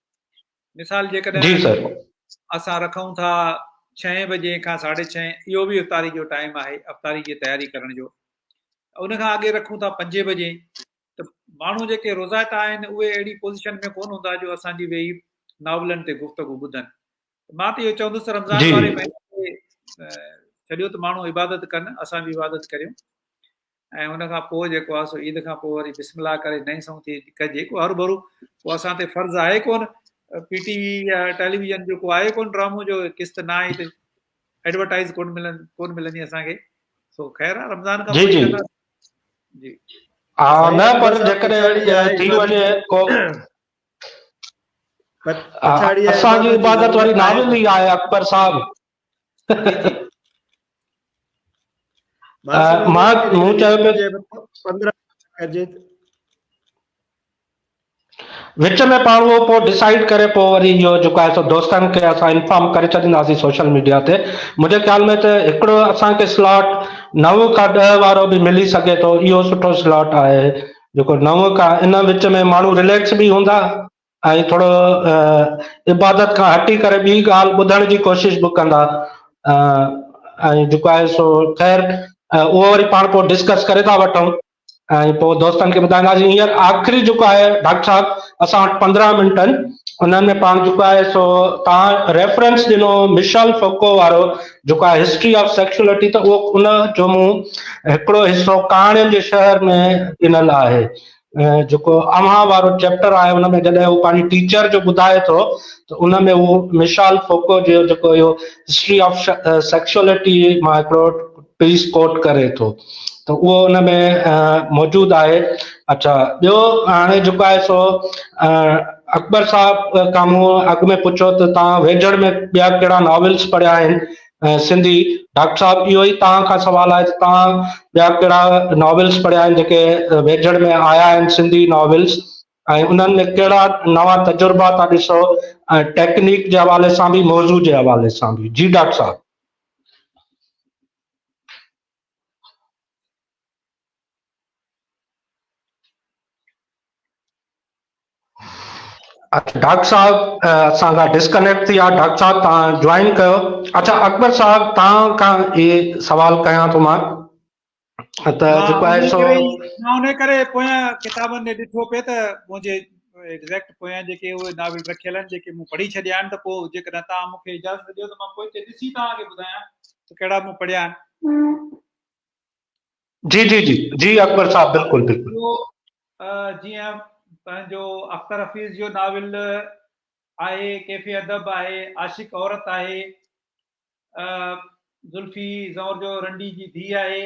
مثال جيڪڏهن اسان رکون ٿا ڇهين بجي کان ساڍي ڇهين اهو به افطاري جو ٽائيم آهي افطاري جي تياري ڪرڻ جو ان کان اڳي رکون ٿا پنجين بجي ته ماڻهو جيڪي روزائتا آهن اهي اهڙي پوزيشن ۾ ڪون هوندا جو اسان جي ويهي ناولن تي گفتگو ٻڌن مان ته اهو چوندس ته رمضان واري مهيني ڇڏيو ته ماڻهو عبادت ڪن اسان به عبادت ڪريون ۽ ان کان پوء جيڪو آهي سو عيد کان پوء وري بسم الله ڪري نئين سئون ٿي ڪجي ڪو هروڀرو پوء اسان تي فرض آهي ڪون پي ٽي وي يا ٽيليويزن جو ڪو آهي ڪون ڊرامو جو قسط نه آئي ته ايڊورٽائز ڪون ملن ڪون ملندي اسان کي سو خير آ رمضان کان جي جي جي ها نه پر جيڪڏهن ٿي وڃي ڪو اسان جي عبادت وري ناول ئي آهي اڪبر صاحب مان مون چيو پيو وچ ۾ پاڻ اهو پوء ڊسائيڊ ڪري پوء وري اهو جيڪو آهي سو دوستن کي اسان انفارم ڪري ڇڏينداسين سوشل ميڊيا تي منهنجي خيال ۾ ته هڪڙو اسان کي سلاٽ نو کان ڏهه وارو به ملي سگهي ٿو اهو سٺو سلاٽ آهي جيڪو نو کان ان وچ ۾ ماڻهو رليڪس به هوندا ۽ ٿورو عبادت کان هٽي ڪري ٻي ڳالهه ٻڌڻ جي ڪوشش به ڪندا ۽ جيڪو آهي سو خير اهو وري پاڻ پوء ڊسڪس ڪري ٿا وٺون ۽ پوء دوستن کي ٻڌائينداسين هينئر آخري جيڪو آهي ڊاڪٽر صاحب اسان وٽ 15 منٽ آهن انهن ۾ پاڻ جيڪو آهي سو توهان ريفرنس ڏنو مشل فوڪو وارو جيڪو آهي هسٽري آف سيڪشولٽي ته اهو ان جو مون هڪڙو حصو ڪهاڻين جي شهر ۾ ڏنل آهي جيڪو اوهان وارو چيپٽر آهي ان ۾ جڏهن هو پنهنجي ٽيچر جو ٻڌائي ٿو ته ان ۾ هو مشال فوڪو جو جيڪو اهو هسٽري آف سيڪشولٽي مان هڪڙو پيس ڪوٽ ڪري ٿو ته اهو ان ۾ موجود آهي اچھا ٻيو هاڻي جيڪو آهي سو اڪبر صاحب کان مون اڳ ۾ پڇيو ته توهان ويجهڙ ۾ ٻيا ڪهڙا ناولس پڙهيا آهن سنڌي ڊاڪٽر صاحب اهو ئي توهان کان سوال آهي ته توهان ٻيا ڪهڙا ناولس پڙهيا آهن جيڪي ويجهڙ ۾ آيا آهن سنڌي ناولس ۽ انهن ۾ ڪهڙا نوان تجربا ٿا ڏسو ۽ ٽيڪنيڪ جي حوالي سان به موضوع جي حوالي سان به جي ڊاڪٽر صاحب. اچھا ڊاڪٽر صاحب اسان کان ڊسڪنيڪٽ ٿي ويا ڊاڪٽر صاحب تان جوائن ڪيو اچھا اڪبر صاحب تان کان هي سوال ڪيان ٿو مان ته جيڪو آهي سو مان ان ڪري پويان ڪتابن ڏي ڏٺو پئي ته منهنجي ايگزيڪٽ پويان جيڪي اهي ناول رکيل آهن جيڪي مون پڙهي ڇڏيا آهن ته پوء جيڪڏهن توهان مون کي اجازت ڏيو ته مان پوئتي ڏسي توهان کي ٻڌايان ته ڪهڙا مون پڙهيا آهن. جي جي جي جي اڪبر صاحب بلڪل بلڪل. جيئن پنهنجو اختر حفيظ جو ناول آهي ڪيفي ادب آهي عاشق عورت آهي زلفي زئور جو رنڊي جي ڌيء آهي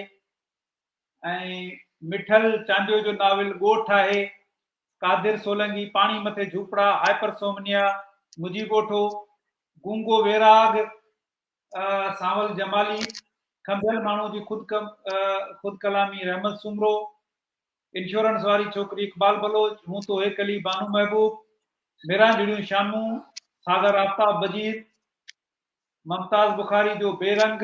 ۽ مٺل چانڊيو جو ناول ڳوٺ آهي قادر سولنگي پاڻي مٿي جهوپڙا هائپر سومنيا مجي ڳوٺو گونگو ويراڳ سانول جمالي، کنڀيل ماڻهو جي خود خود ڪلامي رحمت سومرو، انشورنس واري ڇوڪري اقبال بلوچ، هون تو هيڪلي بانو محبوب، ميرانجهڙيون شامون، ساگر آفتاب بجير، ممتاز بخاري جو بي رنگ،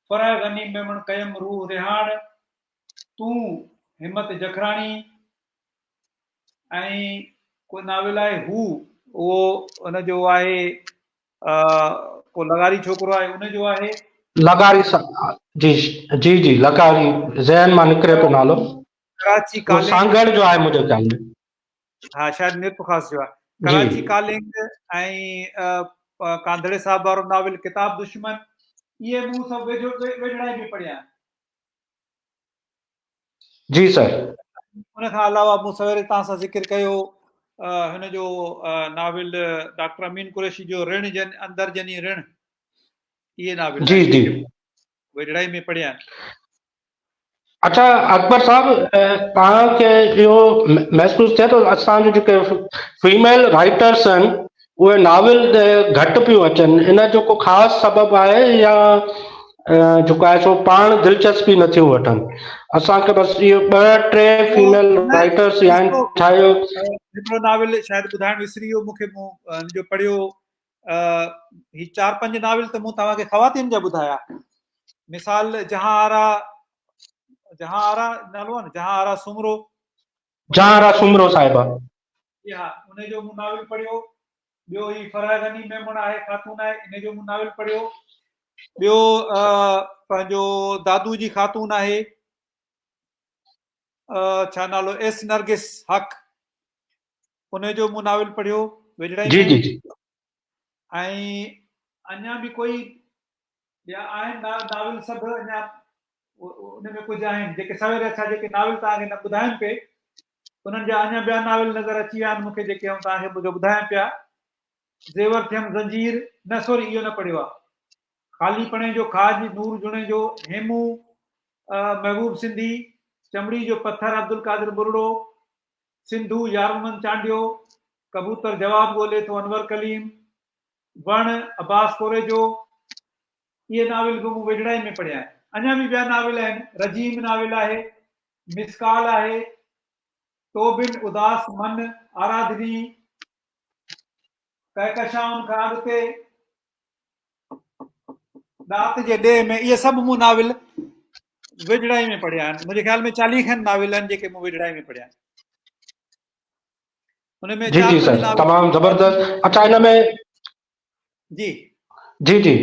فرح غني ميمڻ ڪيم روح رهاڻ، تون، همت جکراڻي ۽ ڪو ناول آهي هو اهو ان جو آهي ڪو لغاري ڇوڪرو آهي ان جو آهي. لغاري جي جي جي لغاري ذهن مان نڪري پيو نالو. ڪراچي ڪالنگ سانگهڙ جو آهي منهنجي خيال ۾. ها شايد ميرپورخاص جو آهي. ڪراچي ڪالنگ ۽ ڪانڌڙي صاحب وارو ناول ڪتاب دشمن اهي مون سڀ ويجهو ويجهڙائي ۾ پڙهيا آهن. جي سر. ان کان علاوه مون سويري توهان سان ذڪر ڪيو هن جو ناول ڊاڪٽر امين قريشي جو رڻ جن اندر جني رڻ اهي ناول جي جي ويجهڙائي ۾ پڙهيا آهن. اچھا اڪبر صاحب توهان کي اهو محسوس ٿئي ٿو اسان جو جيڪي فيميل رائٽرس آهن اهي ناول گهٽ پيون اچن ان جو ڪو خاص سبب آهي يا جيڪو آهي سو پاڻ دلچسپي نٿيون وٺن اسان کي بس اهو ٻه ٽي فيميل رائٽرس ئي آهن ٺاهيو. هڪڙو ناول شايد ٻڌائڻ وسري ويو مون کي مون ان جو پڙهيو هي چار پنج ناول ته مون توهان کي خواتين جا ٻڌايا مثال جهان آرا جهان آرا نالو آهي نه جهان آرا سومرو جهان آرا سومرو صاحبه جي ها ان جو مون ناول پڙهيو ٻيو هي فرح غني ميمڻ آهي خاتون آهي ان جو مون ناول پڙهيو ٻيو پنهنجو دادو جي خاتون آهي ڇا نالو ايس نرگس حق ان جو مون ناول پڙهيو ويجهڙائي جي جي جي ۽ اڃا به ڪوئي ٻيا آهن ناول سڀ اڃا ان ۾ ڪجهه آهن جيڪي سوير اڇا جيڪي ناول توهان کي نه ٻڌايم پئي انهن جا اڃا ٻيا ناول نظر اچي ويا آهن مون کي جيڪي آئون توهان کي ٻڌو ٻڌايان پيا زيور ٿيم زنجير نه سوري اهو نه پڙهيو آهي خالي پڻي جو کاڄ نور جوڻيجو هيمون محبوب سنڌي چمڙي جو پٿر عبدالقادر ٻرڙو سنڌو يارمحمد چانڊيو ڪبوتر جواب ڳولي ٿو انور ڪليم وڻ، عباس ڪوريجو، اهي ناول به مون ويجهڙائي ۾ پڙهيا آهن. اڃا به ٻيا ناول آهن، رجيم ناول آهي، مسڪال آهي، تو بن اداس من، آراڌني، ڪهڪشائن کان اڳتي، ڏات جي ڏيهه ۾، اهي سڀ مون ناول ويجهڙائي ۾ پڙهيا آهن. منهنجي خيال ۾ 40 کن ناول آهن جيڪي مون ويجهڙائي ۾ پڙهيا آهن. ان ۾ جي جي سر تمام زبردست اچھا ان ۾ جي جي جي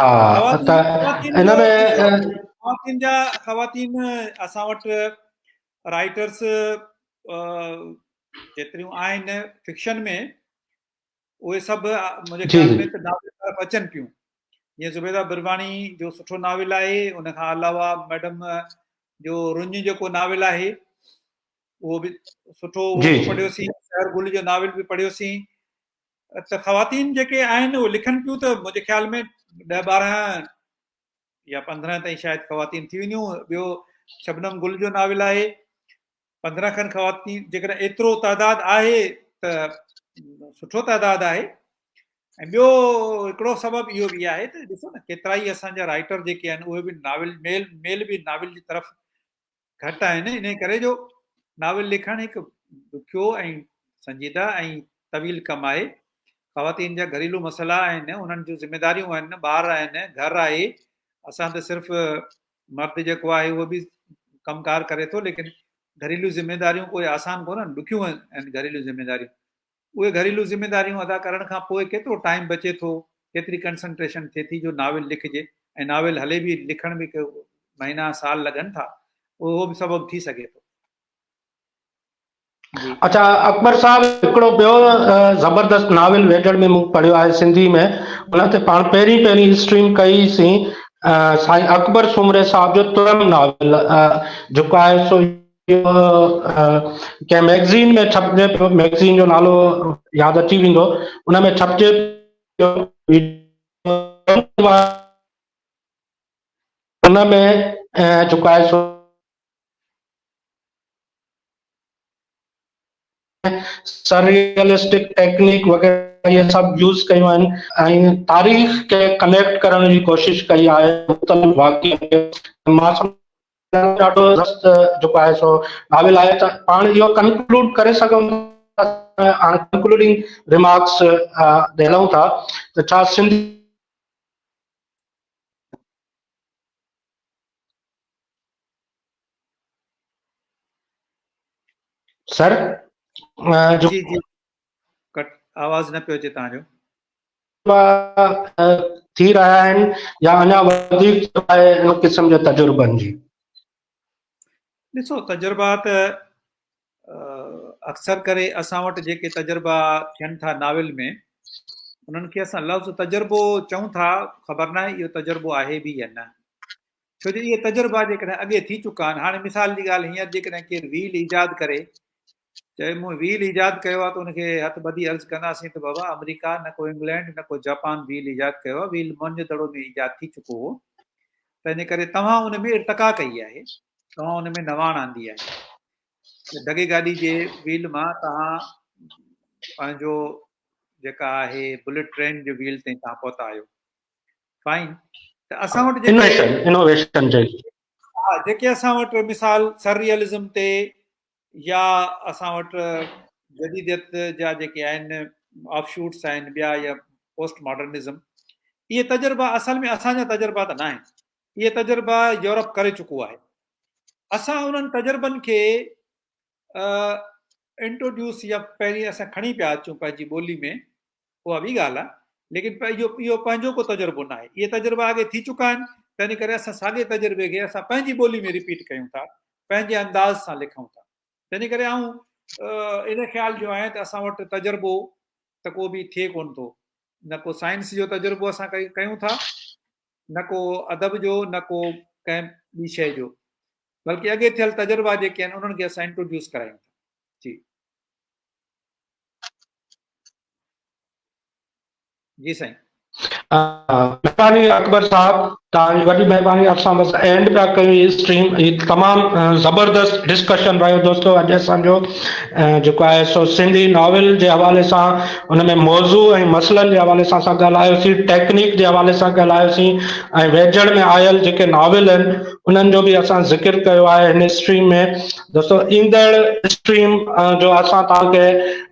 ها ته ان ۾ خواتين جا خواتين اسان وٽ رائٽرس جيتريون آهن فڪشن ۾ اهي سڀ منهنجي خيال ۾ ته ناول طرف اچن پيون. جيئن زبيده برواڻي جو سٺو ناول آهي، ان کان علاوه ميڊم جو رڃ جيڪو ناول آهي اهو به سٺو پڙهيوسين، سحر گل جو ناول به پڙهيوسين. ته خواتين جيڪي آهن اهي لکن پيون ته منهنجي خيال ۾ 10 12 يا 15 تائين شايد خواتين ٿي وينديون. ٻيو شبنم گل جو ناول آهي، 15 کن خواتين، جيڪڏهن ايترو تعداد آهي ته سٺو تعداد آهي. ۽ ٻيو هڪڙو سبب اهو به آهي ته ڏسو نه ڪيترا ئي اسان جا رائٽر جيڪي آهن اهي به ناول ميل ميل به ناول جي طرف گهٽ آهن، انهي ڪري جو ناول لکڻ هڪ ڏکيو ۽ سنجيده ۽ طويل ڪم آهي. خواتين جا گهريلو مسئلا آهن، انهن جون ذميداريون آهن، ٻار آهن، گهر آهي. اسان ته صرف مرد جيڪو آهي اهو به ڪم ڪار ڪري ٿو، ليڪن گهريلو ذميداريون ڪوئي آسان ڪونهن، ڏکيون آهن گهريلو ذميداريون. اهي گهريلو ذميداريون ادا ڪرڻ کان پوء ڪيترو ٽائيم بچي ٿو، ڪيتري ڪنسنٽريشن ٿئي ٿي جو ناول لکجي، ۽ ناول هلي به لکڻ به مهينا سال لڳن ٿا، اهو به سبب ٿي سگهي ٿو. اڇا اڪبر صاحب هڪڙو ٻيو زبردست ناول ويجهڙ ۾ مون پڙهيو آهي سنڌي ۾ ان تي پاڻ پهرين پهرين اسٽريم ڪئي سين سائين اڪبر سومري صاحب جو ترم ناول جيڪو آهي سو ڪنهن ميگزين ۾ ڇپجي پيو، ميگزين جو نالو ياد اچي ويندو، ان ۾ ڇپجي پيو، ان ۾ جيڪو آهي سو سرريئلسٽڪ ٽيڪنيڪ وغيره اهي سڀ يوز ڪيون آهن ۽ تاريخ کي ڪنيڪٽ ڪرڻ جي ڪوشش ڪئي آهي مختلف واقعن کي. مان سمجهان ٿو ڏاڍو زبردست جيڪو آهي سو ناول آهي ته پاڻ اهو ڪنڪلوڊ ڪري سگهون ٿا، هاڻي ڪنڪلوڊنگ ريمارڪس ڏيون ٿا ته ڇا سنڌ سر جي جي ڪٽ آواز نه پيو اچي توهان جو. ٿي رهيا آهن يا اڃا وڌيڪ آهي ان قسم جي تجربن جي؟ ڏسو تجربا ته اڪثر ڪري اسان وٽ جيڪي تجربا ٿين ٿا ناول ۾ انهن کي اسان لفظ تجربو چئون ٿا، خبر ناهي اهو تجربو آهي به يا نه، ڇو جو اهي تجربا جيڪڏهن اڳي ٿي چڪا آهن. هاڻي مثال جي ڳالهه هينئر جيڪڏهن ڪير ويل ايجاد ڪري چئي مون ويل ايجاد ڪيو آهي ته ان کي هٿ ٻڌي عرض ڪنداسين ته بابا آمريڪا نه ڪو انگلينڊ نه ڪو جاپان ويل ايجاد ڪيو آهي، ويل موهن جو دڙو ۾ ايجاد ٿي چڪو هو، تنهن ڪري توهان ان ۾ ارتقا ڪئي آهي، توهان ان ۾ نواڻ آندي آهي. ڍڳي گاڏي جي ويل مان توهان پنهنجو جيڪا آهي بليٽ ٽرين جي ويل تائين توهان پهتا آهيو. فائن ته اسان وٽ جيڪي انوويشن چئي ها جيڪي اسان وٽ مثال سرريئلزم تي يا اسان وٽ جديديت جا جيڪي آهن آف شوٽس آهن ٻيا يا پوسٽ ماڊرنزم، اهي تجربا اصل ۾ اسان جا تجربا ته نه آهن، اهي تجربا يورپ ڪري چڪو آهي. اسان انهن تجربن کي انٽروڊيوس يا پهرين اسان کڻي پيا اچون پنهنجي ٻولي ۾، اها ٻي ڳالهه آهي، ليڪن اهو اهو پنهنجو ڪو تجربو ناهي. اهي تجربا اڳي ٿي چڪا آهن، تنهن ڪري اسان ساڳئي تجربي کي اسان پنهنجي ٻولي ۾ رپيٽ ڪيون ٿا، پنهنجي انداز سان لکون ٿا. تنهن ڪري آئون ان خيال جو آهيان ته اسان وٽ تجربو ته ڪو به ٿئي ڪونه ٿو، نه ڪو سائنس جو تجربو اسان ڪيون ٿا، نه ڪو ادب جو، نه ڪو ڪنهن ٻي شيء جو، بلڪه اڳي ٿيل تجربا جيڪي آهن انهن کي اسان انٽروڊيوس ڪرايون ٿا. جي جي سائين. مهرباني اڪبر صاحب توهان جي وڏي مهرباني اسان بس اينڊ پيا ڪيون هي اسٽريم هي تمام زبردست ڊسڪشن رهيو دوستو اڄ اسان جو جيڪو آهي سو سنڌي ناول جي حوالي سان ان ۾ موضوع ۽ مسئلن جي حوالي سان اسان ڳالهايوسين ٽيڪنيڪ جي حوالي سان ڳالهايوسين ۽ ويجهڙ ۾ آيل جيڪي ناول آهن انهن جو به اسان ذڪر ڪيو آهي هن اسٽريم ۾ دوستو ايندڙ اسٽريم جو اسان توهان کي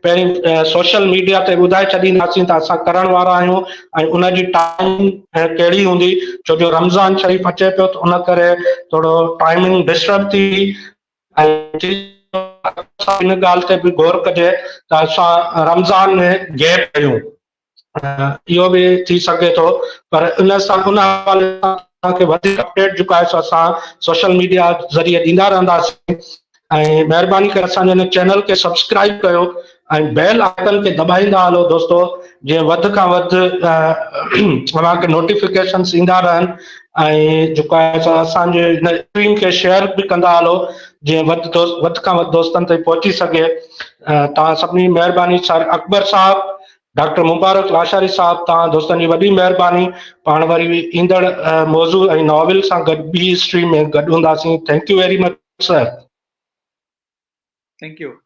پهرين سوشل ميڊيا تي ٻڌائي ڇڏينداسين ته اسان ڪرڻ وارا آهيون ۽ ان جي ٽائمنگ ڪهڙي هوندي ڇو جو رمضان شريف اچي پيو ته ان ڪري ٿورو ٽائمنگ ڊسٽرب ٿي ۽ ان ڳالهه تي به غور ڪجي ته اسان رمضان ۾ گيپ ڪيون اهو به ٿي سگهي ٿو پر ان سان ان حوالي سان توهان کي وڌيڪ اپڊيٽ جيڪو آهي سو اسان سوشل ميڊيا ذريعي ڏيندا رهنداسين. ۽ مهرباني ڪري اسان جي هن چينل کي سبسڪرائب ڪيو ۽ بيل آئڪن کي دٻائيندا هلو دوستو جيئن وڌ کان وڌ اوهان کي نوٽيفڪيشنس ايندا رهن ۽ جيڪو آهي سو اسان جي هن اسٽريم کي شيئر به ڪندا هلو جيئن وڌ دوست وڌ کان وڌ دوستن تائين پهچي سگهي توهان سڀني مهرباني سر اڪبر صاحب ڊاڪٽر مبارڪ لاشاري صاحب توهان دوستن جي وڏي مهرباني پاڻ وري ايندڙ موضوع ۽ ناول سان گڏ ٻي اسٽريم ۾ گڏ هونداسين thank you very much sir. Thank you.